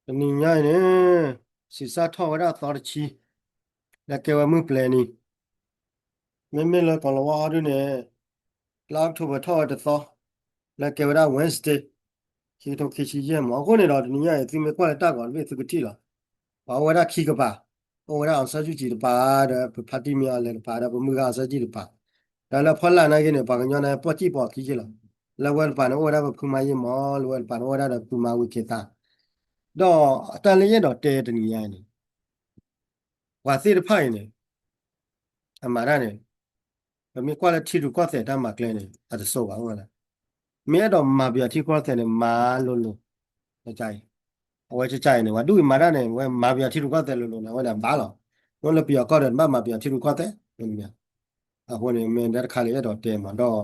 တနံၤညါအံၤန့ၣ် စံးစၢ်ထီၣ်ဝဲဒၣ်သီတဆံ လၢကဲဝဲမုၢ်ပျဲၤနံၤ, မ့မ့ၢ်လၢကီၢ်လီၤဝါအီၤဒုန့ၣ် လါ October ထီၣ်ဝဲတသီ လၢကဲဝဲဒၣ် Wednesday ခံကထိခံဆံယဲၢ်မး. အဃိန့ၣ်ဒီး တနံၤညါအံၤ သုမ့ၢ်ကွၢ်လၢတၢ်ဂီၤတဘ့ၣ် သုကထံၣ်လီၤ. ပှၤအိၣ်ဝဲဒၣ်ခံကပၤ, အိၣ်ဝဲဒၣ် အောင်ဆန်းစုကြည် တပၤဒီး ပဖါတံၢ်မ့ၢ်အီၤလဲၤတပၤဒီး ပမုၢ်ဂၤ အောင်ဆန်းစုကြည် တပၤ, ဒီးလၢဖီလာ်နာ်က့န့ၣ် ပှၤကညီန့ၣ် ပီၢ်စံၣ်ပီၢ်ခံက့လီၤ. လၢဝဲတပၤန့ၣ် အိၣ်ဝဲဒၣ်ပဖုမါယ့ၢ်မီၢ်, လၢဝဲတပၤန့ၣ် အိၣ်ဝဲဒၣ်ဒီးဖုမါဝံခ့သါ, ဒီးတၢ်လၢယအဲၣ်ဒိးတဲတနံၤညါအံၤန့ၣ် ပှၤသ့ၣ်တဖၣ်အံၤန့ၣ် အမၤတၢ်န့ၣ် ပမ့ၢ်ကွၢ်လၢထံရူၢ်ကီၢ်သဲးတၢ်မၤကျဲန့ၣ် အတစိၤဘၣ်ဝဲလဲၣ်. မ့ၢ်အဲၣ်ဒိးမၤပယီၤထံကီၢ်သဲးန့ၣ် မၤလိၤလိၤ, အဝဲကကါအံၤန့ၣ် ပှၤဒူၣ်အံၤမၤတၢ်န့ၣ် ဝဲမၤပယီၤထံရူၢ်ကီၢ်သဲးလိၤလိၤန့ၣ် အဝဲန့ၣ်အဘၣ်လီၤ. မ့ၢ်လၢပယီၤကီၢ်ဒီး နဘၣ်မၤပယီၤထံရူၢ်ကီၢ်သဲး, အဃိန့ၣ် မ့ၢ်တၢ်တခါလၢယအဲၣ်ဒိးတဲမးဒီး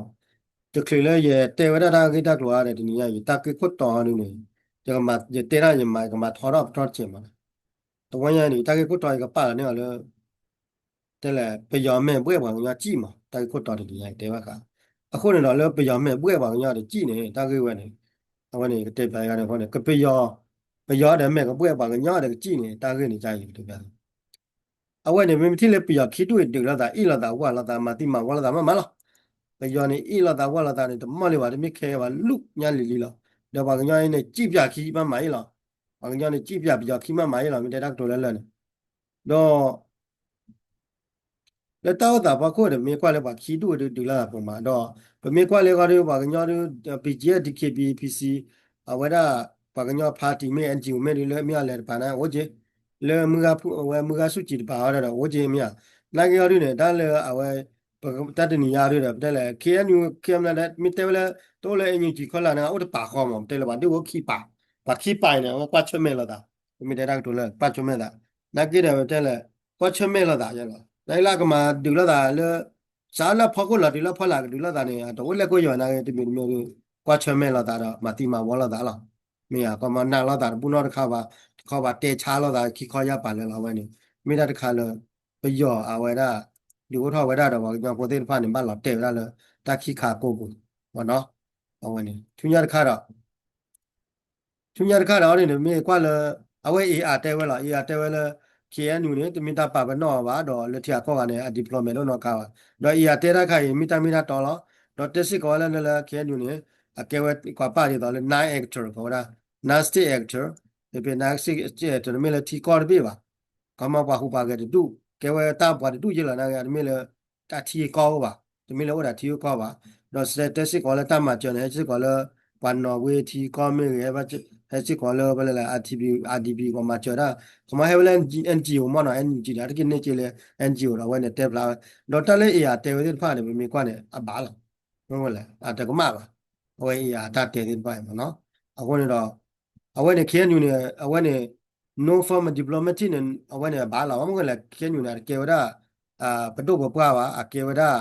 တချုးလၢယတဲဝဲဒၣ်တၢ်ဂ့ၢ်တၢ်ကျိၤအါဒီး တနံၤညါအံၤ တၢ်ဂ့ၢ်ခိၣ်တီအီၤဒုန့ၣ် ယကမၤ ယတဲတၢ်ယမၤ ယကမၤထီထီၣ်ပထီၣ်တစဲးမး, တဝဲညါန့ၣ် တၢ်ဂ့ၢ်ခိၣ်တီယကပာ်လီၤန့ၢ်အီၤလၢ တဲလဲၣ် ပယီၤမဲာ်ဘှဲၣ်ပှၤကညီစံၣ်မး, တၢ်ဂ့ၢ်ခိၣ်တီတနံၤညါအံၤတဲဘၣ်ဃး, အဃိန့ၣ်ဒီး လၢပယီၤမဲာ်ဘှဲၣ်ပှၤကညီဒီးစံၣ်န့ၣ် တၢ်ဂ့ၢ်ဝဲန့ၣ် အဝဲန့ၣ် ကတဲပၠးယၤန့ၣ်အဃိန့ၣ် ကပယီၤ, ပယီၤဒီးမဲာ်ကဘှဲၣ်ပှၤကညီဒီးကစံၣ်န့ၣ် တၢ်ဂ့ၢ်န့ၣ် ကါအံၤကတဲပၠး အဝဲန့ၣ်မ့မ့ၢ်ထံၣ်လၢပယီၤခံဒူၣ်အံၤ ဒုးလိာ်သးအ့ၣ်လိာ်သးဝၢ်လိာ်သး မၤသံမၤဝီလိာ်သးမးမးလီၤ. ပယီၤန့ၣ်အ့ၣ်လိာ်သးဝၢ်လိာ်သးန့ၣ် တမီၢ်လံဘၣ် တမ့ၢ်ခဲဘၣ် လူညါလံၤလံၤလီၤ. ဒီးပှၤကညီအံၤန့ၣ် စံၣ်ပၠးခံမးမးအံၤလီၤ. ပှၤကညီန့ၣ် စံၣ်ပၠးပယီၤခံမးမးအံၤလီၤ မ့ၢ်တဲတၢ်ကတိၤလၢလၢာ်န့ၣ် ဒီး လၢတၢ်အိၣ်သးဖီခိၣ်န့ၣ် ပမ့ၢ်ကွၢ်လၢပှၤခံဒူၣ်အံၤဒုးလိာ်သးပှဲၤမးဒီး ပမ့ၢ်ကွၢ်လၢအဂီၢ်ဒီး ပှၤကညီဒီး BGF DKBA PC အဝဲဒၣ် ပှၤကညီ party မ့ၢ် NGO မ့ၢ်ဒုးလၢမ့ၢ်အီၤလဲၤတပၤန့ၣ် အိၣ်က့ၤ လၢမုၢ်ဂၤဖု အဝဲမုၢ်ဂၤစူၣ်ကံၤတပၤအီၤဒီး အိၣ်က့ၤမ့ၢ်ဧါ. နာ်က့အီၤဒုန့ၣ် တၢ်လၢအဝဲ တၢ်တနံၤညါဒုဒီး ပတဲလဲၣ် KNU KNLA မ့ၢ်တဲဝဲလၢ တအိၣ်လၢ NUG ခီလာ်န့ၣ် အိၣ်တပာ်ဃီမး ပတဲလၢပှၤဒုၣ်အိၣ်ခံပာ်, ပှၤခံပာ်အံၤန့ၣ် အဝဲကွၢ်ဆၢၣ်မဲာ်လိာ်သး, ပမ့ၢ်တဲတၢ်ကတိၤလၢကွၢ်ဆၢၣ်မဲာ်သး, နာ်က့ဒီးပတဲလဲၣ် ကွၢ်ဆၢၣ်မဲာ်လိာ်သးယဲလီၤ. နာ်က့လၢအကမၤဒုးလိာ်သးလၢ စးလၢအဖီခိၣ်လီၤတုၤလၢအဖီလာ်ကဒုးလိာ်သးန့ၣ် အတအိၣ်လဲၣ်ကွၢ်ယီၤနာ်က့ တမံၤတမံၤ ကွၢ်ဆၢၣ်မဲာ်လိာ်သးဒီး မၤသံမၤဝီလိာ်သးလီၤ. မ့ၢ်ဧါ ကမၤနာ်လိာ်သးတဘူၣ်နီတခါဘၣ်, တခီဘၣ်တဲဆါလိာ်သးခံခီယၢ်ပာ်လၢာ်လီၤ အဝဲန့ၣ် မ့ၢ်တၢ်တခါလၢ ပယီၤအဝဲဒၣ် ဒုးအိၣ်ထီၣ်ဝဲဒၣ်ဒီးပှၤကညီဖိသ့ၣ်တဖၣ်န့ၣ် ဘၣ်လီၤတဲာ်ဝဲဒၣ်လၢ တၢ်ခံခါကိးပူၤ မ့ၢ်နီၤ, အဝဲန့ၣ် ဆူညါတခါဒီး ဆူညါတခါဒီးအီၤဒ်န့ၣ် မ့ၢ်ကွၢ်လၢ အဝဲ AR တဲဝဲလီၤ, AR တဲဝဲလၢ KNU န့ၣ် တမ့ၢ်တၢ်ပာ်ပနီၣ်အီၤဘၣ် ဒီးလၢထံဂၤကီၢ်ဂၤန့ၣ် အ deployment တအိၣ်နီတခါဘၣ်, ဒီး AR တဲတၢ်တခါအံၤ မ့ၢ်တၢ်မ့ၢ်တၢ်တီလီၤ, ဒီးတဲစ့ၢ်ကီးဝဲလၢလၢ KNU န့ၣ် အကဲဝဲကွၢ်ပာ်ဒ်သိးလၢ non actor ကိးဝဲဒၣ် non state actor, ဖဲ non state actor တမ့ၢ်လၢထံကီၢ်တဘ့ၣ်ဘၣ်, ခီမီပှၤဟူးပှၤဂဲၤတဒူၣ် ကဲဝဲတၢ်ပှၤတဒူၣ်ယဲလီၤ နာ်က့ တမ့ၢ်လၢ တၢ်ထံကီၢ်အိၣ်ဘၣ်, တမ့ၢ်လၢအိၣ်ဒီးထံကီၢ်ဘၣ်, ဒီးတဲစ့ၢ်ကီးလၢတၢ်မၤစၢၤန့ၣ် ဟဲစ့ၢ်ကီးလၢ ပှၤနီၣ်ဝ့ထံကီၢ်မ့ၢ်ဂ့ၤ, ဟဲစ့ၢ်ကီးလၢ RDB, RDB ပှၤမၤစၢၤတၢ်, ခီမီဟဲဝဲလၢ NGO မ့ၢ်နီၤ, NUG န့ၣ် တက့ၢ်န့ၢ်က့လၢ NGO ဒီးအဝဲန့ၣ်တဲဖျါဝဲ, ဒီးတၢ်လၢ AR တဲဝဲသ့ၣ်တဖၣ်န့ၣ် ပမ့ၢ်ကွၢ်န့ၣ် အဘၣ်လီၤ, မ့ၢ်ဝဲလဲၣ် အတကမၣ်ဘၣ်, အဝဲ AR တၢ်တဲသ့ၣ်တဖၣ်အံၤမ့ၢ်နီၤ, အဃိန့ၣ်ဒီး အဝဲန့ၣ် KNU န့ၣ် အဝဲန့ၣ် no formal diplomatic န့ၣ် အဝဲန့ၣ်အဘၣ်လီၤ, မ့ၢ်ဝဲလဲၣ် KNU န့ၣ် အတကဲဝဲဒၣ် ပဒိၣ်ပပှၢ်ဘၣ်, အကဲဝဲဒၣ်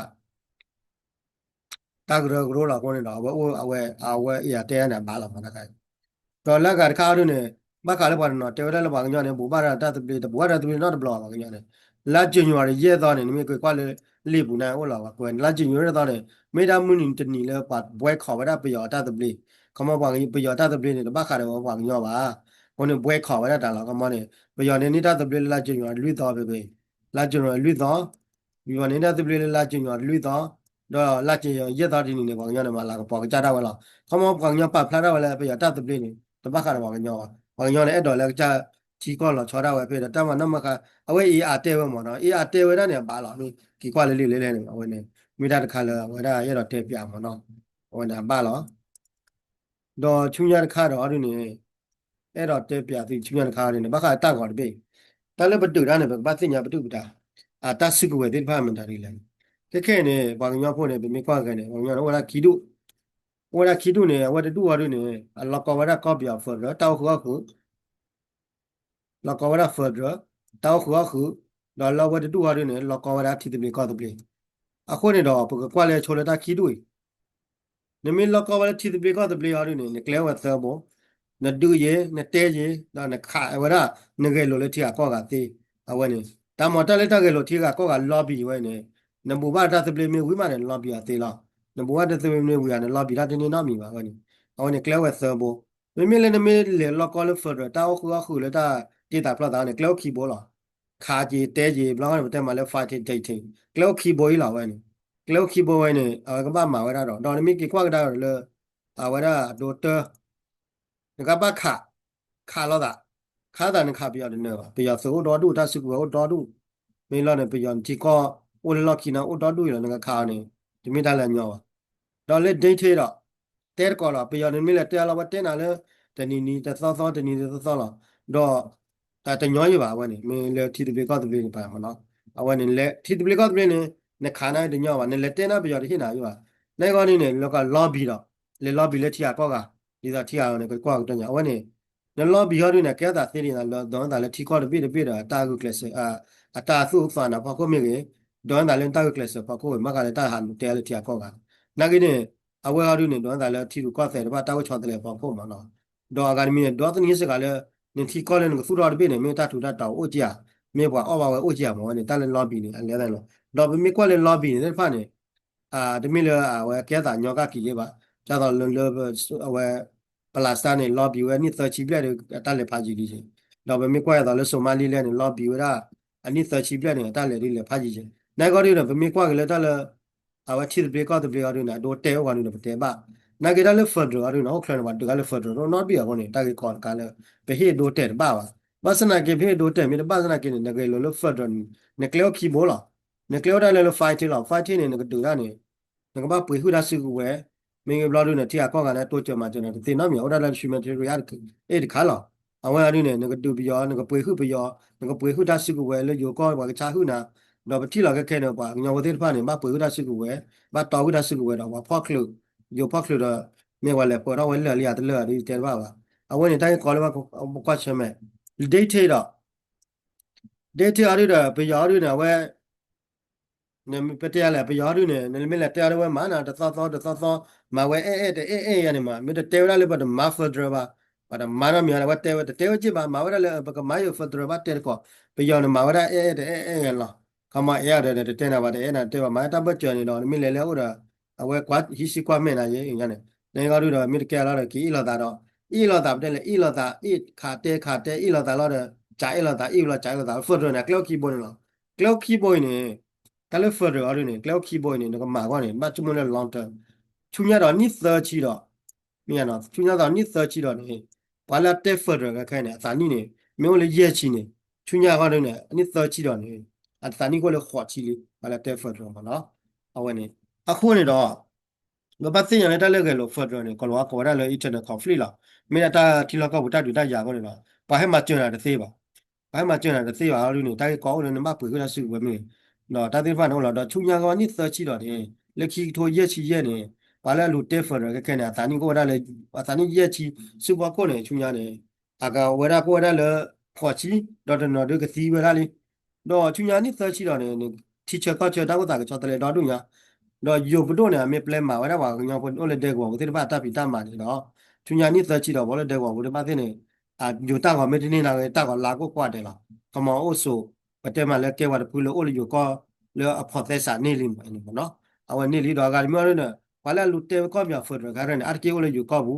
တၢ်ကရၢကရိလီၤ. အဃိန့ၣ်ဒီး အဝဲအိၣ် အဝဲ အဝဲ AR တဲန့ၣ် အဘၣ်လီၤမးတခါ, ဒီးလၢအဂၤတခါအီၤဒ်န့ၣ် ဘၣ်ဃးလၢပှၤတနီၤတဲဝဲဒၣ်လၢပှၤကညီန့ၣ် ဘူးဘၣ်ဒီးတၢ်သဘျ့, တဘူးဘၣ်ဒီးတၢ်သဘျ့နီတဘျီ ပှၤကညီန့ၣ်, လါ January ယဲၢ်သီန့ၣ် နမ့ၢ်ကွၢ်လၢ လံာ်ပူၤန့ၣ် အိၣ်လီၤ ပှၤကွဲးန့ၣ် လါ January သီန့ၣ် မ့ၢ်ဒၣ်မုၢ်နံၤတနံၤလၢပှၤ boycott ဝဲဒၣ်ပယီၤအတၢ်သဘျ့, ခီမီပှၤ ပယီၤတၢ်သဘျ့န့ၣ် တဘၣ်ဃးဒီးပှၤကညီဘၣ်, အဃိန့ၣ် boycott ဝဲဒၣ်တၢ်လီၤ. ခီမီန့ၣ် ပယီၤန့ၣ်န့ၢ်တၢ်သဘျ့လၢလါ January လွံၢ်သီဖဲဖဲ လါ January လွံၢ်သီ, ပယီၤန့ၢ်တၢ်သဘျ့လၢလါ January လွံၢ်သီ, ဒီးလါ January ယဲၢ်သီတနံၤန့ၣ် ပှၤကညီန့ၣ် မၤလၤကပီၤကစၢ်ဒၣ်ဝဲလီၤ. ခီမီပှၤကညီပာ်ဖျါထီၣ်ဝဲလၢပယီၤတၢ်သဘျ့န့ၣ် တဘၣ်ဃးဒီးပှၤကညီဘၣ်, ပှၤကညီန့ၣ် အဲၣ်ဒိးလၢကစၢ်ထံကီၢ်လီၤဆီဒၣ်ဝဲဖဲဒီး တၢ်မၤနီၣ်မၤဃါ, အဝဲ AR တဲဝဲမ့ၢ်နီၤ, AR တဲဝဲဒၣ်န့ၣ် အဘၣ်လီၤ, မ့ၢ်က့ၤကွၢ်လၢလံာ်လဲၢ်လဲၢ်န့ၣ် အဝဲန့ၣ် မ့ၢ်တၢ်တခါလၢအဝဲဒၣ်ယအဲၣ်ဒိးတဲပၠးမ့ၢ်နီၤ, အဝဲန့ၣ်အဘၣ်လီၤ. ဒီးဆူညါတခါဒီးအီၤဒ်န့ၣ် အဲၣ်ဒိးတဲပၠးသုဆူညါတခါအီၤဒ်န့ၣ် ဘၣ်ဃးတၢ်ဂီၤတဘ့ၣ်, တၢ်လၢပဒုးတၢ်န့ၣ် ပကဘၣ်သ့ၣ်ညါပဒုၣ်ပဒါ အတၢ်စုကဝဲၤသ့ၣ်တဖၣ်မတၤဒ်လဲၣ်န့ၣ်, ခဲခဲအံၤန့ၣ် ပှၤကညီဖိန့ၣ် ပမ့ၢ်ကွၢ်ဂဲၤန့ၣ် ပှၤကညီန့ၣ် အိၣ်ဝဲဒၣ်ခံဒူၣ်, အိၣ်ဝဲဒၣ်ခံဒူၣ်န့ၣ် အဝဲတဒူၣ်အီၤဒ်န့ၣ် အလီၢ်ကီဝဲဒၣ်ကီၢ်ပယီၤ federal တၢ်အိၣ်ဃုာ်အီၣ်ဃုာ် လီၢ်ကီဝဲဒၣ် federal တၢ်အိၣ်ဃုာ်အီၣ်ဃုာ်, ဒီးလၢအဝဲတဒူၣ်အီၤဒ်န့ၣ် လီၢ်ကီဝဲဒၣ်ထံသဘျ့ကီၢ်သဘျ့, အဃိန့ၣ်ဒီး ပကကွၢ်လၢဆိလၢတၢ်ခံဒူၣ်အံၤ, နမ့ၢ်လီၢ်ကီဝဲလၢထံသဘျ့ကီၢ်သဘျ့အီၤဒ်န့ၣ် နကျဲဝဲသၢဘိ, နဒုးယ့ၤ နတဲယ့ၤ ဒီးနခးဝဲဒၣ် နဂဲၤလိာ်လၢထံဂၤကီၢ်ဂၤသ့, အဝဲန့ၣ် တၢ်မၤတၢ်လၢတၢ်ဂဲၤလိာ်ထံဂၤကီၢ်ဂၤ lobby ဝဲန့ၣ်, နဘူးဘၣ်တၢ်သဘျ့မ့ၢ်ဝံၤမးန့ၣ် န lobby အီၤသ့လီၤ, နဘူးဘၣ်တၢ်သဘျ့မ့ၢ်ဝံၤဧါ န lobby တၢ်တန့ၢ်နီတမံၤဘၣ်ဝဲန့ၣ်, အဝဲန့ၣ်ကျဲဝဲသၢဘိ မ့မ့ၢ်လၢနမ့ၢ်လဲၤလီၢ်ကီၢ်လၢ federal တၢ်အိၣ်ဃုာ်အီၣ်ဃုာ်လၢတၢ်တ့တၢ်ဖျီသးန့ၣ် ကျဲအိၣ်ခံဘိလီၤ. ခးက့ၤတဲက့ၤ ဘျီဃီန့ၣ် ပတဲမးလၢ fighting tactic ကျဲအိၣ်ခံဘိအံၤလီၤ အဝဲန့ၣ်. ကျဲအိၣ်ခံဘိဝဲန့ၣ် အဝဲကဘၣ်မၤဝဲဒၣ်ဒီး ဒီးနမ့ၢ်က့ၤကွၢ်ကဒါဒီးလၢ အဝဲဒၣ်အဒိတၢ နကဘၣ်ခး ခးလိာ်သး, ခးသးနခးပယီၤတနၢၤဘၣ်. ပယီၤသုးအိၣ်ဒီဒူၣ် တၢ်စုကဝဲၤအိၣ်ဒီဒူၣ်, မ့ၢ်လီၤန့ၣ် ပယီၤနထံကီၢ်အိၣ်လၢလီၢ်ခံန့ၣ် အိၣ်ဒီဒူၣ်အံၤလီၤ နကခးအီၤန့ၣ် တမ့ၢ်တၢ်လၢအညီဘၣ်. ဒီးလၢ dictate ဒီး တဲတကိးလီၤ ပယီၤန့ၣ်မ့ၢ်လဲၤတဲအလီၤ ဝဲတဲနၤလၢ တနံၤနံၤတသီသီ တနံၤနံၤတသီသီလီၤ. ဒီး တၢ်တညီယံၤဘၣ် အဝဲန့ၣ် မ့ၢ်လၢထံသဘျ့ကီၢ်သဘျ့န့ၣ်ပၤမ့ၢ်နီၤ. အဝဲန့ၣ်လဲၤထံသဘျ့ကီၢ်သဘျ့န့ၣ် နခးနၤတညီဘၣ် နလဲၤတဲနၤပယီၤတဟ့ၣ်နၤယံၤဘၣ်. နဂီၢ်န့ၣ်န့ၣ် လၢက lobby ဒီး လဲၤ lobby လၢထံဂၤကီၢ်ဂၤ ဒ်သိးထံဂၤန့ၣ် ကကွၢ်ကတၢၢ်ညါ အဝဲန့ၣ် န lobby ဟီဒုန့ၣ် ကဲသးသ့ဒ်သိးလၢ ဒိးနသးလၢထံကီၢ်တဘ့ၣ်တဘ့ၣ်ဒီး တၢ်ဂုာ်ကျဲးစၢး အတၢ်သူၣ်အိၣ်သးနၤဖီခိၣ်မ့ၢ်ဂ့ၤ, ဒိးနသးလၢတၢ်ဂုာ်ကျဲးစၢးဖီခိၣ်ဂ့ၤ မ့ၢ်ဃးလၢတၢ်ဟးလူၤတဲလၢထံဂၤကီၢ်ဂၤ နာ်က့န့ၣ် အဝဲဟီဒုန့ၣ် ဒိးနသးလၢထံရူၢ်ကီၢ်သဲးတဖၣ်တၢ်အိၣ်ဆီတလဲအဖီခိၣ်မ့ၢ်နီၤ. ဒီးအဂၤတမံၤန့ၣ် ဒိးသန့ၤစ့ၢ်ကီးလၢ နထံကီၢ်လၢနကသူၣ်ထီၣ်တဘ့ၣ်န့ၣ် မ့ၢ်တၢ်ထူးတၢ်တီၤအိၣ်ကံဧါ, မ့ၢ်ပှၤအီၣ်ဘၣ်ဝဲအိၣ်ကံဧါမ့ၢ်ဝဲန့ၣ် တၢ်လၢ lobby န့ၣ် အလဲသးန့ၣ်လီၤ. ဒီးပမ့ၢ်ကွၢ်လၢ lobby န့ၣ်သ့ၣ်တဖၣ်န့ၣ် တမ့ၢ်လၢအဝဲကဲသးညီကၣ်က့ၤယဲဘၣ်. ဒ်သိးလၢ အဝဲ Palestine န့ၣ် lobby ဝဲနံၣ်သၢဆံဘျဲၣ်ဒီး အတၢ်လဲၤဖးယံာ်လံ. ဒီးပမ့ၢ်ကွၢ်ဒ်သိးလၢ Somaliland န့ၣ် lobby ဝဲဒၣ် အနံၣ်သၢဆံဘျဲၣ်န့ၣ် အတၢ်လဲၤဒ်လဲၤဖးယံာ်ယဲ. နာ်က့ဒုဒီး ပမ့ၢ်ကွၢ်က့ၤလၢတၢ်လၢ အဝဲထံသဘျ့ကီၢ်သဘျ့အီၤဒုန့ၣ် အဒိတဲအိၣ်ဂီၢ်ဒုဒီး ပတဲဘၣ်. နာ်က့တၢ်လၢ federal အီၤဒုန့ၣ် အိၣ်ချၢန့ၣ် ပှၤဒုးတၢ်လၢ federal တအိၣ်နီတဘ့ၣ်အဃိန့ၣ် တၢ်ဂ့ၢ်ကီတခါလၢ ပဟ့ၣ်ဒိတဲာ်တဘၣ်ဘၣ်. ဘၣ်ဆၣ်သနာ်က့ ပဟ့ၣ်ဒိတဲာ်မ့ၢ်တဘၣ်သနာ်က့န့ၣ် နဂဲၤလိာ်လၢ federal န့ၣ် နကျဲအိၣ်ခံဘိလီၤ. နကျဲအိၣ်ဒၣ်လဲာ်လၢ fighting လီၤ. Fighting န့ၣ် နကဒုးဒၣ်န့ၣ် နကဘၣ်ပှ့ၤဟုၣ်တၢ်စုကဝဲၤ, မ့ၢ်ဂ့ၤဘျီဒုန့ၣ် ထံဂၤကီၢ်ဂၤန့ၣ် တိစၢၤမၤစၢၤနၤတသ့နီတမံၤ အိၣ်ဒၣ်လၢ humanitarian aid တခါလီၤ. အဝဲအီၤဒုန့ၣ် နကဒုးပယီၤ နကပှ့ၤဟုၣ်ပယီၤ နကပှ့ၤဟုၣ်တၢ်စုကဝဲၤလၢယိၤကီၢ်ပှၤကဆါဟုၣ်နၤ, ဒီးပထံၣ်လီၤခဲခဲန့ၣ် ပှၤကညီဖိသ့ၣ်တဖၣ်န့ၣ် ဘၣ်ပှ့ၤဟုၣ်တၢ်စုကဝဲၤ, ဘၣ်တီဟုၣ်တၢ်စုကဝဲၤဒီးပှၤဖီၣ်ချုး, ယိၤဖီၣ်ချုးဒီး မ့ၢ်ပှၤလဲၤပှဲၤထီၣ်ဝဲလၢာ်လံယၤတလၢာ်ဒ်တဲတဘၣ်ဘၣ်. အဝဲန့ၣ် တၢ်ဂ့ၢ်ကီလၢပကွၢ်ဆၢၣ်မဲာ် dictate ဒီး dictate အီၤဒုဒီး ပယီၤအီၤဒုန့ၣ် အဝဲ နမ့ၢ်ပတဲယၤလဲၣ် ပယီၤအီၤဒုန့ၣ် နမ့ၢ်လဲၤတဲအီၤဒုဝဲမၤနၤတသီသီတသီသီ, မၤဝဲအဲၣ်အဲၣ်တအဲၣ်အဲၣ်ယၤန့ၣ်မး မ့ၢ်တတဲဝဲဒၣ်လၢပတမၤ federal ဘၣ်, ပတမၤနီတမံၤလၢၤ ဝဲတဲဝဲတတဲဝဲက့ၢ်ဘၣ် မၤဝဲဒၣ်လၢပကမၤယိၤ federal ဘၣ်တဲတကိး, ပယီၤန့ၣ်မၤဝဲဒၣ်အဲၣ်အဲၣ်တအဲၣ်အဲၣ်ယၤလီၤ. ခီမီ အဲၣ်အီၤဒီး တတဲနၤဘၣ် တအဲၣ်နၤတတဲဘၣ် မၤတၢ်ဘၢၣ်စၢၤန့ၣ်ဒီး နမ့ၢ်လဲၤလၢအအိၣ်ဒီး အဝဲကွၢ်ဟံးစုကွၢ်မဲာ်နၤယဲအံၤန့ၣ်, နဂီၢ်ဒုဒီး မ့ၢ်တကဲအလီၢ်ဒီး ကအ့ၣ်လိာ်သးဒီး အ့ၣ်လိာ်သး ပတဲလဲၣ် အ့ၣ်လိာ်သး အ့ၣ်ခးတဲခးတဲ အ့ၣ်လိာ်သးလီၤဒီး ကးအ့ၣ်လိာ်သး အ့ၣ်လိာ် ကးအ့ၣ်လိာ်သး federal န့ၣ် ကျဲအိၣ်ခံဘိန့ၣ်လီၤ. ကျဲအိၣ်ခံဘိအံၤန့ၣ် တၢ်လၢ federal အီၤဒုန့ၣ် ကျဲအိၣ်ခံဘိအံၤန့ၣ် နကမၤအဂီၢ်န့ၣ် ဘၣ်ဆိကမိၣ်လၢ long term ဆူညါဒီးနံၣ်သၢဆံဒီး မ့ၢ်ယါနီၤ ဆူညါဒီးနံၣ်သၢဆံဒီးန့ၣ် ပှၤလၢအတဲ federal ခဲခဲန့ၣ် အသးနံၣ်န့ၣ် မ့ၢ်အိၣ်လၢယဲၢ်ဆံန့ၣ် ဆူညါအဂီၢ်ဒုန့ၣ် အနံၣ်သၢဆံဒီးန့ၣ် အသးနံၣ်ကအိၣ်လၢဃိးဆံလံ ပှၤလၢအတဲ federal မ့ၢ်နီၤ. အဝဲန့ၣ် အဃိန့ၣ်ဒီး ပဘၣ်သ့ၣ်ညါလၢတၢ်လၢဂဲၤလိာ် federal န့ၣ် ကလီၤဝါကိးဝဲဒၣ်လၢ internal conflict လီၤ. မ့ၢ်ဒၣ်တၢ်ထံလီၢ်ကီၢ်ပူၤတၢ်ဒုးတၢ်ယၤအဃိန့ၣ်ဒီး ပှၤဟဲမၤစၢၤနၤတသ့ဘၣ် ပှၤဟဲမၤစၢၤနၤတသ့ဘၣ်အီၤဒုန့ၣ် တၢ်ဂ့ၢ်ကီအိၣ်လၢနဘၣ်ပှ့ၤဟုၣ်တၢ်စုကဝဲၤမ့ၢ်ဂ့ၤ, ဒီးတၢ်သ့ၣ်တဖၣ်န့ၣ်အိၣ်လီၤ ဒီးဆူညါဂီၢ်နံၣ်သၢဆံဒီးန့ၣ် လၢခံကထိယဲၢ်ဆံယဲၢ်န့ၣ် ပှၤလၢအလူၤတဲ federal ခဲခဲန့ၣ် အသးနံၣ်ကအိၣ်ဝဲဒၣ်လၢ အသးနံၣ်ယဲၢ်ဆံ ဆူဖီခိၣ်န့ၣ် ဆူညါန့ၣ် အကဝဲဒၣ်ကအိၣ်ဝဲဒၣ်လၢ ဃိးဆံ ဒီးတနီၤဒုကသံဝဲဒၣ်လံ. ဒီးဆူညါနံၣ်သၢဆံဒီးန့ၣ် ထံဆၢကီၢ်ဆၢတၢ်အိၣ်သးကဆီတလဲဒီဒူၣ်ညါ, ဒီးယိၤပဒိၣ်န့ၣ် အမ့ၢ်ပျဲမၤဝဲဒၣ်ပှၤကညီဖိအိၣ်လၢဒဲကဝီၤပူၤသ့ၣ်တဖၣ်အတၢ်ဖံးတၢ်မၤန့ၣ်ဒီး ဆူညါနံၣ်သၢဆံဒီး ပှၤလၢဒဲကဝီၤပူၤသ့ၣ်တဖၣ်သ့ၣ်န့ၣ် ယိၤတၢ်ဂီၤမ့ၢ်တန့ၢ်နာ်ဂ့ၤ တၢ်ဂီၤလါကအိၣ်ကွၢ်ဒဲးလီၤ. ခီမီအိၣ်ဆိး ပတဲမးလၢကဲဝဲတဖုလၢအိၣ်လၢယိၤကီၢ်လၢအဖိးသဲစးန့ၢ်လံမးန့ၣ်မ့ၢ်နီၤ. အဝဲန့ၣ်လံဒီးအဂၤတမံၤအီၤဒုန့ၣ် ပှၤလၢအလူၤတဲဝဲကီၢ်ပယီၤ federal ခဲန့ၣ် အါတက့ၢ်အိၣ်လၢယိၤကီၢ်ပူ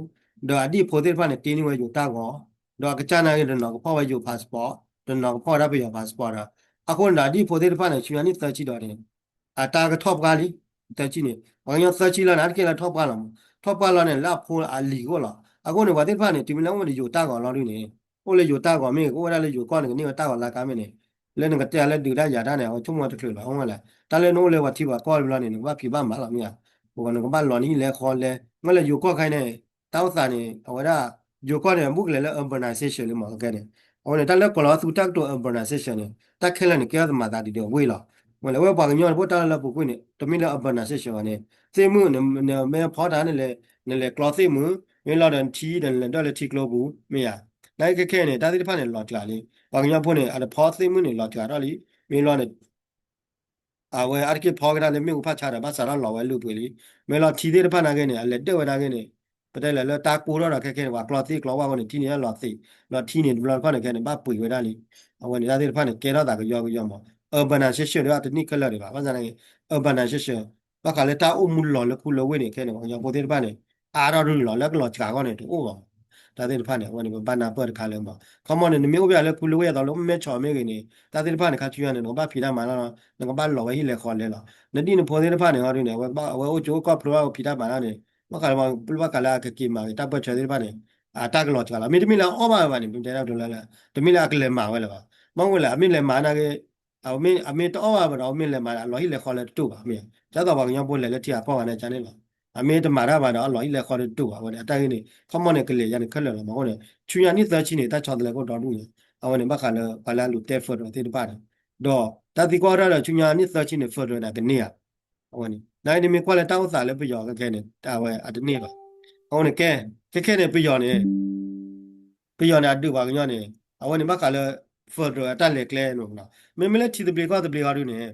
ၤ, ဒီးအဒံၣ်ဖိသ့ၣ်တဖၣ်န့ၣ် တ့န့ၢ်ဝဲယိၤတၢ်ဂီၤ, ဒီးအကစၢ်နာ်ဂ့ၤတနီၤကဖီၣ်ဝဲယိၤ passport, တနီၤကဖီၣ်ဝဲဒၣ်ပယီၤ passport ဒီး အဃိန့ၣ်ဒီးအဒံၣ်ဖိသ့ၣ်တဖၣ်န့ၣ် ဆူညါနံၣ်သၢဆံဒီးန့ၣ် အတၢ်ကထီၣ်ပှၢ်လံ, သၢဆံန့ၣ် ပှၤကညီသၢဆံလီၤန့ၣ် အါတက့ၢ်လၢထီၣ်ပှၢ်လီၤမး, ထီၣ်ပှၢ်လီၤန့ၣ် လၢအဖိအလံၤအဂီၢ်လီၤ. အဃိန့ၣ် ပှၤသ့ၣ်တဖၣ်န့ၣ် တုၤမ့ၢ်လၢအိၣ်ဒီးယိၤတၢ်ဂီၤလီၤဒုန့ၣ် အိၣ်လၢယိၤတၢ်ဂီၤမ့ၢ်ဂ့ၤ ကအိၣ်ဝဲဒၣ်လၢယိၤကီၢ်န့ၣ် ကန့ၢ်ဝဲတၢ်ဂီၤလါကါမ့ၢ်န့ၣ် လၢနကတဲလၢဒုးတၢ်ယၤတၢ်န့ၣ် အဝဲဆိကမိၣ်တချုးလီၤ အဝဲလဲၣ်. တၢ်လၢနအိၣ်လၢပှၤထံပှၤကီၢ်တဘျီန့ၣ် နကဘၣ်ဖံးဘၣ်မၤလီၤမ့ၢ်ဧါ, ပကနကဘၣ်လီၤနံၣ်လဲၤဃီလဲၤ မ့ၢ်လၢယိၤကီၢ်ခဲအံၤန့ၣ် တၢ်အိၣ်သးန့ၣ် အဝဲဒၣ် ယိၤကီၢ်န့ၣ် အဘူးကလဲာ်လၢ urbanization လံမး ခဲန့ၣ်. အဝဲန့ၣ် တၢ်လၢကီၤလီၤသူတၢ်ကတိၤ urbanization န့ၣ် တၢ်ခဲလၢာ်န့ၣ် ကဲထီၣ်သမၤသးဒ်ဒီးဝ့ၢ်လီၤ. ဝဲလၢဝဲပှၤကညီတဘိတၢ်လၢလၢပူၤကွံာ်န့ၣ် တမ့ၢ်လၢ urbanization ဘၣ်န့ၣ် သ့ၣ်မုၣ်န့ၣ် မ့ၢ်ဖီတၢ်န့ၣ်လဲၣ် နလဲၤကျီသ့ၣ်မုၣ် မ့ၢ်လီၤဒီးထံဒီး နလဲၤဒၢၣ်လၢထံကျိပူၤ မ့ၢ်ဧါ. နာ်က့ခဲခဲန့ၣ် တၢ်သ့ၣ်တဖၣ်န့ၣ် လီၤကျးလံ. ပှၤကညီဖိန့ၣ် အတဖီသ့ၣ်မုၣ်န့ၣ် လီၤကျးထီၣ်လံ. မ့ၢ်လီၤန့ၣ် အဝဲအါတက့ၢ်ဖီကဒါလၢမ့ၣ်အူဖးဆါဒီး ဘၣ်စးထီၣ်လီၤဝဲလုၢ်ပှ့ၤလံ. မ့ၢ်လီၤထံသ့ၣ်တဖၣ်နာ်က့န့ၣ် အလဲၤဒၢၣ်ဝဲနာ်က့န့ၣ် ပတဲလဲၣ်လၢတၢ်ကိၢ်ထီၣ်ဒီးခဲခဲန့ၣ် ပှၤကျီသ့ၣ်ကျီဝၣ်အဃိန့ၣ် ထံန့ၣ်လီၤသ့ၣ် ဒီးထံန့ၣ်တဘျီတခီၣ်န့ၣ်ခဲန့ၣ် ဘၣ်ပှ့ၤဝဲဒၣ်လံ. အဝဲန့ၣ်တၢ်သ့ၣ်တဖၣ်န့ၣ် ကဲထီၣ်သးကယီကယီမး. urbanization ဒီးအတနံၣ်ခဲလၢာ်ဒံးဘၣ် ဘၣ်ဆၣ်နာ်က့ urbanization ဘၣ်ဃးလၢတၢ်အိၣ်မူလီၤလၢခူလၢဝ့ၢ်န့ၣ်ခဲန့ၣ် ပှၤကညီဖိသ့ၣ်တဖၣ်န့ၣ် အါထီၣ်ရူၢ်လီၤ လၢကလီၤစှၤအဂီၢ်န့ၣ် တအိၣ်ဘၣ်မး. တၢ်သ့ၣ်တဖၣ်န့ၣ် အဝဲန့ၣ် ပဘၣ်နၢ်ပၢၢ်တခါလၢမး ခီမီန့ၣ် နမ့ၢ်အိၣ်ဖဲလၢဖူလဝ့ၢ်အသိးလၢမဲၢ်ဆီးမ့ၢ်ဂ့ၤန့ၣ် တၢ်သ့ၣ်တဖၣ်န့ၣ် ခါဆူညါန့ၣ် နကဘၣ်ဖံးတၢ်မၤတၢ်လီၤ နကဘၣ်လီၤဝဲဟံၣ်လဲၤဃီလဲၤလီၤ. နဒ်နဖိသ့ၣ်တဖၣ်န့ၣ် ဟီဒုန့ၣ် အဝဲအိၣ်ကၠိအိၣ်ကီၢ်ဖျိဘၣ်ဖံးတၢ်မၤတၢ်န့ၣ် ဘၣ်ဃးလၢ ဘၣ်ဃးလၢအကက့ၤမၤက့ၤတၢ်ပၢၢ်ဆၢသ့ၣ်တဖၣ်န့ၣ် အတၢ်ကလီၤစှၤလီၤ. မ့တမ့ၢ်လၢအအီၣ်ဘၣ်ဝဲဘၣ်န့ၣ် ပတဲဒၣ်တလၢလၢ တမ့ၢ်လၢအကလဲၤမၤဝဲလၢၤဘၣ်. မ့ၢ်ဝဲလဲၣ် အမ့ၢ်လဲၤမၤနာ်က့ အမ့ၢ်တအီၣ်ဘၣ်ဘၣ်ဒီး အမ့ၢ်လဲၤမၤဒီး အလီၤဟံၣ်လဲၤဃီလၢတတူၢ်ဘၣ် မ့ၢ် ဒ်သိးပှၤကညီဖိလဲၤလၢထံဂၤကီၢ်ဂၤန့ၣ်ကန့ၣ်လီၤ. အမ့ၢ်တမၤတၢ်ဘၣ်ဒီး အလီၤဟံၣ်လဲၤဃီလၢတတူၢ်ဘၣ် အဝဲန့ၣ် အတၢ်ဂ့ၢ်န့ၣ် ခီမီန့ၣ် ကလဲၤယါန့ၣ်ခဲလၢာ်လီၤ. မ့ၢ်အဃိန့ၣ် ဆူညါနံၣ်သၢဆံန့ၣ် တၢ်ဆီတလဲကအိၣ်ဒီဒူၣ်န့ၣ် အဝဲန့ၣ် ဘၣ်ဃးလၢပှၤလၢအလူၤတဲ federal သ့ၣ်တဖၣ်န့ၣ် ဒီးတၢ်သံကွၢ်ဒၣ်ဒီး ဆူညါနံၣ်သၢဆံန့ၣ် federal န့ၣ် ကန့ၢ်ဧါ အဝဲန့ၣ် နာ်က့နမ့ၢ်ကွၢ်လၢတၢ်အိၣ်သးလၢပယီၤခဲခဲန့ၣ် အဝဲအတန့ၢ်ဘၣ်. အဃိန့ၣ်ကဲ ခဲခဲန့ၣ် ပယီၤန့ၣ် ပယီၤန့ၣ် အဒုးပှၤကညီန့ၣ် အဝဲန့ၣ်ဘၣ်ဃးလၢ federal အတၢ်လဲၤကျဲန့ၣ်လီၤ. မ့မ့ၢ်လၢထံသဘျ့ကီၢ်သဘျ့ဟီဒုန့ၣ်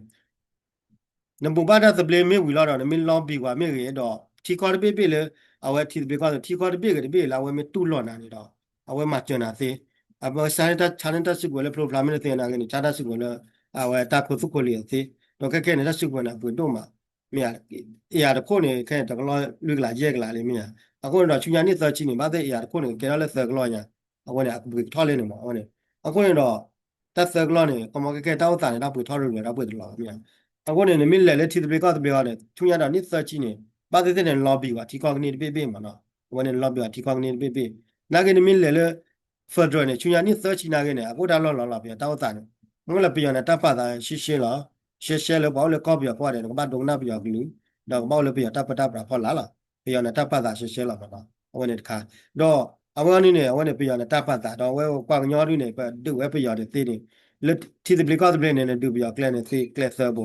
နဘူးဘၣ်တၢ်သဘျ့မ့ၢ်ဝံၤလီၤဒီး နမ့ၢ် lobby ဝဲမ့ၢ်ဂ့ၤဒီး ထံကီၢ်တဘ့ၣ်ဘ့ၣ်လၢ အဝဲထံသဘျ့ကီၢ်သဘျ့ ထံကီၢ်တဘ့ၣ်ဂ့ၤတဘ့ၣ်လၢ အဝဲမ့ၢ်တူၢ်လိာ်နၤန့ၣ်ဒီး အဝဲမၤစၢၤနၤသ့ အဝဲဆါန့ၢ်တၢ်ဆါန့ၢ်တၢ်စုကဝဲၤလၢဖျိဖျါမ့ၢ်တသ့နာ်က့န့ၣ် ဆါတၢ်စုကဝဲၤလၢ အဝဲတၢ်ခိသူၣ်ခိလံၤအသ့ ဒီးခဲခဲန့ၣ် တၢ်စုကဝဲၤန့ၣ် အပှ့ၤဒိၣ်မး မ့ၢ် အ့ၣ်ယၤတခိၣ်န့ၣ် ခဲအံၤတကလီၢ်လွံၢ်ကလးယဲၢ်ကလးလံမ့ၢ်ဧါ. အဃိန့ၣ်ဒီး ဆူညါနံၣ်သၢဆံန့ၣ် ဘၣ်သ့ၣ်အ့ၣ်ယၤတခိၣ်န့ၣ် ကကဲထီၣ်လၢသၢကလီၢ်ညါ အဝဲန့ၣ် အကပှ့ၤကထီၣ်လၢန့ၣ်မး အဝဲန့ၣ် အဃိန့ၣ်ဒီး တၢ်သၢကလီၢ်န့ၣ် ကမီခဲခဲတၢ်အိၣ်သးန့ၣ် တၢ်ပှ့ၤထီၣ်ရူၤရူၤ တၢ်ပှ့ၤတလီၤမ့ၢ်ဧါ. အဃိန့ၣ် နမ့ၢ်လဲၤလၢထံသဘျ့ကီၢ်သဘျ့အီၤန့ၣ် ဆူညါဒီးနံၣ်သၢဆံန့ၣ် ဘၣ်သ့ၣ်သ့ၣ်န့ၣ် lobby ဝဲထံကီၢ်ကနံၣ်တဘ့ၣ်ဘ့ၣ်မးနီၤ အဝဲန့ၣ် lobby ဝဲထံကီၢ်ကနံၣ်တဘ့ၣ်ဘ့ၣ် နာ်က့နမ့ၢ်လဲၤလၢ federal န့ၣ် ဆူညါနံၣ်သၢဆံနာ်က့န့ၣ် အကအိၣ်တၢ်လီၢ်လီၤလီၤ ပယီၤတၢ်အိၣ်သးန့ၣ် မ့ၢ်လၢပယီၤန့ၣ် တၢ်ပာ်သးရှဲရှဲလီၤ ရှဲရှဲလၢပှၤအိၣ်လၢကီၢ်ပယီၤကိးဂၤဒဲး နကဘၣ်ဒိကနၣ်ပယီၤကလုာ် ဒီးကဘၣ်အိၣ်လၢပယီၤတၢ်ပၢတၢ်ပြးဖီလာ်လီၤ. ပယီၤန့ၣ် တၢ်ပာ်သးရှဲရှဲလီၤမးနီၤ အဝဲန့ၣ်တခါ ဒီးအဝဲအံၤန့ၣ် အဝဲန့ၣ် ပယီၤန့ၣ် တၢ်ပာ်သးဒီး အဝဲပှၤကညီဒုန့ၣ် ပဒုးဝဲပယီၤန့ၣ်သ့န့ၣ် လၢထံသဘျ့ကီၢ်သဘျ့န့ၣ် နဒုးပယီၤကျဲန့ၣ်သ့ကျဲသၢဘိ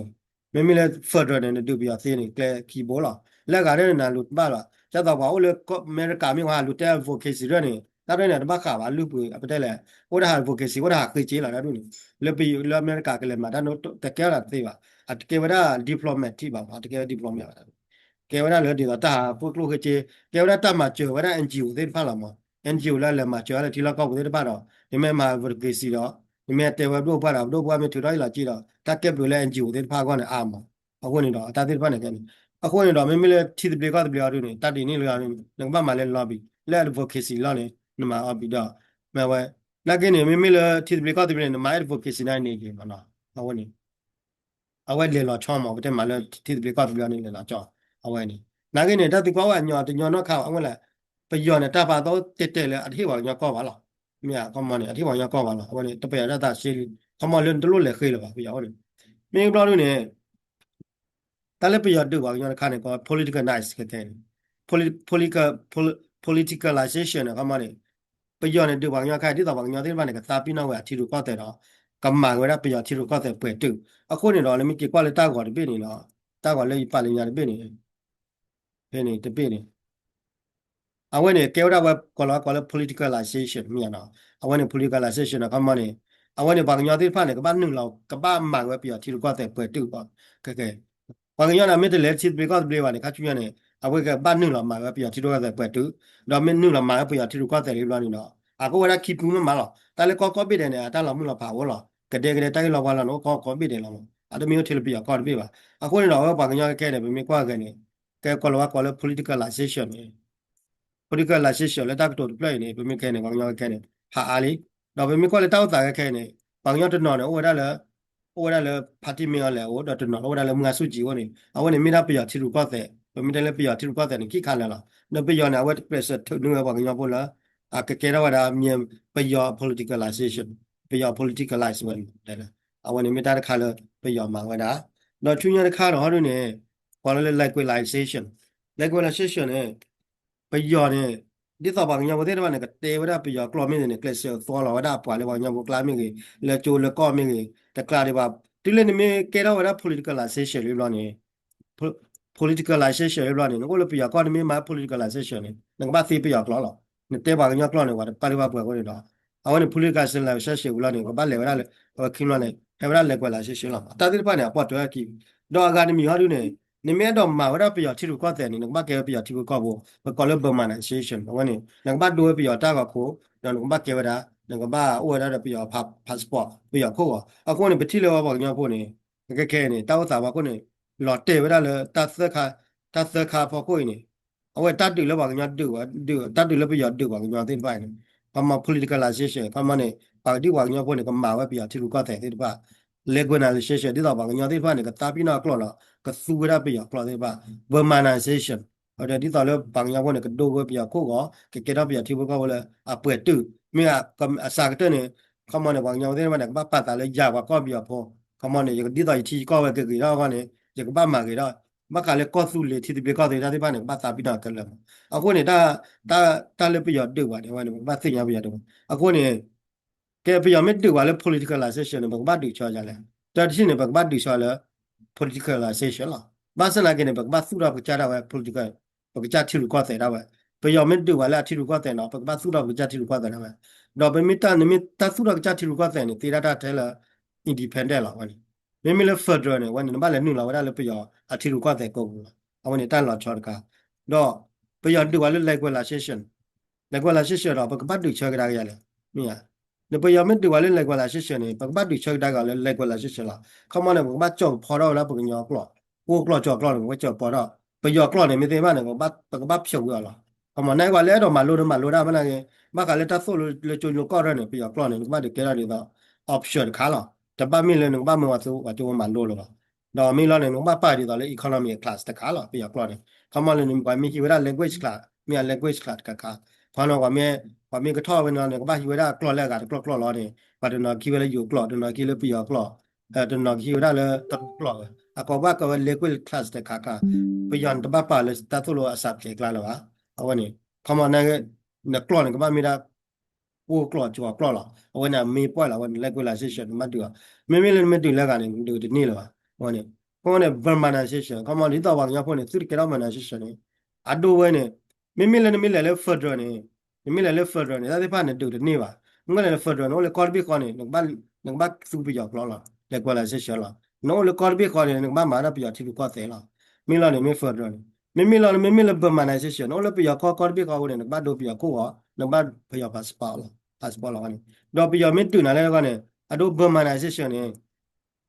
မ့မ့ၢ်လၢ federal န့ၣ် နဒုးပယီၤသ့န့ၣ် ကျဲခံဘိလီၤ. လၢအဂၤဒၣ်န့ၣ် နလူၤတဘၣ်လီၤ ဒ်သိးပှၤအိၣ်လၢအမဲရကၤမ့ၢ်ဝဲ လူၤတဲ advocacy ဒၣ်န့ၣ် တၢ်ဒၣ်န့ၣ် တဘၣ်ဃးဘၣ် လုၢ်ပှ့ၤ အပတဲလဲၣ် အိၣ်ဒၣ်ဟး advocacy အိၣ်ဒၣ်ဟးဃ့က့လီၤ တၢ်ဒၣ်န့ၣ် လၢပယီၤ လၢအမဲရကၤကလဲၤမၤတၢ်န့ၣ် တကဲဝဲဒၣ်တသ့ဘၣ် အတကဲဝဲဒၣ် diplomat ထံၣ်ဘၣ်မး တကဲဝဲ diplomat ဘၣ် ကဲဝဲဒၣ်လၢဒ်သိးတၢ်ဟးဃ့ကျိၣ်ဃ့က့ ကဲဝဲဒၣ်တၢ်မၤစၢၤဝဲဒၣ် NGO သ့ၣ်တဖၣ်လီၤမး NGO လၢအလဲၤမၤစၢၤဝဲလၢထံလီၢ်ကီၢ်ပူၤသ့ၣ်တဖၣ်ဒီး နမ့ၢ်မၤ advocacy ဒီး နမ့ၢ်တဲဝဲပဒိၣ်ပှၢ်ဒီး ပဒိၣ်ပှၢ်မ့ၢ်ထုးထီၣ်အံၤလီၤက့ဒီး တၢ်ကဲဘျုးလၢ NGO သ့ၣ်တဖၣ်အဂီၢ်န့ၣ် အါမး အဃိန့ၣ်ဒီး တၢ်သ့ၣ်တဖၣ်န့ၣ်ကဲန့ၣ် အဃိန့ၣ်ဒီး မ့မ့ၢ်လၢထံသဘျ့ကီၢ်သဘျ့အီၤဒုန့ၣ် တၢ်ဒ်န့ၣ်လၢ နကဘၣ်မၤလၢ lobby လၢ advocacy လီၤန့ၣ် နမၤ lobby ဒီး မ့ၢ်ဝဲ နာ်က့န့ၣ် မ့မ့ၢ်လၢထံသဘျ့ကီၢ်သဘျ့န့ၣ် နမၤ advocacy န့ၣ်န့ၣ်က့ၤမးနီၤ အဃိန့ၣ် အဝဲလဲၤလီၤဆီမး ပတဲမၤလၢထံသဘျ့ကီၢ်သဘျ့န့ၣ် လဲၤလီၤဆီ အဝဲန့ၣ် နာ်က့န့ၣ် တၢ်သံကွၢ်အိၣ်အညီတညီနီၢ်ခါ အဝဲလဲၣ် ပယီၤန့ၣ် တၢ်ပာ်သးတဲတဲလၢ အတဟ့ၣ်ပှၤကညီကီၢ်ဘၣ်လီၤ မ့ၢ် ခီမီန့ၣ် အတဟ့ၣ်ပှၤကညီကီၢ်ဘၣ်လီၤ အဝဲန့ၣ် တပယီၤတၢ်သးရှဲလံ ခီမီလၢနတလိၣ်လဲၤဃ့လၢၤဘၣ် ပယီၤအဃိန့ၣ် မ့ၢ်ဘျီဒုန့ၣ် တၢ်လၢပယီၤဒုးပှၤကညီတခါန့ၣ် ကီး politicalize ခဲခဲန့ၣ် politic politicalization န့ၣ် ခီမီန့ၣ် ပယီၤန့ၣ်ဒုးပှၤကညီတခါ ဒ်သိးပှၤကညီသ့ၣ်တဖၣ်န့ၣ် ကသးပ့ၤနီၣ်ဝဲအထံရူၢ်ကီၢ်သဲးဒီး ကမၤဝဲဒၣ်ပယီၤထံရူၢ်ကီၢ်သဲးပှဲၤတုာ် အဃိန့ၣ်ဒီး လၢမ့ၢ်က့ၤကွၢ်လၢတၢ်ဂီၤတဘ့ၣ်န့ၣ်ဒီး တၢ်ဂီၤလၢယပာ်လၢညါတဘ့ၣ်န့ၣ် ဖဲန့ၣ်တဘ့ၣ်န့ၣ် အဝဲန့ၣ် ကဲဝဲဒၣ်ဝဲ ကိးလီၤဝဲကိးလၢ politicalization မ့ၢ်နီၤ အဝဲန့ၣ် politicalization န့ၣ် ခီမီန့ၣ် အဝဲန့ၣ် ပှၤကညီသ့ၣ်တဖၣ်န့ၣ် ကဘၣ်နုာ်လီၤ ကဘၣ်မၤဝဲပယီၤထံရူၢ်ကီၢ်သဲးပှဲၤတုာ် ခဲခဲ ပှၤကညီန့ၣ် မ့ၢ်တလဲၤထံသဘျ့ကီၢ်သဘျ့ဘၣ်န့ၣ် ခါဆူညါန့ၣ် အဝဲကဘၣ်နုာ်လီၤမၤဝဲပယီၤထံရူၢ်ကီၢ်သဲးပှဲၤတုာ် ဒီးမ့ၢ်နုာ်လီၤမၤဝဲပယီၤထံရူၢ်ကီၢ်သဲးလံဘျီန့ၣ်ဒီး အကအိၣ်ဝဲဒၣ်ခံဖုမ့ၢ်မးလီၤ. တၢ်လၢကီၢ်ကိးဘ့ၣ်ဒဲးန့ၣ် အတၢ်လီၤမုၢ်လီၤဖးအိၣ်လီၤ. ကဒဲကဒဲတၢ်ဂ့ၢ်လီၤဝါလီၤန့ၣ် အိၣ်ကီၢ်ကိးဘ့ၣ်ဒဲးလီၤမး အတမ့ၢ်အိၣ်ထဲလၢပယီၤကီၢ်တဘ့ၣ်ဘၣ်. အဃိန့ၣ်ဒီး အဝဲပှၤကညီကဲန့ၣ် ပမ့ၢ်ကွၢ်ကဲန့ၣ် ကဲကိးလီၤဝဲကိးလၢ politicalization န့ၣ် politicalization လၢတၢ်ကတိၤတဖျၢၣ်အံၤန့ၣ် ပမ့ၢ်ကဲန့ၣ် ပှၤကညီကဲန့ၣ် ဟးအါလံ. ဒီးပမ့ၢ်ကွၢ်လၢတၢ်အိၣ်သးခဲခဲအံၤန့ၣ် ပှၤကညီတနီၤန့ၣ် အိၣ်ဝဲဒၣ်လၢ အိၣ်ဝဲဒၣ်လၢ ဖါတံၢ်မ့ၢ်အီၤလဲၣ်အအိၣ် ဒီးတနီၤအိၣ်ဝဲဒၣ်လၢမုၢ်ဂၤဆူၣ်ကၠံအအိၣ်န့ၣ် အဝဲန့ၣ်မ့ၢ်ဒၣ်ပယီၤထံရူၢ်ကီၢ်သဲး ပမ့ၢ်တဲလၢပယီၤထံရူၢ်ကီၢ်သဲးန့ၣ် ခံခါလၢာ်လီၤ. ဒီးပယီၤန့ၣ် အဝဲတကျဲးစၢးထုးန့ၢ်ဝဲပှၤကညီဖိလၢ အကကဲထီၣ်ဝဲဒၣ် မ့ၢ်ပယီၤ politicalization ပယီၤ politicalize ဝဲန့ၣ် အဝဲန့ၣ်မ့ၢ်တၢ်တခါလၢပယီၤမၤဝဲဒၣ် ဒီးဆူညါတခါဒီးဟီဒုန့ၣ် ကိးလီၤလၢ localization localization န့ၣ် ပယီၤန့ၣ် ဒ်သိးပှၤကညီဖိသ့ၣ်တဖၣ်န့ၣ် ကတဲဝဲဒၣ်ပယီၤကျိာ်မ့ၢ်ဂ့ၤန့ၣ် ကျဲးစၢးသွီလီၤဝဲဒၣ်အပှၤလၢပှၤကညီဖိကျါမ့ၢ်ဂ့ၤ လၢကၠိလၢကီၢ်မ့ၢ်ဂ့ၤ တကျါဒံးဘၣ်. တုၤလၢနမ့ၢ်ကဲထီၣ်ဝဲဒၣ် politicalization လံဘျီန့ၣ် politicalization လံဘျီန့ၣ် နအိၣ်လၢပယီၤကီၢ် နမ့ၢ်မၤ politicalization န့ၣ် နကဘၣ်သ့ပယီၤကျိာ်လီၤ. နတဲပှၤကညီကျိာ်န့ၣ် ပှၤတပာ်လုၢ်ပာ်ပှ့ၤအဃိန့ၣ်ဒီး အဝဲန့ၣ် politicalization လံဘျီန့ၣ် ကဘၣ်လဲၤဝဲဒၣ်လၢ အဝဲခံဘျီန့ၣ် ဟဲဝဲဒၣ် localization လီၤ. တၢ်သ့ၣ်တဖၣ်န့ၣ် အပိာ်ထွဲအခံ ဒီးအဂၤတမံၤဟီဒုန့ၣ် နမ့ၢ်အဲၣ်ဒိးမၤဝဲဒၣ်ပယီၤထံရူၢ်ကီၢ်သဲးန့ၣ် နကဘၣ်ကဲဝဲပယီၤထံဖိကီၢ်ဖိ ပကိးလၢ Burmanization အဝဲန့ၣ် နကဘၣ်ဒိဝဲပယီၤတၢ်ဂီၤခိၣ် ဒီးနကဘၣ်ကဲဝဲဒၣ် နကဘၣ်အိၣ်ဝဲဒၣ်ဒီးပယီၤ passport ပယီၤခိၣ်ဂီၤ အဃိန့ၣ် ပထံၣ်လၢဝဲပှၤကညီဖိန့ၣ် ခဲခဲအံၤန့ၣ် တၢ်အိၣ်သးဝဲခိၣ်န့ၣ် လီၤတဲာ်ဝဲဒၣ်လၢ တၢ်သၢခါအဖီခိၣ်အံၤန့ၣ် အဝဲတၢ်ဒုးလၢပှၤကညီဒုးဝဲ ဒုး တၢ်ဒုးလၢပယီၤဒုးပှၤကညီသ့ၣ်တဖၣ်န့ၣ် ခီမီ politicalization ခီမီန့ၣ် ပှၤဒ်ပှၤကညီဖိန့ၣ် ကမၤဝဲပယီၤထံရူၢ်ကီၢ်သဲးသ့ၣ်တဖၣ် language nationalisation ဒ်သိးပှၤကညီသ့ၣ်တဖၣ်န့ၣ် ကသးပ့ၤနီၣ်အကျိာ်ဒီး ကသူဝဲဒၣ်ပယီၤကျိာ်သ့ၣ်တဖၣ် Burmanization ဒ်သိးလၢပှၤကညီဖိန့ၣ် ကဒိဝဲပယီၤခိၣ်ဂီၤ ကကဲထီၣ်ပယီၤထံဖိကီၢ်ဖိလၢအပှဲၤတုာ် မ့ၢ်အစှၤကတၢၢ်န့ၣ် ခီမီန့ၣ် ပှၤကညီဖိသ့ၣ်တဖၣ်န့ၣ် ကဘၣ်ပာ်သးလၢယၤပှၤကီၢ်ပယီၤဖိ ခီမီန့ၣ် ယကဒ်သိးယထံယကီၢ်ဝဲကဂ့ၤထီၣ်အဂီၢ်န့ၣ် ယကဘၣ်မၤဂ့ၤထီၣ် ဘၣ်ဃးလၢကီၢ်သူလ့ၤထံသဘျ့ကီၢ်သဘျ့တၢ်သ့ၣ်တဖၣ်န့ၣ် ကဘၣ်သးပ့ၤနီၣ်ခဲလၢာ်မး အဃိန့ၣ် တၢ် တၢ်လၢပယီၤဒုးပှၤန့ၣ် အဝဲန့ၣ် ပကဘၣ်သ့ၣ်ညါပယီၤဒုးပှၤ အဃိန့ၣ် ကဲပယီၤမ့ၢ်ဒုးပှၤလၢ politicalization န့ၣ် ပကဘၣ်ဒုးဆၢယၤလဲၣ် တၢ်တထံၣ်န့ၣ် ပကဘၣ်ဒုးဆၢလၢ politicalization လီၤ ဘၣ်ဆၣ်သနာ်က့န့ၣ် ပကဘၣ်သူၣ်ထီၣ်ပကစၢ်ဒၣ်ဝဲ political ပကစၢ်ထံရူၢ်ကီၢ်သဲးဒၣ်ဝဲ ပယီၤမ့ၢ်ဒုးပှၤလၢအထံရူၢ်ကီၢ်သဲးနီၤ ပကဘၣ်သူၣ်ထီၣ်ပကစၢ်ထံရူၢ်ကီၢ်သဲးဒၣ်ဝဲ ဒီးပမ့ၢ်တၢ် နမ့ၢ်တၢ်သူၣ်ထီၣ်ကစၢ်ထံရူၢ်ကီၢ်သဲးန့ၣ် သ့ဒၣ်တၢ်ထဲလၢ independent လီၤ အဝဲန့ၣ် မ့မ့ၢ်လၢ federal န့ၣ် အဝဲန့ၣ် နဘၣ်လဲၤနုာ်လီၤဝဲဒၣ်လၢပယီၤအထံရူၢ်ကီၢ်သဲးကိးပူၤလီၤ အဝဲန့ၣ်တၢ်လီၤဆီတခါ ဒီး ပယီၤဒုးပှၤလၢ language nationalisation language nationalisation ဒီး ပကဘၣ်ဒုးဆၢကဒါက့ၤယၤလဲၣ် မ့ၢ်ဧါ နပယီၤမ့ၢ်ဒုးပှၤလၢ language nationalisation န့ၣ် ပကဘၣ်ဒုးဆၢကဒါက့ၤလၢ language nationalisation လီၤ ခီမီန့ၣ် ပကဘၣ်ကၠီၣ်ကဖီထီၣ်ဝဲဒၣ်ပကညီကျိာ် ပအိၣ်ကျီၢ်ကၠီၣ်ကျီၢ်န့ၣ် ပကဘၣ်ကၠီၣ်ကဖီထီၣ် ပယီၤကျိာ်န့ၣ် မ့ၢ်သ့ၣ်တဖၣ်န့ၣ် ပကဘၣ်ဖျိးဝံၤအီၤလီၤ ခီမီ နကွၢ်လၢအဲၣ်ဒိးမၤလိဒီးမၤလိတၢ်ဖဲန့ၣ်က့ ဘၣ်ဃးလၢတၢ်သိၣ်လိလၢကၠိညိကီၢ်ရၢၢ်န့ၣ် ပယီၤကျိာ်န့ၣ် နကဘၣ်ဒုးကဲထီၣ်ဒ်သိး option တခါလီၤ တဘၣ်မ့ၢ်လၢနကဘၣ်မၢပှၤသူပှၤကၠိမၤလိလၢၤဘၣ် ဒီးမ့ၢ်လီၤန့ၣ် နကဘၣ်ပာ်ဒ်သိးလၢ economy class တခါလီၤ ပယီၤကျိာ်န့ၣ် ခီမီလၢန ပှၤမ့ၢ်ဟံးဝဲဒၣ် language class မ့ၢ်အ language class တခါခါ ခီမီ ပှၤမ့ၢ်ကထီၣ်ဝဲန့ၣ် နကဘၣ်ဟံးဝဲဒၣ်ကျိာ်လၢအဂၤတကျိာ်ကျိာ်လီၤန့ၣ် ပှၤတနီၤကဟံးဝဲလၢယိၤကျိာ် တနီၤကဟံးလၢပယီၤကျိာ် တနီၤကဟံးဝဲဒၣ်လၢတကျိာ်ဝဲ အကိးဘၣ်ကဝဲ language class တခါခါ ပယီၤန့ၣ်တဘၣ်ပာ်လၢတၢ်သိၣ်လိအစးဖျဲးကျါလၢၤဘၣ် အဝဲန့ၣ် ခီမီ နကျိာ်န့ၣ် ကဘၣ်မ့ၢ်ဒၣ် ပအိၣ်ကျီၢ်ကၠီၣ်ကျီၢ်လီၤ အဝဲန့ၣ် အမ့ၢ်ပှဲၤလီၤ အဝဲန့ၣ် language nationalisation နဘၣ်ဒုးအီၤ မ့မ့ၢ်လၢနမ့ၢ်ဒုးလၢအဂၤန့ၣ် နဒုးတန့ၢ်လၢၤဘၣ် အဝဲန့ၣ် ခီမီန့ၣ် Burmanization ခီမီ ဒ်သိးပှၤကညီဖိန့ၣ် သုတကဲထီၣ် Burmanization န့ၣ် အဒိဝဲန့ၣ် မ့မ့ၢ်လၢနမ့ၢ်လဲၤလၢ federal န့ၣ် နမ့ၢ်လဲၤလၢ federal န့ၣ် တၢ်သ့ၣ်တဖၣ်နဒုးတန့ၢ်ဘၣ် မ့ၢ်လဲၤလၢ federal နအိၣ်လၢကီၢ်တဘ့ၣ်ဃီန့ၣ် နကဘၣ်သူပယီၤကျိာ်လီၤ language nationalisation လီၤ နအိၣ်လၢကီၢ်တဘ့ၣ်ဃီန့ၣ် နကဘၣ်မၤဒၣ်ပယီၤထံရူၢ်ကီၢ်သဲးလီၤ မ့ၢ်လီၤန့ၣ်မ့ၢ် federal န့ၣ် မ့မ့ၢ်လီၤ မ့မ့ၢ်လၢ Burmanization နအိၣ်လၢပယီၤကီၢ်ကီၢ်တဘ့ၣ်ဃီအဃိန့ၣ် နကဘၣ်ဒိပယီၤခိၣ်ဂီၤ နကဘၣ်ပယီၤ passport လီၤ passport လီၤန့ၣ် ဒီးပယီၤမ့ၢ်ဒုးနၤလၢအဂီၢ်န့ၣ် အဒိ Burmanization န့ၣ်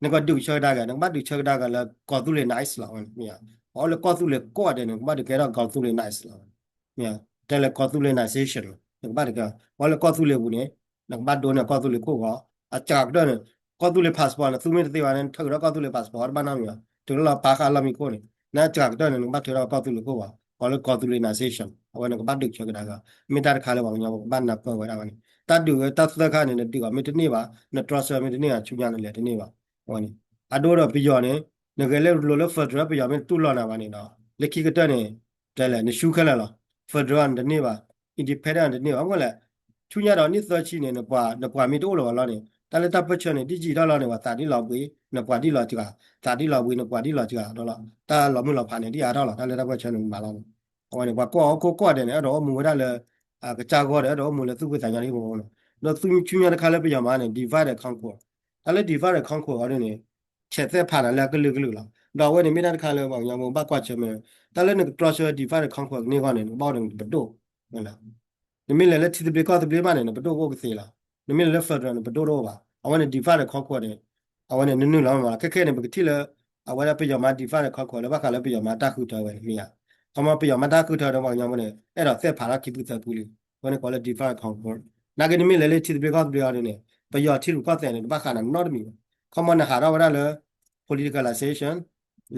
နကဒုးဆၢကဒါက့ၤ နကဘၣ်ဒုးဆၢကဒါက့ၤလၢ ကီၢ်သူလ့ၤ nice လီၤဝဲန့ၣ် ပှၤအိၣ်လၢကီၢ်သူလ့ၤကိးဂၤဒဲးန့ၣ် နကဘၣ်ဒုးကဲထီၣ် ကီၢ်သူလ့ၤ nice လီၤဝဲန့ၣ် တဲလၢ ကီၢ်သူလ့ၤ nationalisation နကဘၣ်ဒုးကဲ ပှၤအိၣ်လၢကီၢ်သူလ့ၤပူၤန့ၣ် နကဘၣ်ဒိန့ၢ်ကီၢ်သူလ့ၤခိၣ်ဂီၤ အစှၤကတၢၢ်န့ၣ် ကီၢ်သူလ့ၤ passport န့ၣ် သူမ့ၢ်တသ့ဘၣ်န့ၣ် နထုးထီၣ်ကီၢ်သူလ့ၤ passport တဘၣ်နီတမံၤဘၣ် ထုးထီၣ်လီၤပာ်ဃာ်လီၢ်မံခိၣ်န့ၣ် နစှၤကတၢၢ်န့ၣ် နကဘၣ်ထုးထီၣ်ကီၢ်သူလ့ၤခိၣ်ဂီၤ ကိးလၢ ကီၢ်သူလ့ၤ nationalisation အဝဲန့ၣ်ကဘၣ်ဒုးဆၢကဒါက့ၤ မ့ၢ်တၢ်တခါလၢပှၤကညီဖိကဘၣ်နၢ်ပၢၢ်ဝဲဒၣ်ဝဲန့ၣ် တၢ်ဒုးဝဲတၢ်သၢခါန့ၣ် နဒုးအီၤမ့ၢ်တန့ၢ်ဘၣ် နတြီဆၢမ့ၢ်တန့ၢ်ဘၣ် ဆူညါနလဲၤတန့ၢ်ဘၣ် အဝဲန့ၣ် အဒိဒီးပယီၤန့ၣ် နဂဲၤလၢလိၤလၢ federal ပယီၤမ့ၢ်တတူၢ်လိာ်နၤဘၣ်န့ၣ်ဒီး လၢခံကတၢၢ်န့ၣ် တဲလဲၣ် နဆူခဲလၢာ်လီၤ federal နတန့ၢ်ဘၣ် independent နတန့ၢ်ဘၣ် မ့ၢ်လဲၣ် ဆူညါဒီးနံၣ်သၢဆံန့ၣ် နပှၤ နပှၤမ့ၢ်တအိၣ်လၢၤဘၣ်လီၤန့ၣ် တၢ်လၢတၢ်ပၢၢ်ဆၢန့ၣ် ဒ်ယံာ်ထီၣ်လီၤန့ၣ် ပှၤသးဒ်လီၤဘှံး နပှၤဒ်လီၤစှၤ သးဒ်လီၤဘှံး နပှၤဒ်လီၤစှၤဒီးလီၤ တၢ်လီၤမုၢ်လီၤဖးန့ၣ် ဒ်အါထီၣ်လီၤ တၢ်လၢတၢ်ပၢၢ်ဆၢန့ၣ်မၤလီၤန့ၣ် အဝဲန့ၣ် ပှၤကီၢ်ဟီၣ်ခိၣ်ကီၢ်ဒဲးန့ၣ် အဲၣ်ဒိးအိၣ်မူဝဲဒၣ်လၢ ကစၢ်ဂီၢ်ဒီး အဲၣ်ဒိးအိၣ်မူလၢသူၣ်ဖှံသးညီတဟံၣ်ဖိဃီဖိန့ၣ် ဒီးဆူညါတခါလၢပယီၤမၤန့ၣ် divide and conquer တၢ်လၢ divide and conquer အီၤဒ်န့ၣ် ဆဲးသဲးဖးနၤလၢအကလုာ်ကလုာ်လီၤ ဒီးအဝဲန့ၣ်မ့ၢ်တၢ်တခါလၢပှၤကညီဖိဘၣ်ကွၢ်ဆၢၣ်မဲာ် တၢ်လၢနကတြီဆၢ divide and conquer ကန့ၢ်အဂီၢ်န့ၣ် နကဘၣ်အိၣ်ဒီးနပဒိၣ် နမ့ၢ်လဲၤလၢထံသဘျ့ကီၢ်သဘျ့ဘၣ်န့ၣ် နပဒိၣ်ကအိၣ်ကသ့လီၤ နမ့ၢ်လဲၤလၢ federal နပဒိၣ်တအိၣ်ဘၣ် အဝဲန့ၣ် divide and conquer န့ၣ် အဝဲန့ၣ် နနုာ်လီၤမးလီၤ ခဲခဲန့ၣ် ပကထံၣ်လၢ အဝဲဒၣ်ပယီၤမၤ divide and conquer လၢဘၣ်ဃးလၢပယီၤမၤတၢ်ဃုထၢဝဲန့ၣ်မ့ၢ်ဧါ ခီမီပယီၤမၤတၢ်ဃုထၢဒီးပှၤကညီဖိန့ၣ် အဲၣ်ဒိးသဲးဖးထီၣ်ခံဖုသၢဖုလံ အဝဲန့ၣ်ကိးလၢ divide and conquer နာ်က့နမ့ၢ်လဲၤလၢထံသဘျ့ကီၢ်သဘျ့အီၤဒ်န့ၣ် ပယီၤထံရူၢ်ကီၢ်သဲးန့ၣ် တဘၣ်ဃးနၤနီတမံၤဘၣ် ခီမီနဟးထီၣ်ဝဲဒၣ်လၢ politicalization,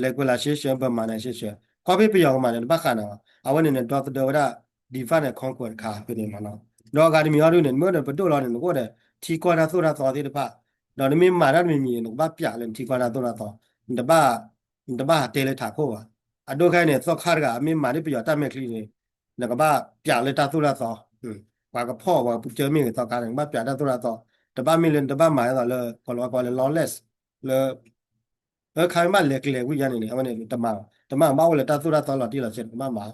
language—lization, Burmanization ကီၢ်ဖဲပယီၤကမၤန့ၣ် တဘၣ်ဃးနၤဘၣ် အဝဲန့ၣ် နဒီသဒၢဝဲဒၣ် divide and conquer တခါဖဲန့ၣ်မးနီၤ ဒီးအဂၤတမံၤအီၤဒ်န့ၣ် နမ့ၢ်အိၣ်ဒီးပဒိၣ်လီၤန့ၣ် နကအိၣ်ဒီးထံကီၢ်တၢ်သိၣ်တၢ်သီသ့ၣ်တဖၣ် ဒီးနမ့ၢ်မၤတၢ်တမံၤမံၤ နကဘၣ်ပျးလၢနထံကီၢ်တၢ်သိၣ်တၢ်သီ နတဘၣ် နတဘၣ်ဟးတဲလၢထးခိၣ်ဘၣ် အဒိခဲအံၤန့ၣ် သီခါတဂၤ အမ့ၢ်မၤဒ်ပယီၤတၢ်မဲာ်ချံန့ၣ် နကဘၣ်ပျးလၢတၢ်သိၣ်တၢ်သီ ပှၤကဖီၣ်ပှၤကပူၤကၢမ့ၢ်ဂ့ၤသီခါန့ၣ် နကဘၣ်ပျးတၢ်သိၣ်တၢ်သီ တဘၣ်မ့ၢ်လၢနတဘၣ်မၤဒ်သိးလၢ ကီၤလၤဝါကိးလၢ lawless လၢ အခါမ့ၢ်ဘၣ်လဲၤကျဲၤဝံၤညါန့ၣ်န့ၣ် အဝဲန့ၣ် တမၤဘၣ် တမၤဘၣ်အိၣ်လၢတၢ်သိၣ်တၢ်သီလီၤတံၢ်လီၤဆဲးန့ၣ် ကဘၣ်မၤ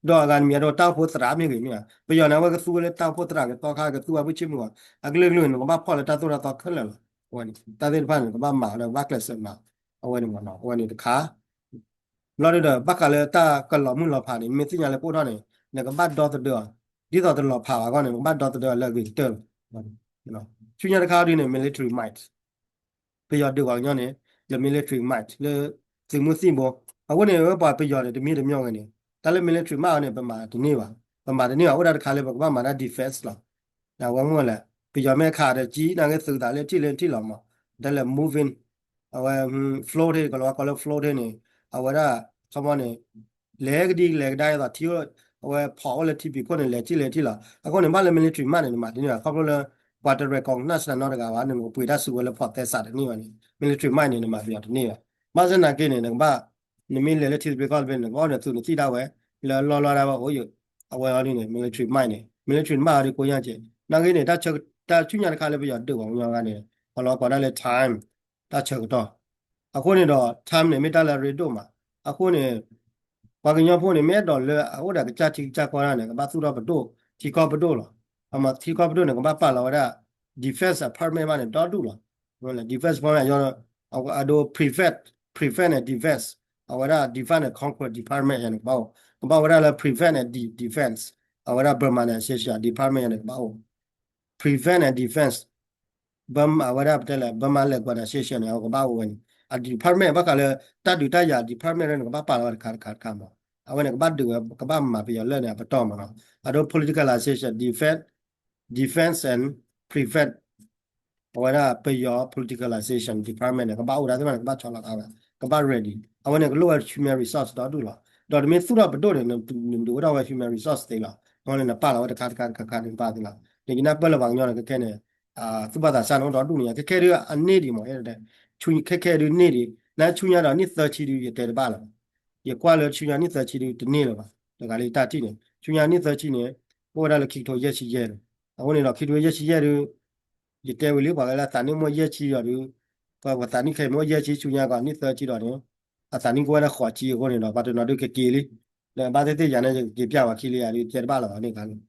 ဒီးအဂၤတမံၤအဒိ တၢ်အိၣ်ဖှိၣ်သရၣ်မ့ၢ်ဂ့ၤမ့ၢ်ဧါ ပယီၤန့ၣ် အဝဲကသူဝဲလၢတၢ်အိၣ်ဖှိၣ်သရၣ်ကသီခါ ကသူဝဲဖုဆ့မုၢ်ဂီၤ အကလုာ်ကလုာ်န့ၣ် နကဘၣ်ဖီၣ်လၢတၢ်သိၣ်တၢ်သီခဲလၢာ်လီၤ အဝဲန့ၣ် တၢ်သ့ၣ်တဖၣ်န့ၣ် နကဘၣ်မၤလၢကဘၣ်ကျဲးစၢးမၤ အဝဲန့ၣ်မးနီၤ အဝဲန့ၣ်တခါ ဘျီဒုဒီး ဘၣ်ဃးလၢတၢ်ကလီၤမုၢ်လီၤဖးန့ၣ် မ့ၢ်သ့ၣ်ညါလၢပအိၣ်ထီၣ်န့ၣ် နကဘၣ်ဒီသဒၢအီၤ ဒ်သိးတလီၤဖးဘၣ်အဂီၢ်န့ၣ် နကဘၣ်ဒီသဒၢအီၤလၢအဂ့ၤကတၢၢ်လီၤ ဆူညါတခါဒ်န့ၣ် military might ပယီၤဒုးပှၤကညီန့ၣ် လၢ military might လၢ သုးမုၢ်သံၣ်ဘိ အဃိန့ၣ် ဝဲပှၤပယီၤန့ၣ် တမံၤတမံၤဂ့ၤန့ၣ် တၢ်လၢ military might အီၤန့ၣ် ပမၤတန့ၢ်ဘၣ်, ပမၤတန့ၢ်ဘၣ် အိၣ်ဒၣ်တခါလၢပကဘၣ်မၤတၢ် defense လီၤ. အဝဲမ့ၢ်လဲၣ်, ပယီၤမ့ၢ်ခးဒီးကံ နာ်က့သုးသးလၢထံၣ်လၢထံၣ်လီၤမး, တၢ်လဲၤ moving, အဝဲ float ကလီၤဝါကီလၢ float န့ၣ်, အဝဲဒၣ် ခီမီန့ၣ် လဲၤကဒံလဲၤကဒါအသိး ထံ အဝဲဖီၣ်အိၣ်လၢထံဖံးခိၣ်န့ၣ် လဲၤထံၣ်လဲၤထံၣ်လီၤ. အဃိန့ၣ် ဘၣ်လၢ military might န့ၣ် နမၤတန့ၢ်ဘၣ် ခီဖျိလၢ ပှၤတ recognize နၤနီတဂၤဘၣ်, နကပှ့ၤတၢ်စုကဝဲၤလၢဖီၣ်သဲစးတန့ၢ်ဘၣ်န့ၣ် military might န့ၣ် နမၤပယီၤတန့ၢ်ဘၣ်. ဘၣ်ဆၣ်သနာ်က့န့ၣ် နကဘၣ် နမ့ၢ်လဲၤလၢထံသဘျ့ကီၢ်သဘျ့န့ၣ် နကဘၣ်အိၣ်ဒီးသုးနသံၣ်ဒၣ်ဝဲ လၢလီၢ်လီၢ်ဒၣ်ဝဲအိၣ်ယိာ်, အဝဲအီၤဒ်န့ၣ် military might န့ၣ် military might အီၤဒ်ကိးညါက့, နာ်က့န့ၣ် တၢ်ဆၢ တၢ်ဆူညါတခါလၢပယီၤဒုးပှၤကညီဂၤန့ၣ် ပှၤလီၤကိးဒၣ်လၢ time တၢ်ဆၢကတီၢ်. အဃိန့ၣ်ဒီး time န့ၣ် မ့ၢ်တၢ်လၢအရ့ဒိၣ်မး. အဃိန့ၣ် ပှၤကညီဖိန့ၣ် မ့ၢ်အဲၣ်ဒိးလၢအအိၣ်ဒီးကစၢ်ထံကစၢ်ကီၢ်ဒၣ်န့ၣ် ကဘၣ်သူၣ်ထီၣ်ပဒိၣ် ထံကီၢ်ပဒိၣ်လီၤ. အမ့ၢ်ထံကီၢ်ပဒိၣ်န့ၣ် ကဘၣ်ပာ်လီၤဝဲဒၣ် defense department ဘၣ်န့ၣ် ဒီဒူၣ်လီၤ. defense department အဒိ prevent, prevent and defense အဝဲဒၣ် divide and conquer department ယၤန့ၣ်ကဘၣ်အိၣ်, ကဘၣ်ဝဲဒၣ်လၢ prevent and de- defense အဝဲဒၣ် Burma န့ၣ် association department ယၤန့ၣ်ကဘၣ်အိၣ် prevent and defense, ဘၣ်မၤဝဲဒၣ်ပတဲလဲၣ် Burma Land Guard Association န့ၣ် အဝဲကဘၣ်အိၣ်ဝဲန့ၣ်, အ department ဘၣ်ဃးလၢ တၢ်ဒုးတၢ်ယၤ department န့ၣ် ကဘၣ်ပာ်လီၤဝဲတခါတခါတခါမး, အဝဲန့ၣ် ကဘၣ်ဒုးဝဲ ကဘၣ်မၤပယီၤလၢာ်န့ၣ် အပတီၢ်မးနီၤ, အဒိ political association, defense, defense and prevent အဝဲဒၣ်ပယီၤ politicalization department န့ၣ် ကဘၣ်အိၣ်ဒၣ်သ့ၣ်တဖၣ်န့ၣ် ကဘၣ်ဆီလီၤသးဝဲ, ကဘၣ် ready, အဝဲန့ၣ် ကလိၣ်ဝဲ human resource ဒီဒူၣ်လီၤ. ဒီးနမ့ၢ်သူၣ်ထီၣ်ပဒိၣ်န့ၣ် နဒုးအိၣ်ထီၣ်ဝဲ human resource သ့လီၤ. အဃိန့ၣ် နပာ်လီၤဝဲတခါတခါတခါခါန့ၣ် နပာ်သ့လီၤ. န့ၣ်ယနၢ်ပၢၢ်လၢပှၤကညီန့ၣ် ခဲခဲန့ၣ် သူၣ်ဘၣ်သးစၢ်န့ၣ်အိၣ်ဒီဒူၣ်န့ၣ် ခဲခဲဒုးအန့ၢ်ဒံးမး, ခဲခဲဒုးန့ၢ်ဒံး, နဆူညါဒီးနံၣ်သၢဆံဒုး ယတဲတဘၣ်လၢၤဘၣ်. ယကွၢ်လၢဆူညါနံၣ်သၢဆံဒုးတန့ၢ်လၢၤဘၣ်. တဂၤလၢယတၢ်ထံၣ်န့ၣ် ဆူညါနံၣ်သၢဆံန့ၣ် အိၣ်ဝဲဒၣ်လၢခံကထိယဲၢ်ဆံယဲၢ်န့ၣ်, အဃိန့ၣ်ဒီး ခံကထိယဲၢ်ဆံယဲၢ်ဒုး ယတဲဝံၤလံ ပှၤကလၢအသးနံၣ်မိၢ်ယဲၢ်ဆံဒီးဒုး, ပှၤသးနံၣ်ခဲအံၤမိၢ်ယဲၢ်ဆံ ဆူညါကီးနံၣ်သၢဆံဒီးန့ၣ် အသးနံၣ်ကအိၣ်ဝဲဒၣ်ဃိးဆံအဃိန့ၣ်ဒီး ပှၤတနီၤဒုးကက့ၤလံ. ဒီးဘၣ်သ့ၣ်သ့ၣ်ယၤန့ၣ် ယကက့ၤပျၢ်ဝဲခံလံယၤဒုး တဲတဘၣ်လၢၤဘၣ်န့ၣ်ခါန့ၣ်,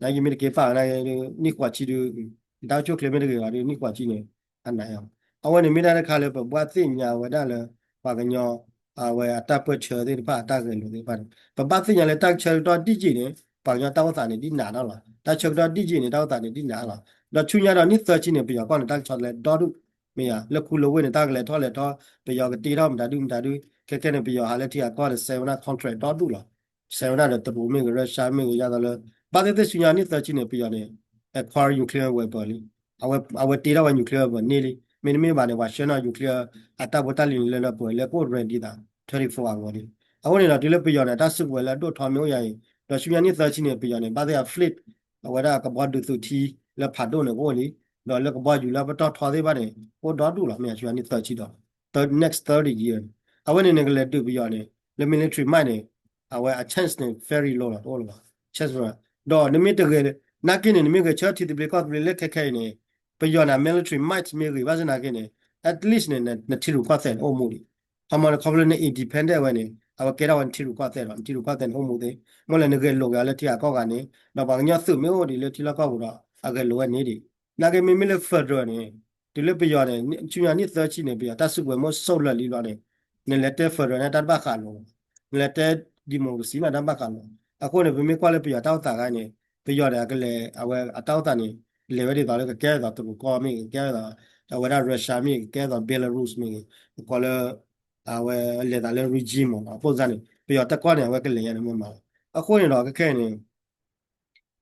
နကမ့ၢ်တက့ၤပာ်ဝဲဒၣ် နံၣ်ဃိးဆံဒုး တၢ်အိၣ်ဆူၣ်အိၣ်ချ့မ့ၢ်တဂ့ၤဘၣ်ဒုး နံၣ်ဃိးဆံန့ၣ် အနးအီၤ. အဝဲန့ၣ်မ့ၢ်ဒၣ်တခါလၢပဘၣ်သ့ၣ်ညါဝဲဒၣ်လၢ ပှၤကညီ အဝဲအတၢ်ပၢၢ်ဆၢသ့ၣ်တဖၣ် အတၢ်ဂဲၤလိာ်သ့ၣ်တဖၣ်န့ၣ် ပဘၣ်သ့ၣ်ညါလၢတၢ်ဆၢကတီၢ်ဒံၣ်က့ၤန့ၣ် ပှၤကညီတၢ်အိၣ်သးန့ၣ်ဒ်နးလီၤလီၤ. တၢ်ဆၢကတီၢ်ဒံၣ်က့ၤန့ၣ် တၢ်အိၣ်သးန့ၣ်ဒ်နးလီၤ. ဒီးဆူညါဒီးနံၣ်သၢဆံန့ၣ် ပယီၤကီၢ်န့ၣ် တၢ်ကဆီတလဲဒီဒူၣ်, မ့ၢ်ယၤ လၢခူလၢဝ့ၢ်န့ၣ် တၢ်ကလဲၤထီၣ်လဲၤထီၣ် ပယီၤကတ့ထီၣ်မတၤဒုမတၤဒု, ခဲခဲန့ၣ် ပယီၤဟးလၢထံဂၤကီၢ်ဒီး စဲးဝဲဒၣ် contract ဒီဒူၣ်လီၤ. စဲးဝဲဒၣ်ဒီးတရူးမ့ၢ်ဂ့ၤ Russia မ့ၢ်ဂ့ၤ ယသးလၢ ဘၣ်သ့ၣ်သ့ၣ်ဆူညါနံၣ်သၢဆံန့ၣ် ပယီၤန့ၣ် acquire nuclear weapon လံ. အဝဲတ့ထီၣ်ဝဲ nuclear weapon န့ၢ်လံ. မ့တမ့ၢ်ဘၣ်န့ၣ် ပှၤဆှၢန့ၢ် nuclear အတၢ်ဖိတၢ်လံၤန့ၣ် လၢလၢပှဲၤပှဲၤ လၢကအိၣ် ready သး twenty-four hour န့ၣ်. အဃိန့ၣ်ဒီး တုၤလၢပယီၤန့ၣ် တၢ်စုကဝဲၤလၢအဒိၣ်ထီမ့ၢ်အိၣ်ယၤအံၤ ဒီးဆူညါနံၣ်သၢဆံန့ၣ် ပယီၤန့ၣ် ဘၣ်သ့ၣ်အ fleet အဝဲဒၣ်ကဘီဒုးသုးထံ လၢဖးဒိၣ်န့ၣ်ကအိၣ်လံ, ဒီးလၢကဘီယူၤလၢပတီၢ်ထီသ့ၣ်တဖၣ်န့ၣ် ကအိၣ်ဒီဒူၣ်လီၤ. မ့ၢ်ယၤဆူညါနံၣ်သၢဆံဒီး next thirty year န့ၣ် အဝဲန့ၣ်န့ၣ် ကလဲၤဒုးပယီၤန့ၣ် လၢ military might န့ၣ် အဝဲအ chance န့ၣ် very low လီၤ တအိၣ်လၢၤဘၣ်. chance ဒီးနမ့ၢ်တဂဲၤ နာ်က့န့ၣ် နမ့ၢ်ဂဲၤဆၢထံသဘျ့ကီၢ်သဘျ့လၢခဲခဲအံၤန့ၣ် ပယီၤန့ၣ် military might မ့ၢ်ဂ့ၤဘၣ်ဆၣ်သနာ်က့န့ၣ် at least န့ၣ် နထံရူၢ်ကီၢ်သဲးန့ၣ်အိၣ်မူဒံး. ခီမီန့ၣ် ခီဖျိလၢန independent ဝဲန့ၣ် အဝဲကဲထီၣ်ဝဲနထံရူၢ်ကီၢ်သဲးဒီး နထံရူၢ်ကီၢ်သဲးန့ၣ်အိၣ်မူသ့, မ့ၢ်လၢနဂဲၤလိာ်က့ၤအီၤလၢထံဂၤကီၢ်ဂၤန့ၣ် ဒီးပှၤကညီသုးမ့ၢ်အိၣ်ဒံးလၢထံလီၢ်ကီၢ်ပူၤဒီး အဂဲၤလိာ်ဝဲန့ၣ်ဒံး. နာ်က့မ့မ့ၢ်လၢ federal န့ၣ် တုၤလၢပယီၤန့ၣ် ဆူညါနံၣ်သၢဆံန့ၣ် ပယီၤတၢ်စုကဝဲၤမ့ၢ် solid လံဘျီန့ၣ် နလဲၤတဲ federal န့ၣ် တၢ်တဘၣ်ဃးလိာ်, နလဲၤတဲ democracy န့ၣ် တၢ်ဘၣ်ဃးလိာ်. အဃိန့ၣ် ပမ့ၢ်ကွၢ်လၢပယီၤတၢ်အိၣ်သးခါန့ၣ် ပယီၤန့ၣ် အကလဲၤ အဝဲအတၢ်အိၣ်သးန့ၣ် လဲၤဝဲဒ်သိးလၢကကဲထီၣ်တရူးကီၢ်မ့ၢ်ဂ့ၤ ကကဲထီၣ်အဝဲဒၣ် Russia မ့ၢ်ဂ့ၤ ကကဲထီၣ် Belarus မ့ၢ်ဂ့ၤ ပကိးလၢ အဝဲလဲၤသးလၢ regime မ့ၢ်နီၤ အပိၢ်စါန့ၣ် ပယီၤတကီၢ်န့ၣ် အဝဲကလဲၤယါန့ၣ်မ့ၢ်မးလီၤ. အဃိန့ၣ်ဒီး ခဲခဲအံၤန့ၣ်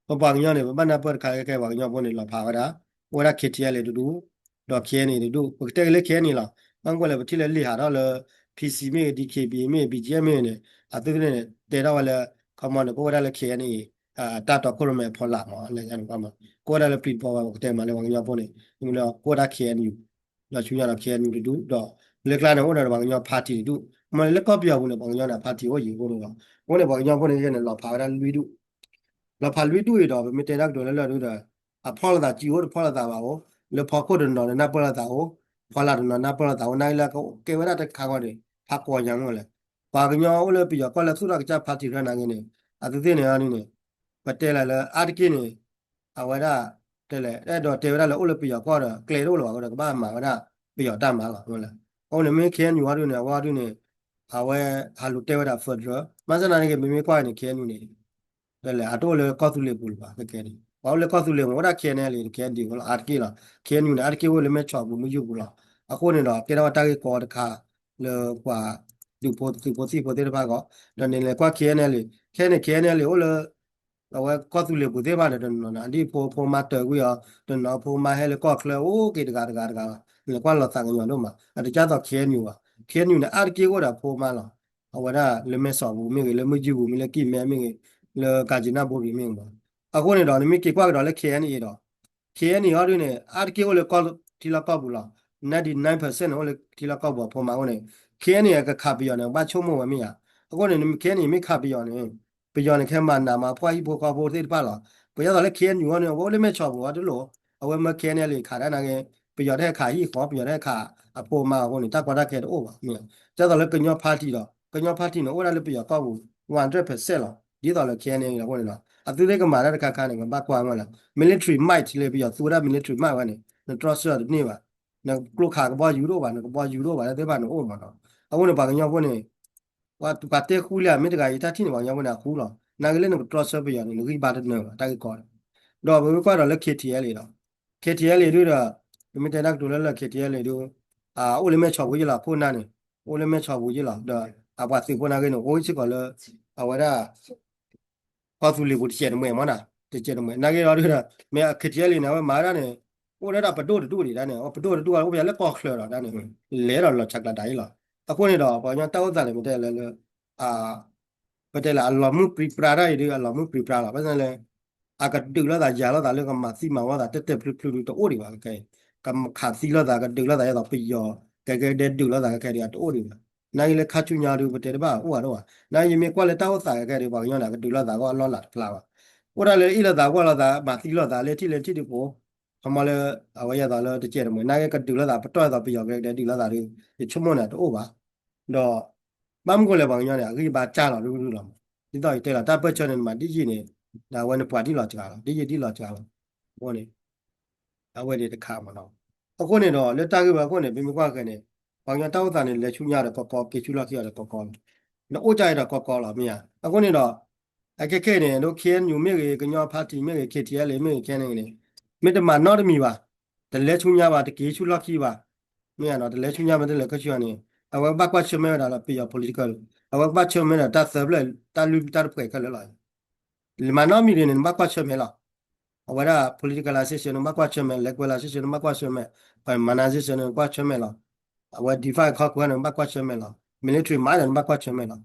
ပပှၤကညီန့ၣ် ပဘၣ်နၢ်ပၢၢ်တခါ ခဲခဲပှၤကညီဖိန့ၣ် လီၤဖးဝဲဒၣ် အိၣ်ဝဲဒၣ် K T L တဒူၣ် ဒီး K N A တဒူၣ် ပကတဲက့ၤလၢ K N A လီၤ. ဘၣ်မနုၤလဲၣ် ပထံၣ်လၢလံာ်ဟးထီၣ်လၢ P C မ့ၢ်ဂ့ၤ D K B A မ့ၢ်ဂ့ၤ B G F မ့ၢ်ဂ့ၤန့ၣ် အသုသ့ၣ်န့ၣ် တဲထီၣ်ဝဲလၢ ခီမီန့ၣ် ကအိၣ်ဝဲဒၣ်လၢ K N A တၢ်တီခိၣ်ရိၣ်မဲအဖီလာ်မး လၢညါန့ၣ် ကအိၣ်ဝဲဒၣ်လၢပျံၤတဘီဝဲ ပကတဲမးလၢပှၤကညီဖိန့ၣ် မ့ၢ်လၢကအိၣ်ဝဲဒၣ် K N U ဒီးဆူညါဒီး K N U တဒူၣ် ဒီးလၢကျါန့ၣ် အိၣ်ဒီးပှၤကညီ party တဒူၣ် မ့ၢ်လၢကီၢ်ပယီၤပူၤန့ၣ် ပှၤကညီန့ၣ် party အိၣ်ယံၤအဃိန့ၣ်လီၤ. အဃိန့ၣ် ပှၤကညီဖိန့ၣ် ယဲန့ၣ် လီၤဖးဝဲဒၣ်လွံၢ်ဒူၣ် လီၤဖးလွံၢ်ဒူၣ်အံၤဒီး ပမ့ၢ်တဲတၢ်ကတိၤလၢလၢာ်ဒုဒီး အဖီၣ်လိာ်သးကံအိၣ် တဖီၣ်လိာ်သးဘၣ်အိၣ် လၢဖီခိၣ်တနီၤန့ၣ် နၢ်ပၢၢ်လိာ်သးအိၣ် ဖီလာ်တနီၤနၢ်ပၢၢ်လိာ်သးအိၣ် နာ်က့လၢကကဲဝဲဒၣ်တခါဂီၢ်န့ၣ် ဖးကွီၢ်ညါမ့ၢ်လဲၣ် ပှၤကညီအိၣ်လၢပယီၤကီၢ်လၢသူၣ်ထီၣ်ကစၢ် party ရၢနာ်က့န့ၣ် အသုသ့ၣ်န့ၣ်အီၤဒ်န့ၣ် ပတဲလၢလၢအါတက့ၢ်န့ၣ် အဝဲဒၣ် တဲလဲၣ် အဲၣ်ဒိးတဲဝဲဒၣ်လၢအိၣ်လၢပယီၤကီၢ်ဒီး ကျဲတအိၣ်လၢၤဘၣ်အဃိဒီး ကဘၣ်မၤဝဲဒၣ်ပယီၤတၢ်မၤလီၤမ့ၢ်လဲၣ်. အဃိန့ၣ်မ့ၢ် K N U အီၤဒ်န့ၣ် အဝဲအီၤဒ်န့ၣ် အဝဲဟးလူၤတဲဝဲဒၣ် federal ဘၣ်ဆၣ်သနာ်က့ မ့မ့ၢ်ကွၢ်န့ၣ် K N U န့ၣ် တဲလဲၣ် အတအိၣ်လၢကီၢ်သူလ့ၤပူၤလၢၤဘၣ် ခဲကဲန့ၣ် ပှၤအိၣ်လၢကီၢ်သူလ့ၤမ့ၢ်အိၣ်ဒၣ် K N L A ဒီး K N D လီၤ အါတက့ၢ်လီၤ. K N U န့ၣ် အါတက့ၢ်အိၣ်လၢမဲၢ်ဆီးပူၤမုၢ်ယူၢ်ပူၤလီၤ. အဃိန့ၣ်ဒီး ကဲထီၣ်ဝဲတၢ်ဂ့ၢ်ကီတခါ လၢပှၤ ဒူၣ်ဖိသုးဖိသံၣ်ဖိသ့ၣ်တဖၣ်အဂီၢ် ဒီးန့ၣ်လဲၤကွၢ် K N L A ခဲအံၤန့ၣ် KNLA အိၣ်လၢ အဝဲကီၢ်သူလ့ၤပူၤသ့ၣ်တဖၣ်န့ၣ် တနီၤနီၤ ဒ်ဖိဖိမါတၢၤကွံာ်အီၤ တနီၤဖိမါဟဲလၢကီၢ်ချၢ အိၣ်က့ၤတဂၤတဂၤတဂၤလီၤ. လဲၤကွၢ်လီၤသးကညီၤဒိၣ်မး အတကၢ်သိး KNU ဘၣ်. KNU န့ၣ် အါတက့ၢ်အိၣ်ဒီးဖိမါလီၤ. အဝဲဒၣ်လၢမဲၢ်ဆီးပူၤမ့ၢ်ဂ့ၤ, လၢမုၢ်ယုၢ်ပူၤမ့ၢ်ဂ့ၤ, လၢကံၣ်မဲမ့ၢ်ဂ့ၤ, လၢကၣ်စံနၣ်ဘူရံၤမ့ၢ်ဂ့ၤမး. အဃိန့ၣ်ဒီး နမ့ၢ်က့ၤကွၢ်ကဒီးလၢ KNA ဒီး KNA အီၤဒုန့ၣ် အါတက့ၢ်အိၣ်လၢကီၢ်ထံလီၢ်ကီၢ်ပူၤလီၤ. ninety-nine percent န့ၣ် အိၣ်လၢထံလီၢ်ကီၢ်ပူၤအဖိမါအဃိန့ၣ် KNA ကခးပယီၤန့ၣ် ဘၣ်ဆိကမိၣ်ဝဲမ့ၢ်ဧါ. အဃိန့ၣ် KNA မ့ၢ်ခးပယီၤန့ၣ် ပယီၤန့ၣ် ကဟဲမၤနးမၤဖှီၣ်ဟံၣ်ဖိဃီဖိသ့ၣ်တဖၣ်လီၤ. ပယီၤသိးလၢ KNU အီၤန့ၣ် အဝဲအိၣ်လၢမဲၢ်ဆီးပူၤအီၤတလိၣ်, အဝဲမၢ KNLA ခးဒၣ်နာ်က့ ပယီၤတဟဲခးဟံၣ်ဃီ, ပယီၤတဟဲခးအဖိအမါအဃိန့ၣ် တၢ်ကီတၢ်ခဲတအိၣ်ဘၣ်. ဒ်သိးလၢကညီ party ဒီး ကညီ party န့ၣ် အိၣ်ဒၣ်လၢပယီၤကီၢ်ပူၤ one hundred percent လီၤ. ဒ်သိးလၢ KNA အဃိန့ၣ်လီၤ. အသုသ့ၣ်ကမၤတၢ်တခါခါန့ၣ် ကဘၣ်ကွၢ်မ့ၢ်လၢ military might လၢပယီၤသူဝဲဒၣ် military might ဝဲန့ၣ် နတြီဆၢတန့ၢ်ဘၣ်. နကျိခးကဘီယူၤတအိၣ်ဘၣ်, နကဘီယူၤတအိၣ်ဘၣ် လၢသ့ၣ်တဖၣ်န့ၣ်အိၣ်မးနီၤ. အဃိန့ၣ် ပှၤကညီဖိန့ၣ် ပှၤတဲဃူလၢအမ့ၢ်တဂၤအံၤ တၢ်ထံၣ်န့ၣ် ပှၤကညီဖိန့ၣ် အဃူလီၤ. နာ်က့လၢနကတြီဆၢပယီၤန့ၣ် နဂံၢ်ဘါတနၢၤဘၣ် တၢ်ဂ့ၢ်ကီန့ၣ်. ဒီးပမ့ၢ်ကွၢ်ဒီးလၢ KTLA ဒီး KTLA ဒုဒီး ပမ့ၢ်တဲတၢ်ကတိၤလၢလၢ KTLA ဒု အိၣ်လၢမဲၢ်ဆီးပူၤယ့ၢ်လီၤ, ခိၣ်နၢ်န့ၣ် အိၣ်လၢမဲၢ်ဆီးပူၤယ့ၢ်လီၤ. ဒီးအပှၤသုးဖိနာ်က့န့ၣ် အိၣ်စ့ၢ်ကီးလၢ အဝဲဒၣ် ကီၢ်သူလ့ၤပူၤတစဲးတမှဲၤမ့ၢ်နီၤ, တစဲးတမှဲၤ. နာ်က့ဒီးဒုဒီး မ့ၢ် KTLA န့ၣ် အဝဲမၤဝဲဒၣ်န့ၣ် အိၣ်ဒၣ်ဒီးပဒိၣ်တဒူၣ်ဒံးဒၣ်န့ၣ်, ပဒိၣ်တဒူၣ် အိၣ်ပယီၤလၢကီၢ်ချၢဒီးဒၣ်န့ၣ် လဲၤဒီးလီၤဆးကျးတၢ်အံၤလီၤ. အဃိန့ၣ်ဒီး ပှၤကညီတၢ်အိၣ်သးန့ၣ် ပတဲလၢ လၢ ပတဲလၢအလီၤမုၢ်ပြံပြါတၢ်အံၤဒု အလီၤမုၢ်ပြံပြါလီၤ. ဘၣ်ဆၣ်လၢ အကဒုးလိာ်သးယၤလိာ်သးလၢကမၤသံမၤဝီသး တဲတဲဖျုဖျုဒုတအိၣ်ဒံးဘၣ်ခဲအံၤ. ကခးသံလိာ်သး ကဒုးလိာ်သး ဒ်သိးပယီၤကကဲဒဲဒုးလိာ်သးခဲအံၤဒု အတအိၣ်ဒံးဘၣ်. နာ်က့လၢခါဆူညါဒု ပတဲတဘၣ်အိၣ်ဘၣ်ဒိၣ်ဘၣ်. နာ်က့ယမ့ၢ်ကွၢ်လၢတၢ်အိၣ်သးခဲအံၤဒု ပှၤကညီန့ၣ် အကဒုးလိာ်သးအဂီၢ်အလီၢ်လၤတဖျါဘၣ်. အိၣ်ဒၣ်လၢအ့ၣ်လိာ်သးကွၢ်လိာ်သး မၤသံလိာ်သး လၢထံၣ်လၢထံၣ်ဒုဖိ ခီမီလၢ အဝဲယဲသိးလၢတစဲးတမှဲၤ နာ်က့ကဒုးလိာ်သး ပတီၢ်ယဲသိးပယီၤကဒုးလိာ်သးဒု ယဆိကမိၣ်န့ၣ်တအိၣ်ဘၣ်. ဒီး ဘၣ်မနုၤဃိလဲၣ် ပှၤကညီန့ၣ် အဂံၢ်ဘါစၢ်လီၤဒုဒုလီၤမး. ဒ်သိးယတဲလီၤ တၢ်ပၢၢ်ဆၢန့ၣ် နမၤဒ်ယံာ်န့ၣ် ဒီးအဝဲန့ၣ်ပှၤဒ်လီၤစှၤလီၤ ဒ်ယံာ်ဒ်လီၤစှၤလီၤ. အဃိန့ၣ် အဝဲန့ၣ်တခါမ့ၢ်နီၤ. အဃိန့ၣ်ဒီး လၢတၢ်ဂ့ၢ်ဝဲအဃိန့ၣ် ပမ့ၢ်ကွၢ်ဃဲန့ၣ် ပှၤကညီတၢ်အိၣ်သးန့ၣ် လဲၤဆူညါဒီးကီကီ က့ၤဆူလီၢ်ခံအီၤဒီးကီကီလီၤ. နအိၣ်ကၢ်အံၤဒီးကီကီလီၤ မ့ၢ်ဧါ. အဃိန့ၣ်ဒီး အခဲခဲအံၤန့ၣ် ဒ် KNU မ့ၢ်ဂ့ၤ ကညီ party မ့ၢ်ဂ့ၤ KTLA မ့ၢ်ဂ့ၤ ခဲန့ၣ်န့ၣ် မ့ၢ်တမၤနီတမံၤဘၣ်, တလဲၤဆူညါဘၣ် တက့ၤဆူလီၢ်ခံဘၣ်, မ့ၢ်ဧါနီၤ တလဲၤဆူညါမ့ၢ်တလဲၤခီဆူညါန့ၣ် အဝဲကဘၣ်ကွၢ်ဆၢၣ်မဲာ်ဝဲဒၣ်လၢပယီၤ political အဝဲကဘၣ်ဆၢၣ်မဲာ်ဒီးတၢ်သၢဖျၢၣ် တၢ်လွံၢ်တၢ်တပှဲၤခဲလၢာ်လီၤ. မၤနီတမံၤန့ၣ် နဘၣ်ကွၢ်ဆၢၣ်မဲာ်လီၤ. အဝဲဒၣ် politicalization နဘၣ်ကွၢ်ဆၢၣ်မဲာ်, legalization နဘၣ်ကွၢ်ဆၢၣ်မဲာ်, ပှၤ modernization နကွၢ်ဆၢၣ်မဲာ်လီၤ. အဝဲ define ခီကွၢ်နဘၣ်ကွၢ်ဆၢၣ်မဲာ်လီၤ. military might နဘၣ်ကွၢ်ဆၢၣ်မဲာ်လီၤ.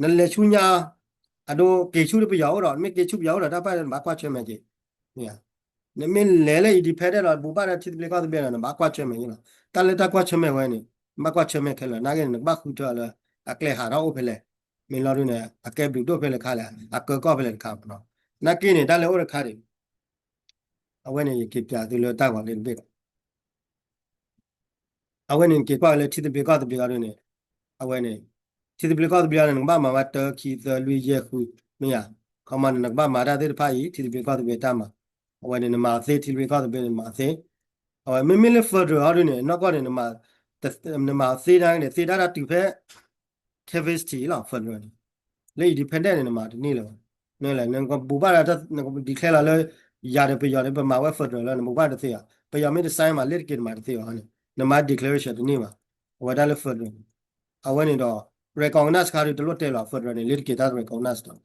နလဲၤဆူညါ အဒိက့ၤဆူတပယီၤအိၣ်ဒီး နမ့ၢ်က့ၤဆူပယီၤအိၣ်ဒီး တၢ်ပၢ်န့ၣ် နဘၣ်ကွၢ်ဆၢၣ်မဲာ်က့ၤ နမ့ၢ်လဲၤလၢ independent ဒီး ဘူးဘၣ်ဒီးထံသဘျ့ကီၢ်သဘျ့ဒီး နဘၣ်ကွၢ်ဆၢၣ်မဲာ်က့ၤလီၤ. တၢ်လၢတၢ်ကွၢ်ဆၢၣ်မဲာ်ဝဲန့ၣ် နဘၣ်ကွၢ်ဆၢၣ်မဲာ်ခဲလၢာ် နာ်က့န့ၣ် နကဘၣ်ဃုထၢလၢ အကျဲဟးထီၣ်အိၣ်ဖဲလဲၣ်, မ့ၢ်လီၤဒုန့ၣ် အကဲဘျုးဒိၣ်ဖဲလဲၣ်တခါလဲၣ်, အကၢကီၢ်ဖဲလဲၣ်တခါမ့ၢ်နီၤ. နာ်က့န့ၣ် တၢ်လၢအိၣ်တခါဒံး အဝဲန့ၣ် ယက့ၤပျးသုလၢတၢ်ဂီၤလၢတဘ့ၣ်ဒီး အဝဲန့ၣ် နက့ၤကွၢ်လၢထံသဘျ့ကီၢ်သဘျ့အီၤဒ်န့ၣ် အဝဲန့ၣ် ထံသဘျ့ကီၢ်သဘျ့အီၤန့ၣ် နကဘၣ်မၤဝဲတၢ ခံ သၢ လွံၢ် ယဲၢ် ဃု မ့ၢ်ဧါ. ခီမီန့ၣ် နကဘၣ်မၤတၢ်သ့ၣ်တဖၣ်အံၤ ထံသဘျ့ကီၢ်သဘျ့တၢ်မၤ, အဝဲန့ၣ် နမၤအီၤသ့ ထံသဘျ့ကီၢ်သဘျ့န့ၣ် နမၤအီၤသ့ အဝဲမ့မ့ၢ်လၢ federal အီၤဒ်န့ၣ် နီၢ်ကီၢ်န့ၣ် နမၤအီၤသ့ဒၣ်န့ၣ် သ့ဒၣ်တၢ်တုၤဖဲ capacity လီၤ federal န့ၣ်, လၢ independent န့ၣ် နမၤတန့ၢ်လၢၤဘၣ်. နလဲၣ် နကဘူးဘၣ်ဒီး နက declare လီၤလၢ ယၤဒီးပယီၤန့ၣ် ပမၤဝဲ federal လီၤ နဘူးဘၣ်တသ့ဘၣ်. ပယီၤမ့ၢ်တ sign မး လ့တက့ၤနမၤတသ့ဘၣ်န့ၣ် နမၤ declaration တန့ၢ်ဘၣ်. အဝဲဒၣ်လၢ federal န့ၣ် အဝဲန့ၣ်ဒီး recognize ခါဒုးတလိၣ်တဲလီၤ federal န့ၣ် လ့တက့ၤတၢ် recognize ဒီး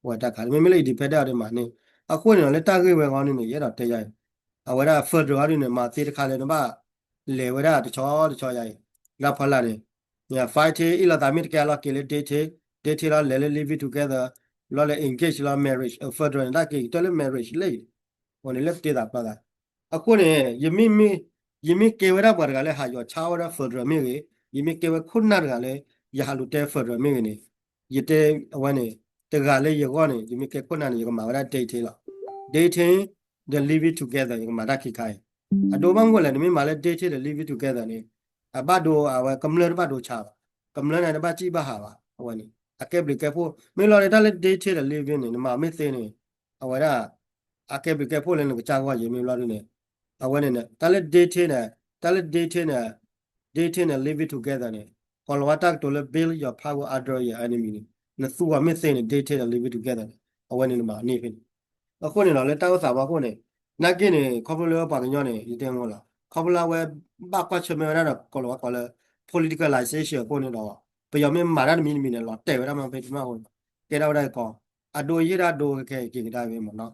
အဝဲတၢ်ခါ မ့မ့ၢ်လၢ independent အီၤဒ်မးန့ၣ် အဃိန့ၣ်ဒီး လၢတၢ်ဂ့ၢ်ဝဲအဂီၢ်န့ၣ်န့ၣ် ယအဲၣ်ဒိးတဲယၤအံၤ အဝဲဒၣ် federal အီၤဒ်န့ၣ် မၤသ့တခါလၢနဘၣ် လဲၤဝဲဒၣ်တဆီတဆီယၤအံၤ လၢဖီလာ်န့ၣ် fighting အ့ၣ်လိာ်သးမ့ၢ်တကဲလီၤက့ၤလၢ dating, dating လီၤလဲၤလၢ living together လီၤလဲၤ engage လီၤ marriage, federal န့ၣ် တၢ်က့ၤကတၢၢ်လၢ marriage လၢအံၤ အဃိန့ၣ် လၢပတ့သးပျီသး အဃိန့ၣ် ယမ့ၢ်ကဲဝဲဒၣ်ပှၤတဂၤလၢဟးယီၤဆါဝဲဒၣ် federal မ့ၢ်ဂ့ၤ, ယမ့ၢ်ကဲဝဲခိၣ်နၢ်တဂၤလၢ ယဟးလူၤတဲ federal မ့ၢ်ဂ့ၤန့ၣ် ယတဲအဝဲန့ၣ် တဂၤလၢယဂီၢ်န့ၣ် ယမ့ၢ်ကဲခိၣ်နၢ်န့ၣ် ယကမၤဝဲဒၣ် dating လီၤ. dating the living together ယကမၤတၢ်ခံခါအံၤ အဒိဘၣ်မနုၤလဲၣ် နမ့ၢ်မၤလၢ dating the living together န့ၣ် အဘၣ်ဒိအဝဲကမျၢၢ်တဘၣ်ဒိဆါဘၣ်, ကမျၢၢ်န့ၣ်တဘၣ်စံၣ်ဘၣ်ဟးဘၣ် အဝဲန့ၣ် အကဲဘျုးကဲဖှိၣ် မ့ၢ်လီၤန့ၣ် တၢ်လၢ dating the living န့ၣ် နမၤမ့ၢ်သ့န့ၣ် အဝဲဒၣ် အကဲဘျုးကဲဖှိၣ်လၢနကစၢ်ဂီၢ်ယဲမ့ၢ်ဘျီဒ်န့ၣ် အဝဲန့ၣ် တၢ်လၢ dating န့ၣ် တၢ်လၢ dating န့ၣ် dating န့ၣ် living together န့ၣ် ကီၤလၤဝါတၢ်ကတိၤလၢ build your power under your enemy န့ၣ် နသူအီၤမ့ၢ်သ့န့ၣ် dating န့ၣ် living together န့ၣ် အဝဲန့ၣ်နမၤန့ၢ်ဖဲန့ၣ် အဃိန့ၣ်ဒီး လၢတၢ်အိၣ်သးဘၣ်အဃိန့ၣ် နာ်က့န့ၣ် ခီဖျိလၢပှၤကညီန့ၣ် ယတဲမ့ၢ်လီၤ ခီဖျိလၢအဝဲဘၣ်ကွၢ်ဆၢၣ်မဲာ်ဝဲဒၣ်ဒီး ကီၤလၤဝါကိးလၢ politicalization အဃိန့ၣ်ဒီး ပယီၤမ့ၢ်မၤတၢ်တမံၤတမံၤန့ၣ် လီၤတဲာ်ဝဲဒၣ်မ့ၢ်ဖဲတမ့ၢ်အဃိန့ၣ် ကဲဒၣ်ဝဲဒၣ်ကီး အဒိယဟ့ၣ်ဒၣ်ဒိခဲခဲအံၤက့ၤကဒါဝဲမ့ၢ်နီၤ.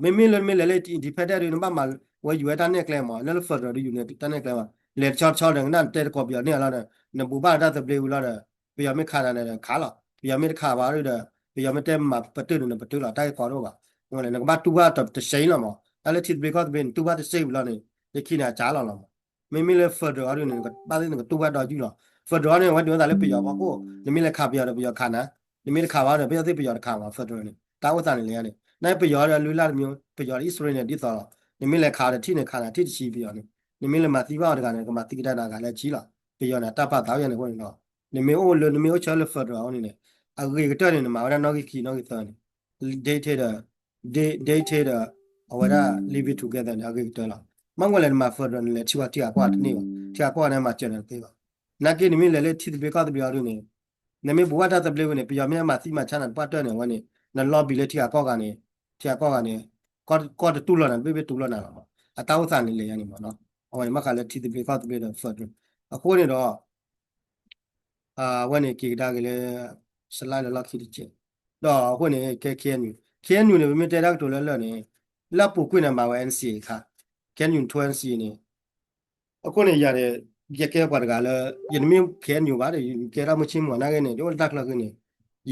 မ့မ့ၢ်လၢနမ့ၢ်လဲၤလၢ independent ဒ်နဘၣ်မၤဝဲ ယူၢ်ဝဲတၢ်နဲၣ်ကျဲမး လၢလၢ federal ဒ်ယူၢ်န့ၣ် တၢ်နဲၣ်ကျဲမး လဲၤတဆီတဆီဒီး ကနၣ်တဲတကိးပယီၤန့ၣ်အလီၢ်ဒီး နဘူးဘၣ်တၢ်သဘျ့ဝံၤလီၤဒီး ပယီၤမ့ၢ်ခးနၤဒီးခးလီၤ ပယီၤမ့ၢ်တခးဘၣ်ဒီး ပယီၤမ့ၢ်တဲမၤပတုာ်န့ၣ် နပတုာ်လီၤ တၢ်ဂ့ၢ်ကီတအိၣ်ဘၣ်. နကဘၣ်တူၢ်ဘၣ်တစဲးလီၤမး တၢ်လၢထံသဘျ့ကီၢ်သဘျ့ နတူၢ်ဘၣ်တစဲးဝံၤလီၤန့ၣ် လၢခံန့ၣ်အစးလီၤလီၤမး. မ့မ့ၢ်လၢ federal အီၤဒ်န့ၣ် ဘၣ်သ့ၣ်နကတူၢ်ဘၣ်ဒီးယူၢ်လီၤ federal န့ၣ် အဝဲဒုးဝဲသးလၢပယီၤဖီခိၣ် နမ့ၢ်လဲၤခးပယီၤဒီးပယီၤခးနၤ နမ့ၢ်တခးဘၣ်ဒီး ပယီၤသ့ၣ်ပယီၤတခးမး federal န့ၣ် တၢ်အိၣ်သးန့ၣ်လဲၤန့ၣ် နပယီၤဒီးလွံၢ်လၢ်တမံၤ ပယီၤဒီးအံၣ်စရ့လးန့ၣ် ဒ်သိးလီၤ နမ့ၢ်လဲၤခးဒီးထံၣ်န့ၣ်ခးနၤ ထံၣ်တဆံပယီၤန့ၣ် နမ့ၢ်လဲၤမၤသံဘၣ်အီၤတဂၤန့ၣ် ကမၤသံကဒါနၤဂၤလၢအဆံလီၤ ပယီၤန့ၣ်တၢ်ပာ်သးဝဲန့ၣ်အဃိန့ၣ်ဒီး နမ့ၢ်အိၣ်လၢ နမ့ၢ်အိၣ်ဆၢလၢ federal အီၤန့ၣ်န့ၣ် အဂ့ၤကတၢၢ်န့ၣ် နမၤဝဲဒၣ်နီၣ်ဂံၢ်ခံနီၣ်ဂံၢ်သၢန့ၣ် dictate ဒီး dictate ဒီး အဝဲဒၣ် living together န့ၣ် အဂ့ၤကတၢၢ်လီၤ. ဘၣ်မနုၤလဲၣ် နမၤ federal န့ၣ် လဲၤထံၣ်ဝဲထံဂၤကီၢ်ဂၤတန့ၢ်ဘၣ် ထံဂၤကီၢ်ဂၤန့ၣ် မၤစၢၤနၤတသ့ဘၣ်. နာ်က့နမ့ၢ်လဲၤလၢထံသဘျ့ကီၢ်သဘျ့အီၤဒ်န့ၣ် နမ့ၢ်ဘူးဘၣ်တၢ်သဘျ့ဝံၤန့ၣ် ပယီၤမ့ၢ်မၤသံမၤဆါနၤတပှၢ်တၢၢ်န့ၣ် အဝဲန့ၣ် န lobby လၢထံဂၤကီၢ်ဂၤန့ၣ် ထံဂၤကီၢ်ဂၤန့ၣ် ကီၢ်တတူၢ်လိာ်နၤ တဘ့ၣ်ဘ့ၣ်တူၢ်လိာ်နၤလီၤမး. အတၢ်အိၣ်သးန့ၣ်လဲၤယါန့ၣ်မးနီၤ အဝဲန့ၣ် ဘၣ်ဃးလၢထံသဘျ့ကီၢ်သဘျ့ဒီး federal အဃိန့ၣ်ဒီး အဝဲန့ၣ်က့ၤကဒါက့ၤလၢ စလၢ်လၢလီၢ်ခံတက့ၢ်. ဒီးအဃိန့ၣ် ကဲ K N U, K N U န့ၣ် ပမ့ၢ်တဲတၢ်ကတိၤလၢလၢာ်န့ၣ် လၢအပူၤကွံာ်န့ၣ် မၤဝဲ N C A အခါ K N U န့ၣ် ထိ N C A န့ၣ် အဃိန့ၣ် ယၤန့ၣ် ယကဲပှၤတဂၤလၢ ယတမ့ၢ် K N U ဘၣ်ဒီး ယကဲထီၣ်မုၢ်ဆ့ၣ်မုၢ်ဂီၤနာ်က့န့ၣ် ယအိၣ်လၢတၢ်ချၢဃံန့ၣ်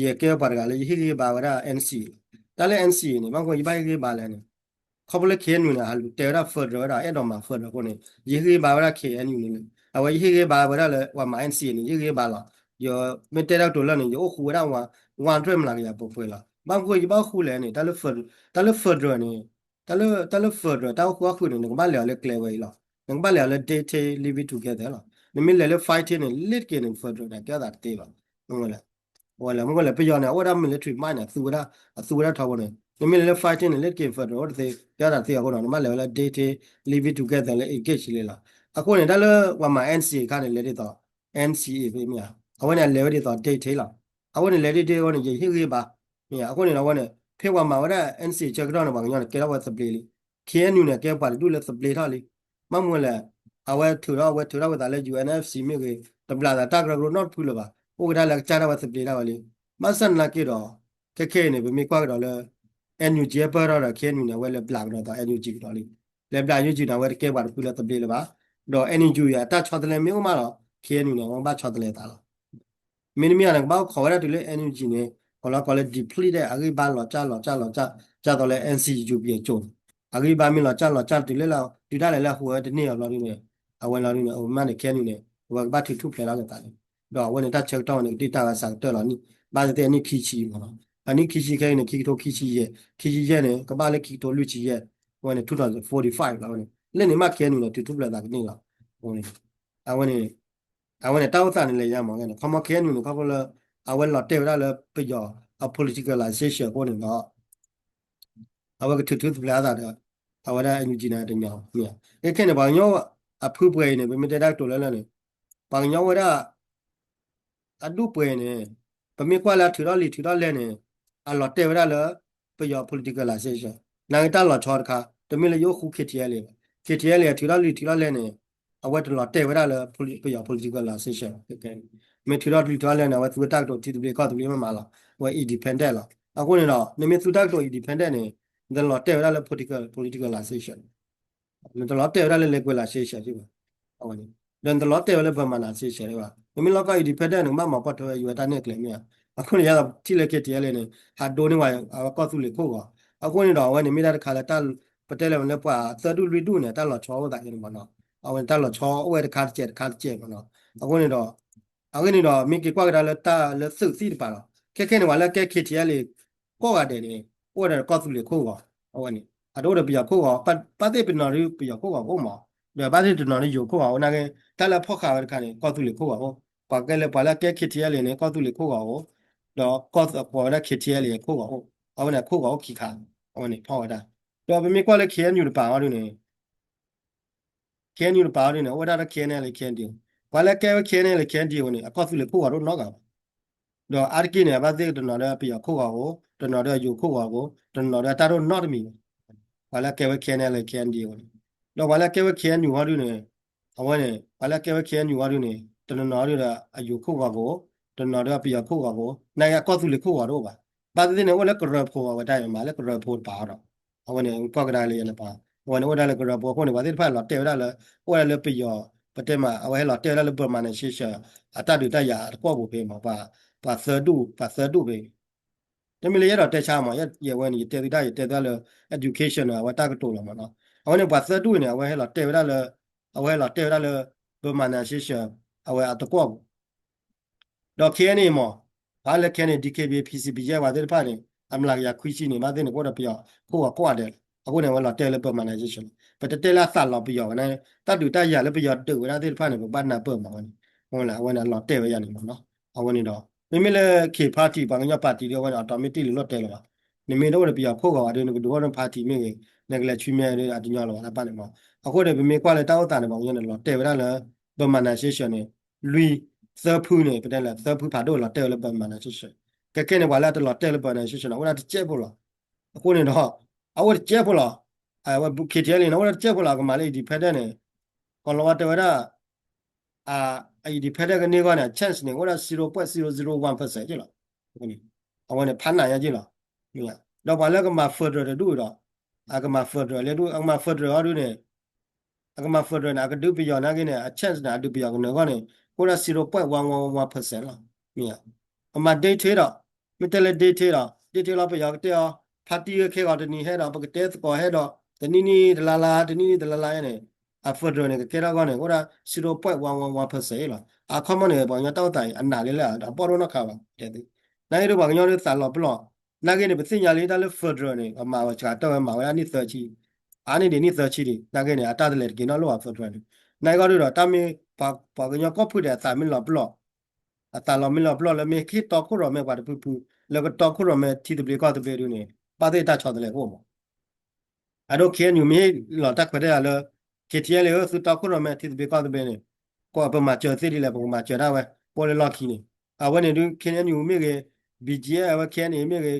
ယကဲပှၤတဂၤလၢ ယဟ့ၣ်ဂံၢ်ဘါဝဲဒၣ် N C A လီၤ. တၢ်လၢ N C A န့ၣ် ဘၣ်မနုၤယဘၣ်ဟ့ၣ်ဂံၢ်ဘါလဲၣ်န့ၣ် ခီဖျိလၢ K N U န့ၣ် ဟးလူၤတဲဝဲဒၣ် federal ဝဲဒၣ် အဲၣ်ဒိးမၤ federal အဃိန့ၣ် ယဟ့ၣ်ဂံၢ်ဘါဝဲဒၣ် K N U န့ၣ်လီၤ. အဝဲယဟ့ၣ်ဂံၢ်ဘါဝဲဒၣ်လၢ ပှၤမၤ N C A န့ၣ် ယဟ့ၣ်ဂံၢ်ဘါလီၤ. ယမ့ၢ်တဲတၢ်ကတိၤလၢာ်န့ၣ် ယအိၣ်ဃူဝဲဒၣ် one hundred မျးကယၤပှဲၤပှဲၤလီၤ. ဘၣ်မနုၤယဘၣ်အိၣ်ဃူလဲၣ်န့ၣ် တၢ်လၢ federal န့ၣ် တၢ်လၢ federal န့ၣ် တၢ်လၢ federal တၢ်အိၣ်ဃူအိၣ်ဃုာ်န့ၣ် နကဘၣ်လဲၤအီၤလၢကျဲဝဲအံၤလီၤ. နကဘၣ်လဲၤအီၤလၢ dictate living together လီၤ. နမ့ၢ်လဲၤလၢ fighting န့ၣ် လ့တက့ၢ်န့ၣ် federal န့ၣ် ကဲထီၣ်သးတသ့ဘၣ်. မ့ၢ်လဲၣ် အဝဲလဲၣ် မ့ၢ်လဲၣ် ပယီၤန့ၣ် အအိၣ်ဝဲဒၣ် military might န့ၣ် အသူဝဲဒၣ် အသူဝဲဒၣ်ထီဘိန့ၣ် နမ့ၢ်လဲၤလၢ fighting န့ၣ် လ့တက့ၢ် federal အိၣ်တသ့ ကဲထီၣ်သးတသ့အဃိန့ၣ် နဘၣ်လဲၤဝဲလၢ dictate living together လၢ engage လံလီၤ. အဃိန့ၣ် တၢ်လၢပှၤမၤ N C A အခါန့ၣ် လဲၤဒ်သိး N C A ဖဲမ့ၢ်ဧါ အဝဲန့ၣ် အလဲၤဝဲဒ်သိး dictate လီၤ. အဝဲန့ၣ် လဲၤဒ် dictate အဃိန့ၣ် ယဟ့ၣ်ဂံၢ်ဘါ မ့ၢ်ဧါ အဃိန့ၣ်ဒီး အဝဲန့ၣ် ဖဲပှၤမၤဝဲဒၣ် N C A ဆၢကတီၢ်န့ၣ် ပှၤကညီန့ၣ် ကဲထီၣ်ဝဲသဘျ့လံ. K N U န့ၣ် ကဲပှၤတဒူၣ်လၢသဘျ့ထီၣ်လံ. ဘၣ်မနုၤလဲၣ် အဝဲထုးထီၣ် အဝဲထုးထီၣ်ဝဲသးလၢ U N F C မ့ၢ်ဂ့ၤ တဘျးသးတၢ်ကရၢကရိနီတဖုလၢၤဘၣ်. အိၣ်ကဒါလၢအကစၢ်ဒၣ်ဝဲသဘျ့ဒၣ်ဝဲလံ. ဘၣ်ဆၣ်သနာ်က့ဒီး ခဲခဲအံၤန့ၣ် ပမ့ၢ်ကွၢ်ကဒီးလၢ N U G အပၢၢ်ထီၣ်ဒီး K N U န့ၣ် အဝဲလဲၤဘျးကဒီးသိး N U G ကဒီးလံ. လဲၤဘျး N U G န့ၣ် အဝဲတကဲပှၤတဖုလၢသဘျ့လၢၤဘၣ်. ဒီး N U G အတၢ်ဆီတလဲမ့ၢ်အိၣ်မးဒီး K N U န့ၣ် အဝဲဘၣ်ဆီတလဲသးလီၤ. မ့တမ့ၢ်န့ၣ် ကဘၣ်အိၣ်ခိးဝဲဒၣ်တုၤလၢ N U G န့ၣ် ကလီကီးလၢ deplete အဂံၢ်ဘါလီၤကၢ်လီၤကၢ်လီၤကၢ် ကၢ်သိးလၢ N C U P အစိၤန့ၣ် အဂံၢ်ဘါမ့ၢ်လီၤကၢ်လီၤကၢ်တုၤလၢလၢ တုၤဒၣ်လဲာ်လၢအဟူးဝဲတန့ၢ်အီၤဘျီဒ်န့ၣ် အဝဲလီၤဒ်န့ၣ် အမ့ၢ်န့ၣ် K N U န့ၣ် အဝဲကဘၣ်ထုးထူၣ်ဖျဲးလီၤက့ၤသးန့ၣ် ဒီးအဝဲန့ၣ်တၢ်ဆၢကတီၢ်ဝဲန့ၣ် ကတ့ၢ်တၢ်ဂၤစးကတၢၢ်လီၤန့ၣ် ဘၣ်သ့ၣ်သ့ၣ်အနံၣ်ခံဆံမ့ၢ်နီၤ အနံၣ်ခံဆံခဲအံၤန့ၣ် ခံကထိခံဆံယဲၢ် ခံဆံယဲၢ်န့ၣ် ကဘၣ်လၢခံကထိလွံၢ်ဆံယဲၢ် အဝဲန့ၣ် two thousand forty-five လီၤဝဲန့ၣ် လၢန့ၣ်မ့ၢ် K N U န့ၣ် ထုးထူၣ်ဖျဲးသးကန့ၢ်လီၤ အဝဲန့ၣ် အဝဲန့ၣ် အဝဲန့ၣ်တၢ်အိၣ်သးန့ၣ်လဲၤယါမး ခီမီ K N U န့ၣ် ခီဖျိလၢ အဝဲလီၤတဲာ်ဝဲဒၣ်လၢပယီၤအ politicalization အဃိန့ၣ်ဒီး အဝဲကထုးထူၣ်ဖျဲးအသးဒီး အဝဲဒၣ် N U G န့ၣ်တညီမ့ၢ်ဧါ ခဲခဲန့ၣ် ပှၤကညီအဖုပှဲၤအံၤန့ၣ် ပမ့ၢ်တဲတၢ်ကတိၤလၢလၢ်န့ၣ် ပှၤကညီဝဲဒၣ် အဒူၣ်ပှဲၤအံၤန့ၣ် ပမ့ၢ်ကွၢ်လၢအထုးထီၣ်လံာ်ထုးထီၣ်လဲၢ်န့ၣ် အလီၤတဲာ်ဝဲဒၣ်လၢ ပယီၤ politicalization နာ်က့တၢ်လီၤဆီတခါ တမ့ၢ်လၢယအိၣ်ဃူ K T L ဘၣ် K T L အထုးထီၣ်လံာ်ထုးထီၣ်လဲၢ်န့ၣ် အဝဲတလီၤတဲာ်ဝဲဒၣ်လၢ ပယီၤ politicalization မ့ၢ်ထုးထီၣ်လံာ်ထုးထီၣ်လဲၢ်န့ၣ် အဝဲသူတၢ်ကတိၤထံသဘျ့ကီၢ်သဘျ့မ့ၢ်မးလီၤ အဝဲ independent လီၤ အဃိန့ၣ်ဒီး နမ့ၢ်သူတၢ်ကတိၤ independent န့ၣ် နတလီၤတဲာ်ဝဲဒၣ်လၢ politicalization နတလီၤတဲာ်ဝဲဒၣ်လၢ liquidization ဘၣ် အဝဲန့ၣ် ဒီးနတလီၤတဲာ်ဝဲလၢ Burmanization ဘၣ် နမ့ၢ်လီၤကီၢ် independent နကဘၣ်မၤပိာ်ထွဲဝဲယိၤဝဲတၢ်နဲၣ်ကျဲမ့ၢ်ဧါ အဃိန့ၣ် ယသးထံၣ်လၢ K T L န့ၣ် ဟးဒိန့ၢ်ဝဲ အဝဲကီၢ်သူလ့ၤခိၣ်ဂီၤ အဃိန့ၣ်ဒီး အဝဲန့ၣ်မ့ၢ်ဒၣ်တခါလၢတၢ် ပတဲလၢၤလၢပှၤသၢဒူၣ်လွံၢ်ဒူၣ်န့ၣ် တၢ်လီၤဆီအိၣ်သးန့ၣ်မ့ၢ်နီၤ အဝဲန့ၣ်တၢ်လီၤဆီအိၣ်ဝဲတခါတကဲးတခါတကဲးမ့ၢ်နီၤ အဃိန့ၣ်ဒီး အဂ့ၢ်န့ၣ်ဒီး မ့ၢ်က့ၤကွၢ်ကဒါလၢတၢ်လၢသုးသံၣ်တပၤလီၤ ခဲခဲန့ၣ် ပှၤလၢကဲ K T L ကိးဂၤဒဲးန့ၣ် အိၣ်ဝဲဒၣ်ဒီးကီၢ်သူလ့ၤခိၣ်ဂီၤ အဝဲန့ၣ် အတအိၣ်ဒီးပယီၤခိၣ်ဂီၤ ဘၣ်သ့ၣ်ပနီၤဒ်ပယီၤခိၣ်ဂီၤအိၣ်မး ဒီးဘၣ်သ့ၣ်တနီၤဒ်ယိၤခိၣ်ဂီၤအိၣ်နာ်က့ တၢ်လၢအဖီၣ်ဃာ်ဝဲတခါန့ၣ် ကီၢ်သူလ့ၤခိၣ်ဂီၤအိၣ် ပှၤကဲလၢပှၤလၢကဲ K T L န့ၣ် ကီၢ်သူလ့ၤခိၣ်ဂီၤအိၣ် ဒီးကီၢ်အဝဲဒၣ် K T L ခိၣ်ဂီၤအိၣ် အဝဲန့ၣ်ခိၣ်ဂီၤအိၣ်ခံခါ အဝဲန့ၣ်ဖီၣ်ဝဲဒၣ် ဒီးပမ့ၢ်ကွၢ်လၢ K N U တပၤအီၤဒ်န့ၣ် K N U တပၤအီၤဒ်န့ၣ် အိၣ်ဝဲဒၣ်လၢ K N L K N D O ပှၤလၢကဲဝဲ K N L K N D O န့ၣ် အကီၢ်သူလ့ၤခိၣ်ဂီၤတအိၣ်နီတဂၤဘၣ် ဒီးအါတက့ၢ်န့ၣ် အဘၣ်သ့ၣ်တနီၤဒီးပယီၤခိၣ်ဂီၤအိၣ် တနီၤဒီးယိၤခိၣ်ဂီၤအိၣ် တနီၤဒီးတၢ်ဒိၣ်နီတမံၤဘၣ် ပှၤလၢကဲဝဲ K N L K N D O န့ၣ် ဒီးပှၤလၢကဲဝဲ K N U အီၤဒ်န့ၣ် အဝဲန့ၣ် ပှၤလၢကဲဝဲ K N U အီၤဒ်န့ၣ် တနီၤနီၤဒီးအယိၤခိၣ်ဂီၤကအိၣ် တနီၤဒီးပယီၤခိၣ်ဂီၤကအိၣ် နာ်က့အကီၢ်သူလ့ၤခိၣ်ဂီၤတအိၣ်ဘၣ် ဘၣ်သ့ၣ်သ့ၣ်န့ၣ် အိၣ်လၢကရၢဖိအဝဲတၢ်မၤလၢကရၢဖိတပၤဒီး အဝဲန့ၣ် ကွၢ်ကဒါလၢယဲန့ၣ်ပှၤ အဝဲန့ၣ်အိၣ်ဒၣ်လၢကရၢဖိအဃိန့ၣ် ပှၤသ့ၣ်တဖၣ်လီၤတဲာ်ဝဲဒၣ်လၢ အိၣ်ဝဲဒၣ်လၢပယီၤ ပတဲမး အဝဲဟဲလီၤတဲာ်ဝဲဒၣ်လၢ Burmanization အတၢ်ဒုးတၢ်ယၤအတကွီၢ်ပူၤဖဲမး ပှၤသၢဒူၣ် ပှၤသၢဒူၣ်ဖဲ တမ့ၢ်လၢယအဲၣ်ဒိးတဲဆါမး ယဲဝဲန့ၣ် ယတဲသုတၢ် ယတဲသုတၢ်လၢ education န့ၣ် အဝဲတၢ်ကတိၤလီၤမးနီၤ. အဝဲန့ၣ်ပှၤသၢဒူၣ်န့ၣ် အဝဲဟဲလီၤတဲာ်ဝဲဒၣ်လၢ အဝဲဟဲလီၤတဲာ်ဝဲဒၣ်လၢ Burmanization အဝဲအတကွီၢ်ပူၤ ဒီး K N A မး ပှၤလၢ K N A DKBA PCP ယဲၢ်ပှၤသ့ၣ်တဖၣ်န့ၣ် အမျးကယၤခွံဆံန့ၣ် ဘၣ်သ့ၣ်န့ၣ် ကအိၣ်ဒီးပယီၤခိၣ်ဂီၤကိးဂၤဒဲးလီၤ. အဃိန့ၣ် အဝဲလီၤတဲာ်လၢ Burmanization လီၤ. ပတတဲလၢအသးလီၤပယီၤဝဲန့ၣ် တၢ်ဒုးတၢ်ယၤလၢပယီၤဒုးဝဲဒၣ်သ့ၣ်တဖၣ်န့ၣ် ပဘၣ်နၢ်ပၢၢ်မးဝဲန့ၣ် အဝဲန့ၣ်အလီၤတဲာ်ဝဲယၤန့ၣ်မးနီၤ. အဝဲန့ၣ်ဒီး မ့မ့ၢ်လၢ K party ပှၤကညီ party ဒ်အဝဲန့ၣ် automatic လီၤတဲာ်လၢၤဘၣ်. နမ့ၢ်တအိၣ်ဒီးပယီၤခိၣ်ဂီၤဘၣ်ဒီး နကဒုးအိၣ်ဒီး party မ့ၢ်ဂ့ၤ နကလဲၤဆူမဲာ်ဒီးအတညီလၢၤဘၣ်တၢ်ပၢ်န့ၣ်မး. အဃိန့ၣ် ပမ့ၢ်ကွၢ်လၢတၢ်အိၣ်သးန့ၣ် ပှၤကညီန့ၣ် လီၤတဲာ်ဝဲဒၣ်လၢ Burmanization န့ၣ် လွံၢ် သၢဖုန့ၣ် ပတဲလၢသၢဖုဖးဒိၣ်လီၤတဲာ်ဝဲလၢ Burmanization ကဲကဲန့ၣ် ပှၤလၢအတလီၤတဲာ်လၢ Burmanization န့ၣ် အိၣ်ဒၣ်တစဲးဖိလီၤ. အဃိန့ၣ်ဒီး အအိၣ်တစဲးဖိလီၤ. အဝဲ K T L A န့ၣ် အိၣ်ဒၣ်တစဲးဖိလီၤ ကမၤလၢ independent န့ၣ် ကီၤလီၤဝါတဲဝဲဒၣ် အ independent ကန့ၢ်ဂီၢ်န့ၣ် အ chance န့ၣ် အိၣ်ဒၣ် zero point zero zero one percent က့လီၤ. အဝဲန့ၣ် ဖးနးညါက့လီၤ. ဒီးပှၤလၢကမၤ federal တဒူၣ်ဒီး အကမၤ federal လၢဒူၣ် အကမၤ federal အီၤဒုန့ၣ် အကမၤ federal န့ၣ် အကဒုးပယီၤနာ်က့န့ၣ် အ chance န့ၣ် အဒုးပယီၤကနၢၤဂီၢ်န့ၣ် ကအိၣ်ဒၣ် zero point one one one percent လီၤ. အမၤ dictate ဒီး မ့ၢ်တဲလၢ dictate ဒီး dictate လီၤ ပယီၤကတဲအီၤ party ခဲဂီၤတနံၤဟဲဒီး ပကတဲသကိးဟဲဒီး တနံၣ်နံၣ်တလါလါ တနံၣ်နံၣ်တလါလါန့ၣ် အ federal န့ၣ် ကကဲထီၣ်ဂီၢ်န့ၣ် အိၣ်ဒၣ် zero point one one one percent လီၤ. အခီမီန့ၣ် ပှၤကညီတၢ်အိၣ်သးအံၤ အနးလၢလၢအဘီၣ်ဒိၣ်နီၢ်ခါဘၣ် တဲသ့. နာ်က့ဒီးပှၤကညီဒုးသးလီၤပလီၢ် နာ်က့န့ၣ် ပသ့ၣ်ညါလံတၢ်လၢ federal န့ၣ် ပမၤဝဲစှၤတၢ်ဝဲမၤဝဲဒၣ်နံၣ်သၢဆံ အါန့ၢ်ဒံးနံၣ်သၢဆံဒံး နာ်က့န့ၣ် အတၢ်တလဲၤတက့ၤနီတလီၢ်ဘၣ် federal န့ၣ် နာ်က့ဂီၢ်ဒုးဒီး တၢ်မ့ၢ် ပှၤကညီကီၢ်ဖုဒဲးအသးမ့ၢ်လီၤပလီၢ် အသးလီၤမ့ၢ်လီၤပလီၢ်လၢမ့ၢ်ဟ့ၣ်တီခိၣ်ရိၣ်မဲပှၤတဖုဖု လၢကတီခိၣ်ရိၣ်မဲထံသဘျ့ကီၢ်သဘျ့ဒုန့ၣ် ဘၣ်သ့ၣ်တၢ်ဆီတလဲအိၣ်မး အဒိ K N U မ့ၢ်ဟ့ၣ်လီၤတၢ်ခွဲးတၢ်ယာ်လၢ K T L A သုတီခိၣ်ရိၣ်မဲထံသဘျ့ကီၢ်သဘျ့န့ၣ် ကိးပမၤစၢၤသ့ဒ်လဲၣ် ပကမၤစၢၤဒၣ်ဝဲ ပအိၣ်လၢလီၢ်ခံန့ၣ် အဝဲန့ၣ်ဒု K N U မ့ၢ်ဂ့ၤ B G F အဝဲ K N A မ့ၢ်ဂ့ၤ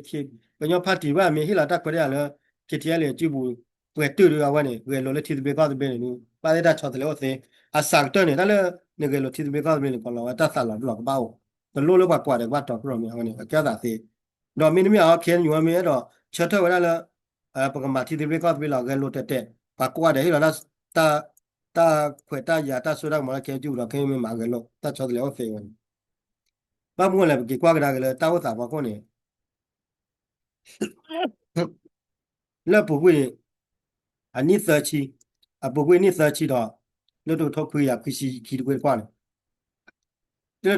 ကညီ party ဘၣ်မ့ၢ်ဟ့ၣ်လီၤတၢ်ခွဲးတၢ်ယာ်လၢ K T L A အစုပူၤ ပှဲၤတုာ်ဒုအဝဲန့ၣ် ဂဲၤလိာ်လၢထံသဘျ့ကီၢ်သဘျ့န့ၣ်ဒု ဘၣ်သ့ၣ်တၢ်ဆီတလဲအိၣ်သ့ အစှၤကတၢၢ်န့ၣ် တၢ်လၢ နဂဲၤလိာ်ထံသဘျ့ကီၢ်သဘျ့န့ၣ် ကီၤလီၤဝဲတၢ်သးလီၤပလီၢ်ကဘၣ်အိၣ် တလိၣ်လၢပှၤကွၢ်ဒီးကဘၣ်တီခိၣ်ရိၣ်မဲအဝဲန့ၣ် အကဲသးသ့ ဒီးမ့တမ့ၢ်အီၤ K N U မ့ၢ်အဲၣ်ဒိးဆၢထၢၣ်ဝဲဒၣ်လၢ ပကမၤထံသဘျ့ကီၢ်သဘျ့လီၤ ဂဲၤလိာ်တဲာ်တဲာ် ပှၤကိးဂၤဒဲးဟ့ၣ်လီၤ တၢ်ခွဲးတၢ်ယာ်တၢ်စိတၢ်ကမီၤလၢ K N U ဒီး K N U မ့ၢ်မၤဂဲၤလိာ် တၢ်ဆီတလဲအိၣ်သ့ဝဲန့ၣ် ဘၣ်မနုၤလဲၣ် ပက့ၤကွၢ်ကဒါက့ၤလၢတၢ်အိၣ်သးဖီခိၣ်န့ၣ် လၢအပူၤကွံာ်န့ၣ် အနံၣ်သၢဆံ အပူၤကွံာ်နံၣ်သၢဆံဒီး လၢတကထိခွံကယၤခွံဆံခံတ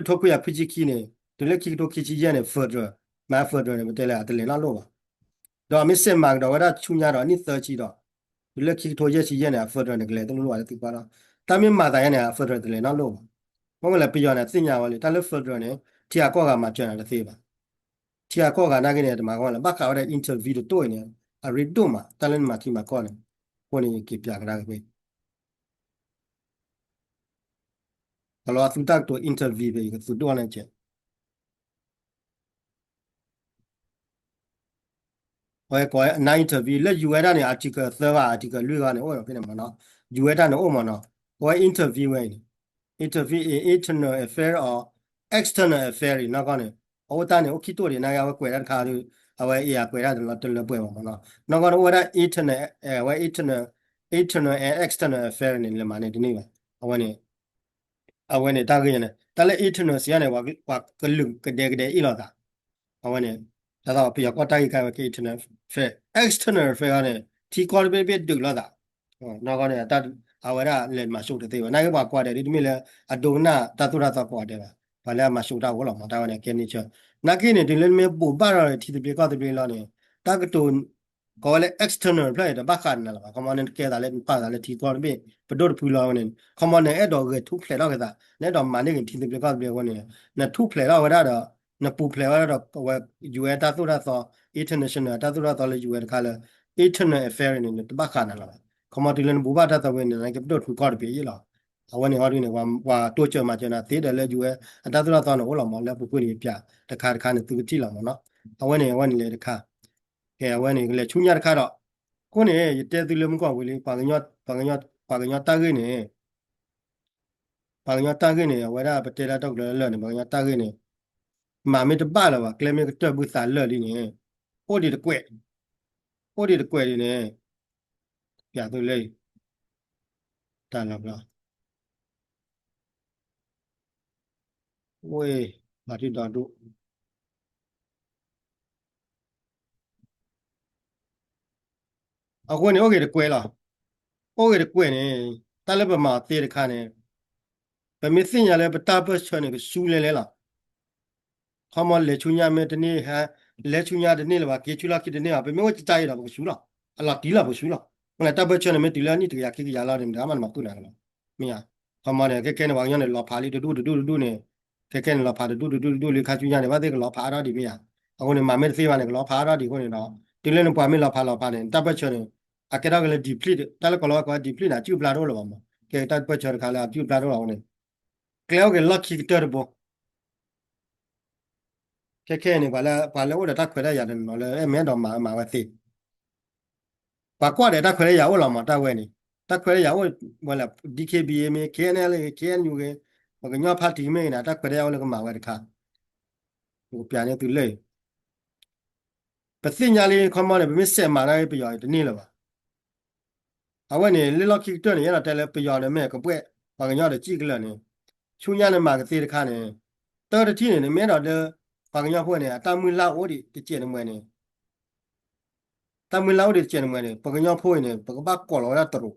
ကွ့ၢ်တကွၢ်န့ၣ် တုၤလၢတကထိခွံကယၤခွံဆံခံန့ၣ် တုၤလၢခံကထိခံဆံယဲၢ်န့ၣ် federal မ့ၢ် federal န့ၣ် ပတဲလဲၣ် အတလဲၤနီတလိၣ်ဘၣ် ဒီးအမ့ၢ်စဲးမၤကဒီးဝဲဒၣ်ဆူညါဒီးနံၣ်သၢဆံဒီး တုၤလၢခံကထိယဲၢ်ဆံယဲၢ်န့ၣ် အ federal န့ၣ် ကလဲၤတလိၣ်ဘၣ်လၢသုကွၢ်ဒီး တၢ်မ့ၢ်မၤသးယဲန့ၣ် အ federal တလဲၤနီတလိၣ်ဘၣ် မ့ၢ်မ့ၢ်လဲၣ် ပယီၤန့ၣ် သ့ၣ်ညါဝဲလံ တၢ်လၢ federal န့ၣ် ထံဂၤကီၢ်ဂၤမၤစၢၤနၤတသ့ဘၣ် ထံဂၤကီၢ်ဂၤနာ်က့န့ၣ် တမၤကီၢ်လၢ ဘၣ်ဃးဝဲဒၣ် interview တတိၢ်အံၤန့ၣ် အရ့ဒိၣ်မး တၢ်လၢနမၤထံမၤကီၢ်န့ၣ် အဃိန့ၣ် ယက့ၤပၠးကဒါက့ၤ ကလီၤသူတၢ်ကတိၤ interview ဖဲယကသူဒိၣ်န့ၣ်ကဲ အဝဲကိးဝဲ non interview လၢ U S တၢ်န့ၣ် article သၢဂၤ article လွံၢ်ဂၤန့ၣ် အိၣ်ဒီးဖဲန့ၣ်မ့ၢ်နီၤ U S တၢ်န့ၣ်အိၣ်မ့ၢ်နီၤ ကိးဝဲ interview ဝဲအံၤန့ၣ် interview in internal affair or external affair အံၤ နီၢ်ကီၢ်န့ၣ် အအိၣ်တၢ်န့ၣ် အိၣ်ခံတိၢ်ဒံး နာ်က့အဝဲကွဲးတၢ်တခါဒီး အဝဲအံၤအကွဲးတၢ်တလၢပှဲၤဘၣ်မ့ၢ်နီၤ နီၢ်ကီၢ်န့ၣ် အိၣ်ဝဲဒၣ် internal အဝဲ internal internal and external affair န့ၣ် လဲၤမၤန့ၢ်တန့ၢ်ဘၣ် အဝဲန့ၣ် အဝဲန့ၣ်တၢ်ဂ့ၢ်န့ၣ် တၢ်လၢ internal စံးန့ၣ် ပှၤကလုာ်ကဒဲကဒဲအ့ၣ်လိာ်သး အဝဲန့ၣ် တၢ်သးပယီၤကီၢ်တၢ်ဂ့ၢ်ခါဝဲကဲ internal affair external affair န့ၣ် ထံကီၢ်တဘ့ၣ်တဘ့ၣ်ဒုးလိာ်သး နီၢ်ကီၢ်န့ၣ် အဝဲဒၣ်လဲၤမၤစိာ်တသ့ဘၣ် နာ်က့ပှၤကွၢ်ဒဲးဒ်တမ့ၢ်လၢ အဒိကနၣ်တၢ်သိၣ်တၢ်သီကိးဂၤဒဲးဘၣ် ပှၤလၢအမၤစိာ်တၢ်အိၣ်လီၤမ့ၢ် တၢ်ဝဲန့ၣ် ကဲ nature နာ်က့န့ၣ် တုၤလၢနမ့ၢ်ဘိးဘၣ်ထီၣ်ထံသဘျ့ကီၢ်သဘျ့လီၤန့ၣ် တၢ်ကတိၤ ကိးဝဲလၢ external ဖျၢၣ်အံၤ တဘၣ်ဃးနၤလၢၤဘၣ် ခီမီနကဲသးလၢနပာ်သးလၢထံကီၢ်တဘ့ၣ် ပဒိၣ်တဖုလီၤဝဲန့ၣ် ခီမီနအဲၣ်ဒိးဂဲၤထူၣ်ဖျဲးထီၣ်က့ၤသး နအဲၣ်ဒိးမၤန့ၢ်က့ၤထံသဘျ့ကီၢ်သဘျ့အဃိန့ၣ် နထူၣ်ဖျဲးထီၣ်ဝဲဒၣ်ဒီး နပူၤဖျဲးဝဲဒၣ်ဒီး အဝဲ U S တၢ်သိၣ်တၢ်သီ international တၢ်သိၣ်တၢ်သီလၢ U S တခါလၢ internal affair န့ၣ် နတဘၣ်ဃးနၤလၢၤဘၣ် ခီမီတုၤလၢနဘိးဘၣ်တၢ်သးဝဲန့ၣ် နကပဒိၣ်တဖုကီၢ်တဘ့ၣ်အံၤလီၤ အဝဲန့ၣ်ဟီဒ်န့ၣ် ပှၤတိစၢၤမၤစၢၤနၤသ့ဒီးလၢ U S အတၢ်သိၣ်တၢ်သီန့ၣ်အိၣ်လီၤမ့ၢ် လၢပူၤကွံာ်န့ၣ် ပၠးတခါတခါန့ၣ် သုကထံၣ်လီၤမ့ၢ်နီၤ အဝဲန့ၣ် အဝဲန့ၣ်လဲၤတခါ ကဲ အဝဲန့ၣ် ကလဲၤဆူညါတခါဒီး အဃိန့ၣ် ယတဲသုလၢမုၢ်ကီၢ်ဝံၤလံ ပှၤကညီတၢ်ဂ့ၢ်န့ၣ် ပှၤကညီတၢ်ဂ့ၢ်န့ၣ် အဝဲဒၣ်ပတဲလၢတၢ်ကလၢလၢာ်န့ၣ် ပှၤကညီတၢ်ဂ့ၢ်န့ၣ် မၤမ့ၢ်တဘၣ်လၢၤဘၣ် ကျဲမ့ၢ်ကတၢၢ်ဘုသးလၢာ်လံန့ၣ် အိၣ်ဒံးတကွဲး, အိၣ်ဒံးတကွဲးဒ်န့ၣ် ပျးသုလၢ တၢ်လီၤဘျီ ဝ့ၢ် ဘၣ်ဒုဒီဒူၣ် အဃိန့ၣ် အိၣ်ဂ့ၤတကွဲးလီၤ. အိၣ်ဂ့ၤတကွဲးန့ၣ် တၢ်လၢပမၤအီၤသ့တခါန့ၣ် ပမ့ၢ်သ့ၣ်ညါလၢပတၢ်ပၢၢ်ဆၢန့ၣ် ကဆူလဲလဲလီၤ. ခီမီလဲၤဆူညါမ့ၢ်တန့ၢ်ဟဲ, လဲၤဆူညါတန့ၢ်လၢၤဘၣ် က့ၤဆူလီၢ်ခံတန့ၢ်ဘၣ် ပမ့ၢ်အိၣ်ကတၢၢ်အံၤဒီး ပကဆူလီၤ. အလီၤတံၢ်လီၤ ပကဆူလီၤ. မ့ၢ်လၢတၢ်ပၢၢ်ဆၢန့ၣ် မ့ၢ်တုၤလၢနံၣ်တကယၤခံကယၤလီၤန့ၣ် မတၤမးနမၤသူၣ်နၤကလီၤ. မ့ၢ်ဧါ. ခီမီန့ၣ် ခဲခဲန့ၣ် ပှၤကညီန့ၣ် လီၤဖးလံတဒူၣ်တဒူၣ်တဒူၣ်န့ၣ်, ခဲခဲန့ၣ် လီၤဖးတဒူၣ်တဒူၣ်တဒူၣ်လံ ခါဆူညါန့ၣ် ဘၣ်သ့ၣ်ကလီၤဖးအါထီၣ်ဒံးမ့ၢ်ဧါ. အဃိန့ၣ် မၤမ့ၢ်တသ့ဘၣ်န့ၣ် ကလီၤဖးအါထီၣ်ဒံးအဃိန့ၣ်ဒီး တုၤလၢနပှၤမ့ၢ်လီၤဖးလီၤဖးန့ၣ် တၢ်ပၢၢ်ဆၢန့ၣ် အကဲထီၣ်က့ၤလၢ deplete တၢ်လၢကီၢ်လီၤဝဲကိးဝဲ deplete န့ၣ် အစုၣ်ပျၢ်တအိၣ်လၢၤဘၣ်မး ကဲတၢ်ပၢၢ်ဆၢတခါလၢအစုၣ်ပျၢ်တအိၣ်လၢၤအဃိန့ၣ် ကျဲအိၣ်က့ၤလီၢ်ခံကတၢၢ်တဘိ ခဲခဲအံၤန့ၣ် ပှၤလၢအိၣ်ဒီးတၢ်ခွဲးတၢ်ယာ်တနီၤနီၤလၢ အဲၣ်မဲဒီးမၤမၤဝဲသ့, ပှၤကွၢ်ဒီးတၢ်ခွဲးတၢ်ယာ်အိၣ်လီၤမး တၢ်ဝဲန့ၣ်, တၢ်ခွဲးတၢ်ယာ်အိၣ်ဝဲလၢ DKBA မ့ၢ် KNLA ဂ့ၤ KNU ဂ့ၤ, ပကညီ party မ့ၢ်ဂ့ၤန့ၣ် တၢ်ခွဲးတၢ်ယာ်အိၣ်လၢကမၤဝဲတခါ, ပကပျးန့ၢ်သုလၢ ပသ့ၣ်ညါလံ ခီမီန့ၣ် ပမ့ၢ်စဲးမၤတၢ်ပယီၤတန့ၢ်လၢၤဘၣ်. အဝဲန့ၣ် လၢလီၢ်ခံကတၢၢ်န့ၣ် ယအဲၣ်ဒိးတဲလၢပယီၤဒီးမ့ၢ်ကဘှဲၣ် ပှၤကညီဒီးစံၣ်ကလၢာ်န့ၣ်, ဆူညါနမၤကသ့တခါန့ၣ်, တၢတထံၣ်န့ၣ် နမ့ၢ်အဲၣ်ဒိးလၢ ပှၤကညီဖိန့ၣ် အတၢ်မုၢ်လၢ်အိၣ်ဒံးတစဲးန့ၣ်မ့ၢ်န့ၣ်, တၢ်မုၢ်လၢ်အိၣ်ဒံးတစဲးန့ၣ်မ့ၢ်န့ၣ် ပှၤကညီဖိအံၤန့ၣ် ပကဘၣ်ကိးလီၤဝဲဒၣ်တရူး,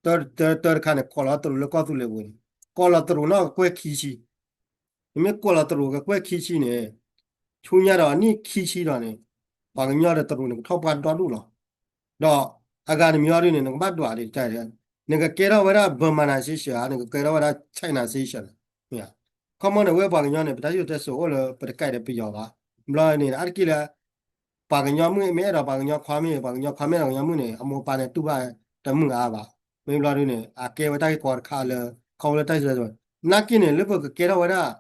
တၢ တၢ တၢတခါန့ၣ် ကိးလီၤတရူးလၢကီၢ်သူလ့ၤပူၤန့ၣ်, ကိးလီၤတရူးနီၢ်ကကွဲၢ်ခံဆံ နမ့ၢ်ကိးလီၤတရူးကကွဲၢ်ခံဆံန့ၣ်, ဆူညါဒီးနံၣ်ခံဆံဒီးန့ၣ်, ပှၤကညီဒီးတရူးန့ၣ်ကထီၣ်ပှၢ်ဒီဒူၣ်လီၤ. ဒီးအဂၤတမံၤအံၤဒ်န့ၣ် နကဘၣ်ဒွးဒ်တၢ်, နကကဲထီၣ်ဝဲဒၣ် Burmanization ဧါ, နကကဲထီၣ်ဝဲဒၣ် Chinization ဧါ. ခီမီန့ၣ် ဝဲပှၤကညီန့ၣ် ပတၢ်စံၣ်စိၤတဲစိၤအိၣ်လၢပတကဲဒီးပယီၤဘၣ်. ဘျီန့ၣ် အါတက့ၢ်လၢ ပှၤကညီမုၣ်မ့ၢ်အဲၣ်ဒိးပှၤကညီခွါမ့ၢ် ပှၤကညီခွါမ့ၢ်အဲၣ်ဒိးပှၤကညီမုၣ်န့ၣ် အမိၢ်ပၢ်န့ၣ်တူၢ်ဘၣ်တမုာ်အါဘၣ်. မ့ၢ်ဘျီဒ်န့ၣ် အကဲဝဲတၢ်ဂ့ၢ်ကီတခါလၢ ခီဖျိလၢတၢ်စံၣ်စိၤတဲစိၤ, နာ်က့န့ၣ် လၢပကကဲထီၣ်ဝဲဒၣ်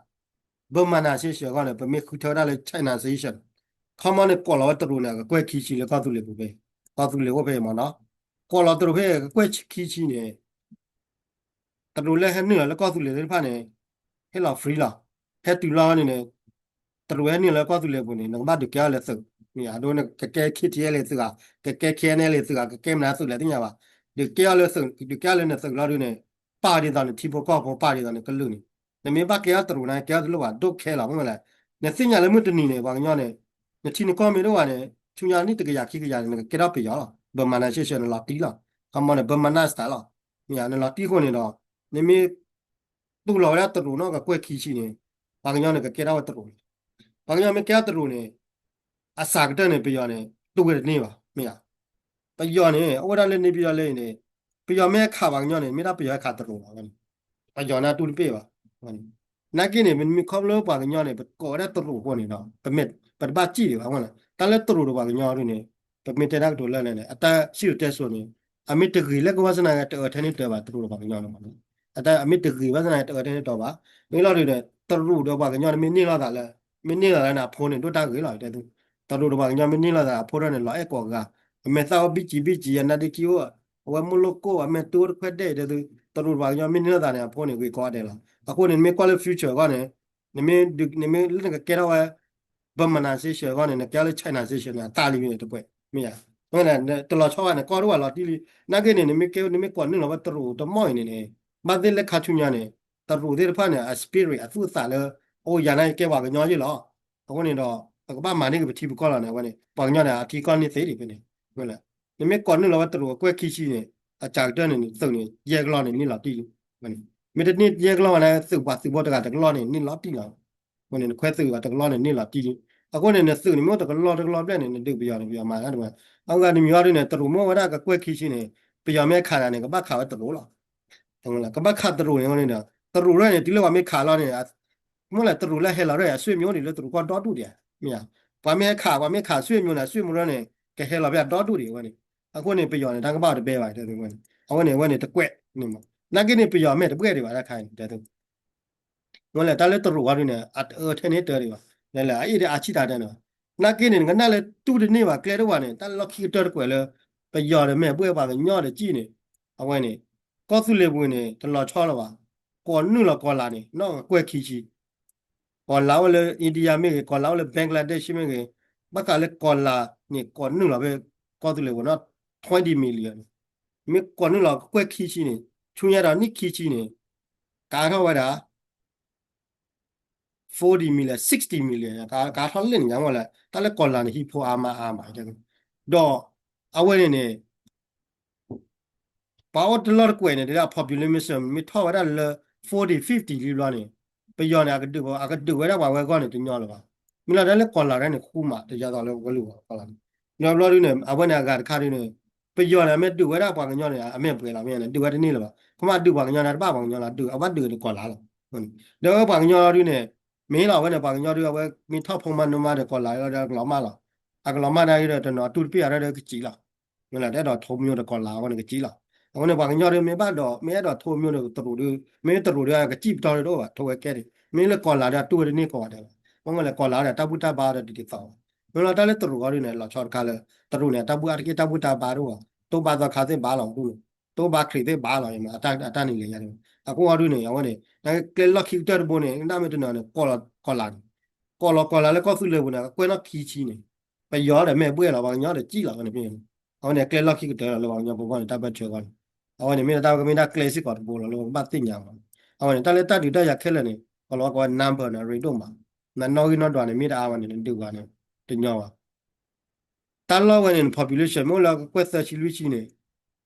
Burmanization အဂီၢ်န့ၣ် ပမ့ၢ်ဃုထၢဝဲဒၣ်လၢ Chinization ခီမီန့ၣ် ကိးလီၤဝဲတရူးန့ၣ် အကကွဲၢ်ခံဆံလၢကီၢ်သူလ့ၤပူၤဖဲ, ကီၢ်သူလ့ၤအိၣ်ဖဲအံၤမ့ၢ်နီၤ, ကိးလီၤတရူးဖဲကကွဲၢ်ခံဆံန့ၣ် တရူးလၢဟဲနုာ်လီၤလၢကီၢ်သူလ့ၤသ့ၣ်တဖၣ်န့ၣ် ဟဲလီၤ free လီၤ. ဟဲတုၤလီၤန့ၣ်န့ၣ် တရူးဟဲနုာ်လီၤလၢကီၢ်သူလ့ၤပူၤန့ၣ် နကဘၣ်ဒုးကဲထီၣ်လၢသုး, မ့ၢ်ဧါ, ဒ်နကကဲ KTLA သုးဧါ, ကကဲ KNLA သုးဧါ, ကကဲမနုၤသုးလဲၣ်သ့ၣ်ညါဘၣ်. ဒုးကဲထီၣ်လၢသုး, ဒုးကဲထီၣ်လၢနသုးလီၤဒ်န့ၣ်, ပာ်ဒ်သိးနထံဖိကီၢ်ဖိ ပာ်ဒ်သိးနကလုာ်န့ၣ်, နမ့ၢ်ဘၣ်ကဲထီၣ်တရူးန့ၣ် ကဲထီၣ်တလိၣ်ဘၣ်, ဒိၣ်ခဲလီၤ မ့ၢ်မ့ၢ်လဲၣ်. နသ့ၣ်ညါလၢမုၢ်တနံၤန့ၣ် ပှၤကညီန့ၣ် နထံနကီၢ်မ့ၢ်တအိၣ်ဘၣ်န့ၣ် ဆူညါနံၣ်တကယၤခံကယၤန့ၣ် နကကဲထီၣ်ပယီၤလီၤ, Burmanization နလီၤတံၢ်လီၤ. ခီမီန့ၣ် Burmanize လီၤ. မ့ၢ်ဧါ, နလီၤတံၢ်အဃိန့ၣ်ဒီး နမ့ၢ် တူၢ်လိာ်ဝဲဒၣ်တရူးနီၢ်ကကွဲၢ်ခံဆံန့ၣ် ပှၤကညီန့ၣ်ကကဲထီၣ်ဝဲတရူးလီၤ. ပှၤကညီမ့ၢ်ကဲထီၣ်တရူးန့ၣ် အစှၤကတၢၢ်န့ၣ် ပယီၤန့ၣ် တူၢ်ဝဲတန့ၢ်ဘၣ်, မ့ၢ်ဧါ. ပယီၤန့ၣ် အိၣ်ဝဲဒၣ်လၢန့ၣ်ပယီၤလၢအံၤန့ၣ် ပယီၤမ့ၢ်ဟဲခးပှၤကညီန့ၣ် မ့ၢ်ဒၣ်ပယီၤဟဲခးတရူးလီၤ. ပယီၤန့ၣ်တူၢ်တပ့ၢ်ဘၣ်. နာ်က့န့ၣ် မ့မ့ၢ်ခီဖျိပှၤကညီန့ၣ် ပကိးဝဲဒၣ်တရူးအဃိန့ၣ်ဒီး ပမ့ၢ် ပတဘၣ်စံၣ်ဒံးဘၣ်အဃိန့ၣ် တၢ်လၢတရူးဒီးပှၤကညီဒ်န့ၣ် ပမ့ၢ်တဲတၢ်ကတိၤလၢလဲၣ်န့ၣ် အတၢ်စံၣ်စိၤတဲစိၤန့ၣ် အမ့ၢ်တဂ့ၤလၢကဘၣ်ဆၣ်သနာ်က့ တအၢထဲန့ၣ်တၢၤဘၣ် တရူးဒီးပှၤကညီန့ၣ်မး. အတၢ်အမ့ၢ်တဂ့ၤဘၣ်ဆၣ်သနာ်က့ တအၢထဲန့ၣ်တၢၤဘၣ်. မ့ၢ်လီၤဒ်န့ၣ် တရူးဒီးပှၤကညီန့ၣ်မ့ၢ်န့ၢ်လိာ်သးလၢ မ့ၢ်န့ၢ်လိာ်သးလၢန့ၣ် အဖိန့ၣ် ဒိၣ်တၢ်ဂ့ၤလီၤ တဲသု. တရူးဒီးပှၤကညီမ့ၢ်န့ၢ်လိာ်သးအဖိထီၣ်န့ၣ် လီၤအဲၣ်ကိးဂၤ, အမဲာ်သၣ်အိၣ်ဘံၣ်ကံဘံၣ်ကံ အနါဒ့ခံအိၣ်, အဝဲမိၢ်လိၣ်ကိၣ် အမဲာ်တူၢ်အိၣ်တခွဲးဒဲး တဲသု. တရူးဒီးပှၤကညီမ့ၢ်န့ၢ်လိာ်သးန့ၣ် အဖိန့ၣ်ဂ့ၤကိးဂၤဒဲးလီၤ. အဃိန့ၣ် နမ့ၢ်ကွၢ်လၢ future အဂီၢ်န့ၣ် နမ့ၢ်ဒုး နမ့ၢ်လၢနကကဲထီၣ်ဝဲ Burmanization အဂီၢ်န့ၣ် နကဲထီၣ်လၢ Chinization န့ၣ် အသးလံမ့ၢ်တကွဲး မ့ၢ်ဧါ. တလီၤဆီဘၣ်န့ၣ် ကီၢ်တအိၣ်ဘၣ်လီၤတံၢ်လံ. နာ်က့န့ၣ် နမ့ၢ်ကဲ နမ့ၢ်ကိးနုာ်လီၤဝဲတရူးတမီၢ်အံၤန့ၣ်န့ၣ် ဘၣ်သ့ၣ်လၢခါဆူညါန့ၣ် တရူးသ့ၣ်တဖၣ်န့ၣ် အ spirit အသူၣ်အသးလၢ အိၣ်ယၤန့ၣ်ကဲပှၤကညီယ့ၢ်လီၤ. အဃိန့ၣ်ဒီး ပကဘၣ်မၤန့ၢ်က့ၤပထံပကီၢ်လီၤန့ၣ် အဝဲန့ၣ် ပှၤကညီန့ၣ် အထံကီၢ်န့ၢ်သ့ဒံးဖဲန့ၣ် နမ့ၢ်ကိးနုာ်လီၤဝဲတရူးအကွဲၢ်ခံဆံန့ၣ် အစှၤကတၢၢ်န့ၣ် သုးန့ၣ် ယဲၢ်ကလီၢ်န့ၣ် န့ၢ်လီၤတံၢ်လံ. မ့ၢ်တန့ၢ်ယဲၢ်ကလီၢ်ဘၣ်န့ၣ် သုးပှၤသုးဖိတဂၤတကလီၢ်န့ၣ် န့ၢ်လီၤတံၢ်လီၤ. အဃိန့ၣ် နခွဲသုးဘၣ်တကလီၢ်န့ၣ် န့ၢ်လီၤတံၢ်လံ. အဃိန့ၣ် နသုးန့ၣ် မ့ၢ်အိၣ်တကလီၢ်တကလီၢ်ဘျဲၣ်န့ၣ် နဒုးပယီၤန့ၣ် ပယီၤမၤတၢ်တဝဲ. အဂၤတမံၤအံၤဒ်န့ၣ် တရူးမ့ၢ်အိၣ်ဝဲဒၣ်ကကွဲၢ်ခံဆံန့ၣ် ပယီၤမ့ၢ်ခးနၤန့ၣ် ကဘၣ်ခးဝဲတရူးလီၤ. ကဘၣ်ခးတရူးန့ၣ်န့ၣ်ဒီး တရူးလၢန့ၣ် တုၤလၢပှၤမ့ၢ်ခးလီၤန့ၣ် မ့ၢ်လဲၣ်တရူးလၢဟဲလီၤရၢၢ် အဆွေမျိုးန့ၣ် လၢတရူးကီၢ်ဒီဒူၣ်ဒံးဧါ, မ့ၢ်ဧါ. ပှၤမ့ၢ်ဟဲခး ပှၤမ့ၢ်ခး ဆွေမျိုးန့ၣ် အဆွေမျိုးန့ၣ် ကဟဲလီၤဖဲအဒီဒူၣ်ဒံးဝဲန့ၣ်. အဃိန့ၣ် ပယီၤန့ၣ် တၢ်ကဘၣ်တဘဲဘၣ် တဲဝဲန့ၣ်. အဝဲန့ၣ် အဝဲန့ၣ် တကွဲးန့ၣ်မး. နာ်က့န့ၣ် ပယီၤမ့ၢ်တဘှဲၣ်ဒံးဘၣ် တၢ်ခါအံၤ တဲသု မ့ၢ်လဲၣ် တၢ်လၢတရူးဝဲဒ်န့ၣ် အတအၢထဲန့ၣ်တၢၤဒံးဘၣ်. လဲၤလဲၤ အအ့ၣ်ဒီးအဆံၣ်တၢ်တဲန့ၣ်ဘၣ်. နာ်က့န့ၣ် နကနၣ်လၢတူၢ်တန့ၢ်ဘၣ် ကျဲတဝဲန့ၣ် တၢ်လၢလီၢ်ခံကတၢၢ်တကွဲးလၢ ပယီၤဒီးမ့ၢ်ဘှဲၣ်ပှၤကညီဒီးစံၣ်န့ၣ် အဝဲန့ၣ် ကီၢ်သူလ့ၤပူၤန့ၣ် တလီၤဆီလၢၤဘၣ်. ကိးနုာ်လီၤကီၤလၤန့ၣ် နီၢ်ကကွဲၢ်ခံဆံ ကီၢ်လၤအိၣ်လၢ India မ့ၢ်ဂ့ၤ, ကီၢ်လၤအိၣ်လၢ Bangladesh မ့ၢ်ဂ့ၤ, ဘၣ်ဃးလၢကီၢ်လၤန့ၣ် ကိးနုာ်လီၤဖဲကီၢ်သူလ့ၤပူၤနီၤ twenty million န့ၣ်, မ့ၢ်ကိးနုာ်လီၤကွဲၢ်ခံဆံန့ၣ် ဆူညါဒီးနံၣ်ခံဆံန့ၣ် ကါထီၣ်ဝဲဒၣ် forty million, sixty million ကါထီၣ်လၢန့ၣ်ညါမ့ၢ်လဲၣ်, တၢ်လၢကီၢ်လၤန့ၣ် ဟံၣ်ဖိအါမးအါမး, ဒီးအဝဲန့ၣ်န့ၣ် ပှၤအိၣ်တလီၢ်တကွဲးန့ၣ် တဒၣ် population မ့ၢ်ထီၣ်ဝဲဒၣ်လၢ forty fifty လံဘျီန့ၣ် ပယီၤန့ၣ် အကဒုး အကဒုးဝဲဒၣ်ပှၤဝဲအဂီၢ်န့ၣ် တညီလၢၤဘၣ်. မ့ၢ်လီၤတၢ်လၢကီၢ်လၤဒၣ်န့ၣ် ဃူမး တယၤသိးလၢဝဲလူၤဘၣ်ကီၢ်လၤန့ၣ်, ဒီးဘျီဒုန့ၣ် အဝဲန့ၣ်အဂၤတခါဒုန့ၣ် ပယီၤန့ၣ် အမ့ၢ်ဒုးဝဲဒၣ်ပှၤကညီန့ၣ် အမ့ၢ်ပှဲၤလီၤ မ့ၢ်န့ၣ် ဒုးဝဲတန့ၢ်လၢၤဘၣ်. ခီမ့ၢ်ဒုးပှၤကညီန့ၣ် တဘၣ်ပှၤကညီလီၤ, ဒုး အဘၣ်ဒုးဒီးကီၢ်လၤလီၤ. ဒီးပှၤကညီလီၤဒုန့ၣ် မ့ၢ်လီၤ အဝဲန့ၣ် ပှၤကညီဒု အဝဲမ့ၢ်ထီၣ်ဖိမါနီၢ်မါဒီးကီၢ်လၤလီၤဒီး အကလီၤမၢ်လီၤ. အကလီၤမၢ်ဒၣ်ဒီးတနီၤအတူၢ်တပ့ၢ်အါဒီးကစံးလီၤ. မ့ၢ်လီၤ တအဲၣ်ဒိးထိးမၠိဒီးကီၢ်လၤအဃိန့ၣ် ကစံးလီၤ. အဃိန့ၣ် ပှၤကညီဒု မ့ၢ်ဘၣ်ဒီး မ့ၢ်အဲၣ်ဒိးထိးမၠိဒီးတရူးဒု, မ့ၢ်တရူးဒု ကစံၣ်ပတီၢ်ဒုတအိၣ်ဘၣ်, ထိးဝဲကဲဒံး. မ့ၢ်လၢကီၢ်လၤဒီးအတူၢ်ဝဲတန့ၢ်ကီးဘၣ်တဲဘၣ်. မ့ၢ်လဲၣ် ကီၢ်လၤဒီးတၢ်ဘူၣ်တၢ်ဘါဒီးတဒ်သိးဘၣ်. မ့ၢ်လီၤ တၢ်လၢတရူးအီၤဒုန့ၣ် လီၤဆီတခါလၢ တရူးန့ၣ် တၢ်ဘူၣ်အါတက့ၢ် တၢ်ဘူၣ်တၢ်ဘါတအိၣ်ဘၣ်, တိဘါသီခါသ့ၣ်ဘါလီၤဒုန့ၣ်, တိဘါခရံာ်သ့ၣ်ဘါလီၤ, အတၢ်န့ၣ်လဲၤယါန့ၣ်. အဃိအီၤဒုန့ၣ် အဝဲန့ၣ် ကျဲလီၢ်ခံကတၢၢ်တဘိန့ၣ် ဒၣ်မ့ၢ်တနီၤန့ၣ် ကီၢ်လီၤကီၢ်လၤန့ၣ်, ကီၢ်လီၤကီၢ်လၤလၢကီၢ်သူလ့ၤပူၤန့ၣ် အကွဲးနီၣ်ခံဆံန့ၣ် ပယီၤဒီးမ့ၢ်ဘှဲၣ်လီၤ ပှၤကညီဒီးကံၣ်လီၤဝဲန့ၣ်. အဝဲန့ၣ် ကျဲလီၢ်ခံကတၢၢ်လီၤလၢပှၤကညီဖိအဂီၢ်န့ၣ် တၢ်ဘၢၣ်စၢၤအဂီၢ်န့ၣ်, အဝဲန့ၣ်မ့ၢ်ဒၣ်တၢ်ကမ့ၢ်ဒၣ်ကျဲစ့ၢ်ကီးတဘိလီၤလၢပကဘၣ်သ့ၣ်ညါမး. အဝဲန့ၣ် တၢ်လၢတၢ်ဒုးတၢ်ယၤခဲလၢာ်န့ၣ် ကီၢ်လီၤကီၢ်ဝဲ number န့ၣ် ရ့ဒိၣ်မး, နနီၣ်ဂံၢ်နီၣ်ဒွးန့ၣ် မ့ၢ်တအါဝဲန့ၣ် နဒုးပှၤန့ၣ် တညီဘၣ်. တၢ်လီၢ်ဝဲန့ၣ် န population မ့ၢ်အိၣ်လၢကကွဲၢ်သၢဆံလွံၢ်ဆံန့ၣ်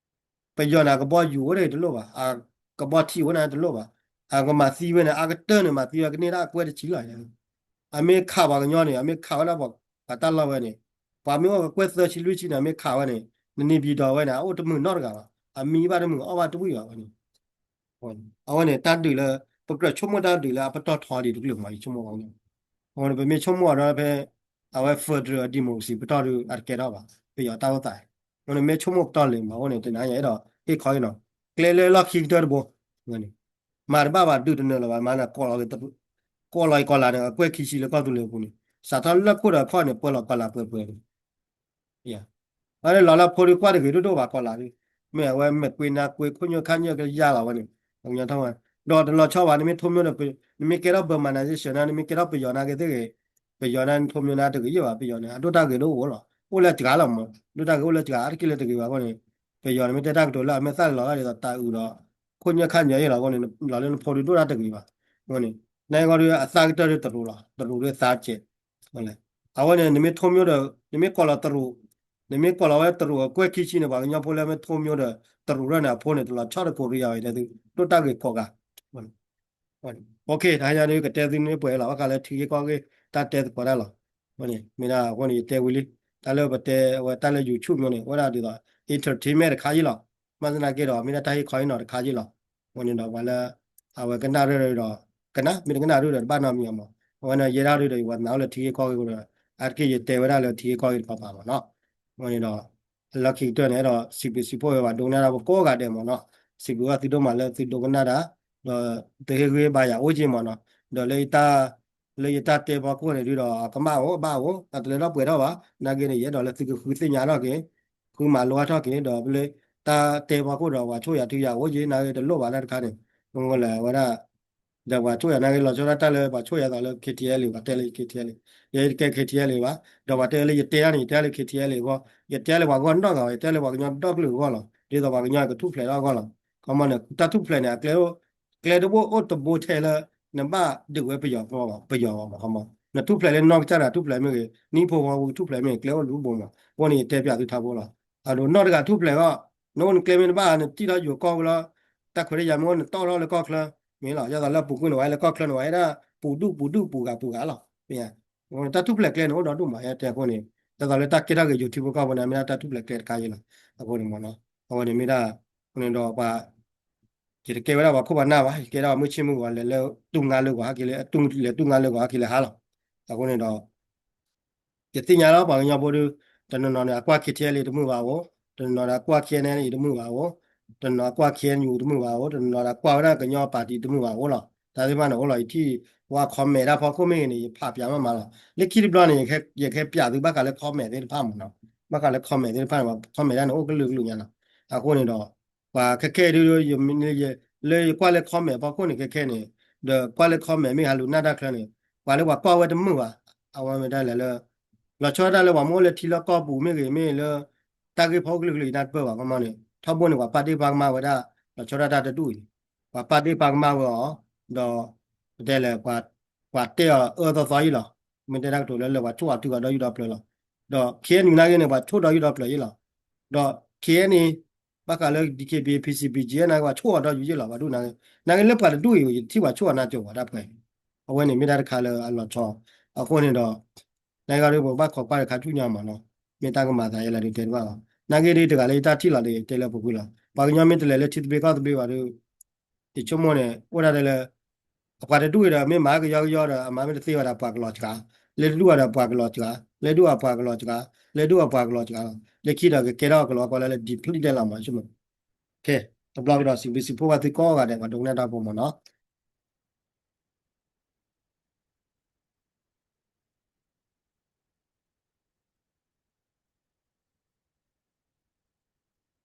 ပယီၤန့ၣ် အကဘီယူၤအိၣ်ဒၣ်တလိၣ်ဘၣ်, အကဘီထံအိၣ်ဒၣ်တလိၣ်ဘၣ်, အကမၤသံဝဲန့ၣ် အကတၢၢ်န့ၣ် မၤသံဝဲကန့ၢ်ဒၣ်အကွဲၢ်တဆံလီၤ. အမ့ၢ်ခးပှၤကညီန့ၣ် အမ့ၢ်ခးဝဲဒၣ်ပှၤတၢ်လီၢ်ဝဲန့ၣ်, ပှၤမ့ၢ်အိၣ်ကကွဲၢ်သၢဆံလွံၢ်ဆံန့ၣ် အမ့ၢ်ခးဝဲန့ၣ် နန့ၢ်ဘံဒီးဝဲန့ၣ် အအိၣ်တမုာ်နီတဂၤဘၣ်, အမံဘၣ်တမုာ်အီၣ်ဘၣ်တဝံၣ်ဘၣ်ဝဲန့ၣ် အဝဲန့ၣ် တၢ်ဒုးလၢ ပကြၢးဆိကမိၣ်တၢ်ဒုးလၢအပတီၢ်ထီဒံးတကလုာ်မး ယဆိကမိၣ်အီၤန့ၣ်, အဝဲန့ၣ် ပမ့ၢ်ဆိကမိၣ်အီၤဒီးဖဲ အဝဲ federal democracy ပတီၢ်ဒုး အတကဲထီၣ်ဘၣ် ပယီၤတၢ်အိၣ်သး, အဝဲန့ၣ်မ့ၢ်ဆိကမိၣ်ပတီၢ်လၢမး အဃိန့ၣ် တနၤယအဲၣ်ဒိးဟ့ၣ်ခီအံၤနီၤ, ကျဲလၢလီၢ်ခံကတၢၢ်တဘိ မၤတဘၣ်ဘၣ် ဒုးတနၢၤလၢၤဘၣ် မၤန့ၣ် ကီၢ်လီၤကီၢ်လၤန့ၣ် အကွဲၢ်ခံဆံလၢကီၢ်သူလ့ၤပူၤန့ၣ် စးထီၣ်လၢခိၣ်ဒီးခီၣ်န့ၣ် ပှဲၤလီၤကီၢ်လၤပှဲၤပှဲၤန့ၣ် အဝဲလီၤလၢဖိဒုးကွၢ်တဂ့ၤဒိၣ်ဒိၣ်ဘၣ်ကီၢ်လၤဒုး, မ့ၢ်အဝဲမဲာ်ကွ့နါကွ့ခိၣ်ညၢၢ်ခါညၢၢ်ကယါလီၤဝဲန့ၣ်, ပှၤကညီထီၣ်ဝဲ, ဒီးတလီၤဆီဘၣ် နမ့ၢ်ထိးမၠိဒီး နမ့ၢ်ကဲထီၣ် Burmanization န့ၣ် နမ့ၢ်ကဲထီၣ်ပယီၤနာ်က့သ့ၣ်ဂ့ၤ, ပယီၤန့ၣ် နထိးမၠိန့ၣ်တဂ့ၤယဲၢ်ဘၣ် ပယီၤန့ၣ် အဒိၣ်တၢ်ဂ့ၤဒိၣ်အိၣ်လီၤ, အိၣ်လၢစှၤလီၤမး, ဒိၣ်တၢ်ဂ့ၤအိၣ်လၢစှၤ အါတက့ၢ်လၢတဂ့ၤဘၣ်အဃိန့ၣ်, ပယီၤန့ၣ်မ့ၢ်တဲတၢ်ကတိၤလၢအမဲာ်သၣ်လီၤဂာ်ဒ်သိး တၢ်အုးဒီး ခိၣ်ညၢၢ်ခါညၢၢ်အံၤလီၤအဃိန့ၣ် လီၤလၢနဖိဒုးဒိၣ်တၢ်တဂ့ၤဘၣ်, အဃိန့ၣ် နဂီၢ်ဒုးအသးကတၢၢ်ဒုးတရူးလီၤ, တရူးဒုးသးကဲး အဝဲန့ၣ် နမ့ၢ်ထိးမၠိဒီး နမ့ၢ်ကိးလီၤတရူး, နမ့ၢ်ကိးလီၤဝဲတရူးအကွဲၢ်ခံဆံန့ၣ် ပှၤကညီဖိလၢမ့ၢ်ထိးမၠိဒီး တရူးရၢၢ်န့ၣ်အဖိန့ၣ် တလီၤဆီဒီးကိးရံယၤဝဲတဲသု ဒိၣ်တၢ်ဂ့ၤကိးဂၤ, တဟါညါဒုး ကတဲသုန့ၣ်ပှဲၤလီၤ ဘၣ်ဃးလၢထံဂ့ၢ်ကီၢ်ဂ့ၢ် တၢ်တဲသကိးတၢ်လီၤ, မ့ၢ်ဒၣ်အဃိန့ၣ် ယတဲဝံၤလံ, တၢ်လၢပတဲဝဲတၢ်လၢ YouTube မၠိန့ၣ် အိၣ်ဒၣ်ဒ်သိး entertainment တခါယံလီၤ, မ့ၢ်သနာ်က့ဒီး မ့ၢ်ဒၣ်တၢ်ဟ့ၣ်ခီဟ့ၣ်နီၤတခါယံလီၤ, အဃိန့ၣ်ဒီးပှၤလၢ အဝဲကနၣ်ရၢၢ်ဒီး ကနၣ် မ့ၢ်တကနၣ်ရၢၢ်ဒီးတဘၣ်နီတမံၤအမး, အဝဲန့ၣ် ယဲဒၣ်ဒုးဒီး ယဝၤနာ်အိၣ်လၢထံဂ့ၢ်ကီၢ်ဂ့ၢ်အဃိဒီး အါတက့ၢ်ယတဲဝဲဒၣ်လၢထံဂ့ၢ်ကီၢ်ဂ့ၢ်တပၤပၤမးနီၤ, အဃိန့ၣ်ဒီး လီၢ်ခံကတၢၢ်န့ၣ် အဲၣ်ဒိးစံးဘျုးစံးဖှိၣ်ဝဲပှၤဒိကနၣ်တၢ်ဖိကိးဂၤဒဲးမးနီၤ, စံးဘျုးဘၣ်သုဒိၣ်မးလၢသုဒိကနၣ်တၢ်, ဒီးသုဟ့ၣ်ဂံၢ်ဘါယၤအိၣ်က့မးနီၤ, ဒီးလၢယတၢ် လၢယတၢ်တဲဖီခိၣ်န့ၣ်ဒုးဒီး အကမၣ်အိၣ်ဘၣ်အိၣ် အတလဲၤထီၣ်ပှဲၤထီၣ်ဘၣ်, နာ်က့န့ၣ် ယအဲၣ်ဒိးလၢသုကဃုသ့ၣ်ညါထီၣ်က့ၤ, ဃုမၤလိအါထီၣ်က့ၤ ဒီးလၢ တၢ်တဲဖီခိၣ်ဒီး ပှၤဆိၣ်ယၤထုယၤအိၣ်က့ နာ်က့တလိၣ်ဘၣ်တၢ်တခါန့ၣ်, မ့ၢ်လၢအဝဲဒၣ် ဒီးပှၤဆိၣ်ယၤနာ်က့ လီၤဆီဒၣ်တၢ်လၢပှၤဆိၣ်ယၤသိးလၢ KTLA ပှၤတဲလၢ KTLA, ယဲယတကဲ KTLA ဘၣ်, ဒီးပှၤတဲလၢယတဲတၢ်န့ၣ် ယတဲလၢ KTLA အဂီၢ်, ယတဲလၢပှၤဂီၢ်နီတဂၤဘၣ်, ယတဲလၢပှၤကညီဒီကလုာ်အဂီၢ်လီၤ, ဒ်သိးပှၤကညီကထူၣ်ဖျဲးထီၣ်အဂီၢ်လီၤ, ခီမီန့ၣ် တၢ်ထူၣ်ဖျဲးန့ၣ် အကျဲ ကျဲတဘိအိၣ်တဘိထဲလၢ နဘၣ်ဒုးဝဲပယီၤ ပယီၤမး ခီမီ, နထူၣ်ဖျဲးလၢနီၢ်ကစၢ်တဂၤထူၣ်ဖျဲးမ့ၢ်ဂ့ၤ, နဟံၣ်ဖိဃီဖိကထူၣ်ဖျဲးမ့ၢ်ဂ့ၤ ကျဲအိၣ်တဘိမး, အဃိန့ၣ် ယတဲပျးသုထီဘိလီၤ, အဒိးနီၢ်တဂၤထူၣ်ဖျဲးအဂီၢ်, နအိၣ်နကျဲမ့ၢ်တဘၣ် နစံၣ်ထီၣ်ယိၤကီၢ်ဝဲလီၤ, တၢ်ခွဲးတၢ်ယာ်မ့ၢ်အိၣ် နတီၢ်ထီၣ်လၢကီၢ်ချၢ, မ့ၢ်လီၤ, ဒ်သိးလၢအပူၤကွံာ်န့ၣ် ဝဲလၢကီၢ်ချၢန့ၣ် ဝဲဒၣ် ပူၤဒူၣ်ပူၤဒူၣ်ပူၤဂၤပူၤဂၤလီၤ, တၢ်ထူၣ်ဖျဲးကျဲန့ၣ် အိၣ်ဒီဒူၣ်မး ယတဲအဃိန့ၣ်, ဒ်သိးလၢတၢ်ကဲထီၣ်က့ၤ YouTube ကီၢ်ဖိန့ၣ် မ့ၢ်ဒၣ်တၢ်ထူၣ်ဖျဲးကျဲတခါအံၤလီၤ, အဃိန့ၣ်မ့ၢ်နီၤ, အဝဲန့ၣ်မ့ၢ်ဒၣ်, အဃိန့ၣ်ဒီးပှၤ ယတကဲဝဲဒၣ်ပှၤခိၣ်ပှၤနၢ်ဘၣ်, ယကဲဒၣ်ပှၤမုၢ်ဆ့ၣ်မုၢ်ဂီၤ လဲၤလၢတူၢ်ငါလၢဂီၤဟဲက့ၤလၢ လဲၤတူၢ်ငါလၢဂီၤဟဲက့ၤလၢဟါလီၤ, အဃိန့ၣ်ဒီး ယသ့ၣ်ညါလီၤ ပှၤကညီဖိဒုး, တနီၤနီၤန့ၣ် အကွၢ် KTLA တမုာ်ဘၣ်အိၣ်, တနီၤနီၤဒီးအကွၢ် KNLA တမုာ်ဘၣ်အိၣ်, တနီၤအကွၢ် KNU တမုာ်ဘၣ်အိၣ်, တနီၤနီၤဒီးကွၢ်ဝဲဒၣ်ကညီ party တမုာ်ဘၣ်အိၣ်လီၤ, တၢ်သ့ၣ်တဖၣ်န့ၣ်အိၣ်လီၤ, ယထံၣ် ဝဲ comment တၢ်ဖီခိၣ်မ့ၢ်ဂ့ၤန့ၣ် ယဖးပျးမးမးလီၤ, လၢခံတဘျီန့ၣ် ယကဟဲပျးသုဘၣ်ဃးလၢ comment သ့ၣ်တဖၣ်မးနီၤ, ဘၣ်ဃးလၢ comment သ့ၣ်တဖၣ်န့ၣ် comment တၢ်န့ၣ် အိၣ်ကလုာ်ကလုာ်ညါလီၤ, အဃိန့ၣ်ဒီး ပှၤခဲခဲအံၤဒုး လၢယကွၢ်လၢ comment ဖီခိၣ်န့ၣ် ခဲခဲန့ၣ်, ဒီးကွၢ်လၢ comment မ့ၢ်ဟးလူၤနၢ်တၢ်ချၢန့ၣ်, ပ ပှၤလၢပှၤကီၢ်ဝဲတမုာ်ဘၣ်, အဝဲမ့ၢ်ဒၣ်လဲာ်လၢ လီၤဆီဒၣ်တၢ်လၢပှၤမ့ၢ်အိၣ်လၢထံလီၢ်ကီၢ်ပူၤမ့ၢ်ဂ့ၤ မ့ၢ်လၢ တၢ်ဂ့ၢ်ဖီကလုာ်ကလုာ်အံၤတၢ်တပၢၢ်ဘၣ်ကမီန့ၣ် ထီဘိန့ၣ် ပှၤပာ်ဒ့ၣ်ပာ်ကမၣ်ဝဲဒၣ် လီၤဆီဒၣ်တၢ်တဒူၣ်အံၤန့ၣ် ပှၤပာ်ဒ့ၣ်ပာ်ကမၣ်ဝဲအီၤ, ဒီး ပတဲလဲၣ် ပှၤတဲအီၤအၢသီသီအံၤလီၤ. မ့ၢ်တဲတၢ်ကတိၤလၢလၢပှၤဆိၣ်အီၤတုၤအီၤဒီးယုၢ်ဒီးပျၢၤလီၤ. ဒီး K N U နာ်က့န့ၣ် ပှၤဆိၣ်ဒီးယုၢ်ဒီးပျၢၤယ့ၣ်လီၤ. ဒီး K N A ဘၣ်ဃးလၢ D K B A P C P G နာ်က့ ပှၤဆိၣ်အီၤဒီးယုၢ်ယ့ၣ်လီၤ ပှၤဒူၣ်နာ်က့, နာ်က့လၢပှၤတဒူၣ်အံၤ ယထံၣ်ပှၤဆိၣ်အီၤနါစိၤပှၤတၢ်ပှဲၤ, အဝဲန့ၣ်မ့ၢ်တၢ်တခါလၢအလီၤဆီ, အဃိန့ၣ်ဒီး နာ်က့ဒီးပဘၣ်ခိးကွၢ်တခါဆူညါမးနီၤ, မ့ၢ်တၢ်ကမၤသးယဲလၢဒုးတဲတဘၣ်လီၤ. နာ်က့ဒ်တဂၤလၢယတၢ်ထံၣ်လီၤဒီး တဲလၢပူၤကွံာ်လီၤ. ပှၤကညီမ့ၢ်တလဲၤလၢထံသဘျ့ကီၢ်သဘျ့ဘၣ်ဒီး ယဆိကမိၣ်န့ၣ် အိၣ်ဒၣ်တဲလၢ အပှၤတဒူၣ်အံၤဒီး မ့ၢ်မၤကယီကယီဒီး အမၤမ့ၢ်တသ့ဘၣ်ဒီး ပှၤကလီၤစှၤ, လဲၤဒူၣ်အီၤဒီးပှၤကလီၤစှၤ, လဲၤဒူၣ်အီၤပှၤကလီၤစှၤ, လဲၤဒူၣ်အီၤပှၤကလီၤစှၤလီၤ. လၢခံဒီးကကဲထီၣ်ကလီၤကီလၢ လၢ deplete ဒဲးလီၤမး ဆိကမိၣ်. တဘျီကဒီး စံးဘျုးစံးဖှိၣ်ဘၣ်သုကိးဂၤဒဲး ပှၤဒိကနၣ်တၢ်ဖိမးနီၤ.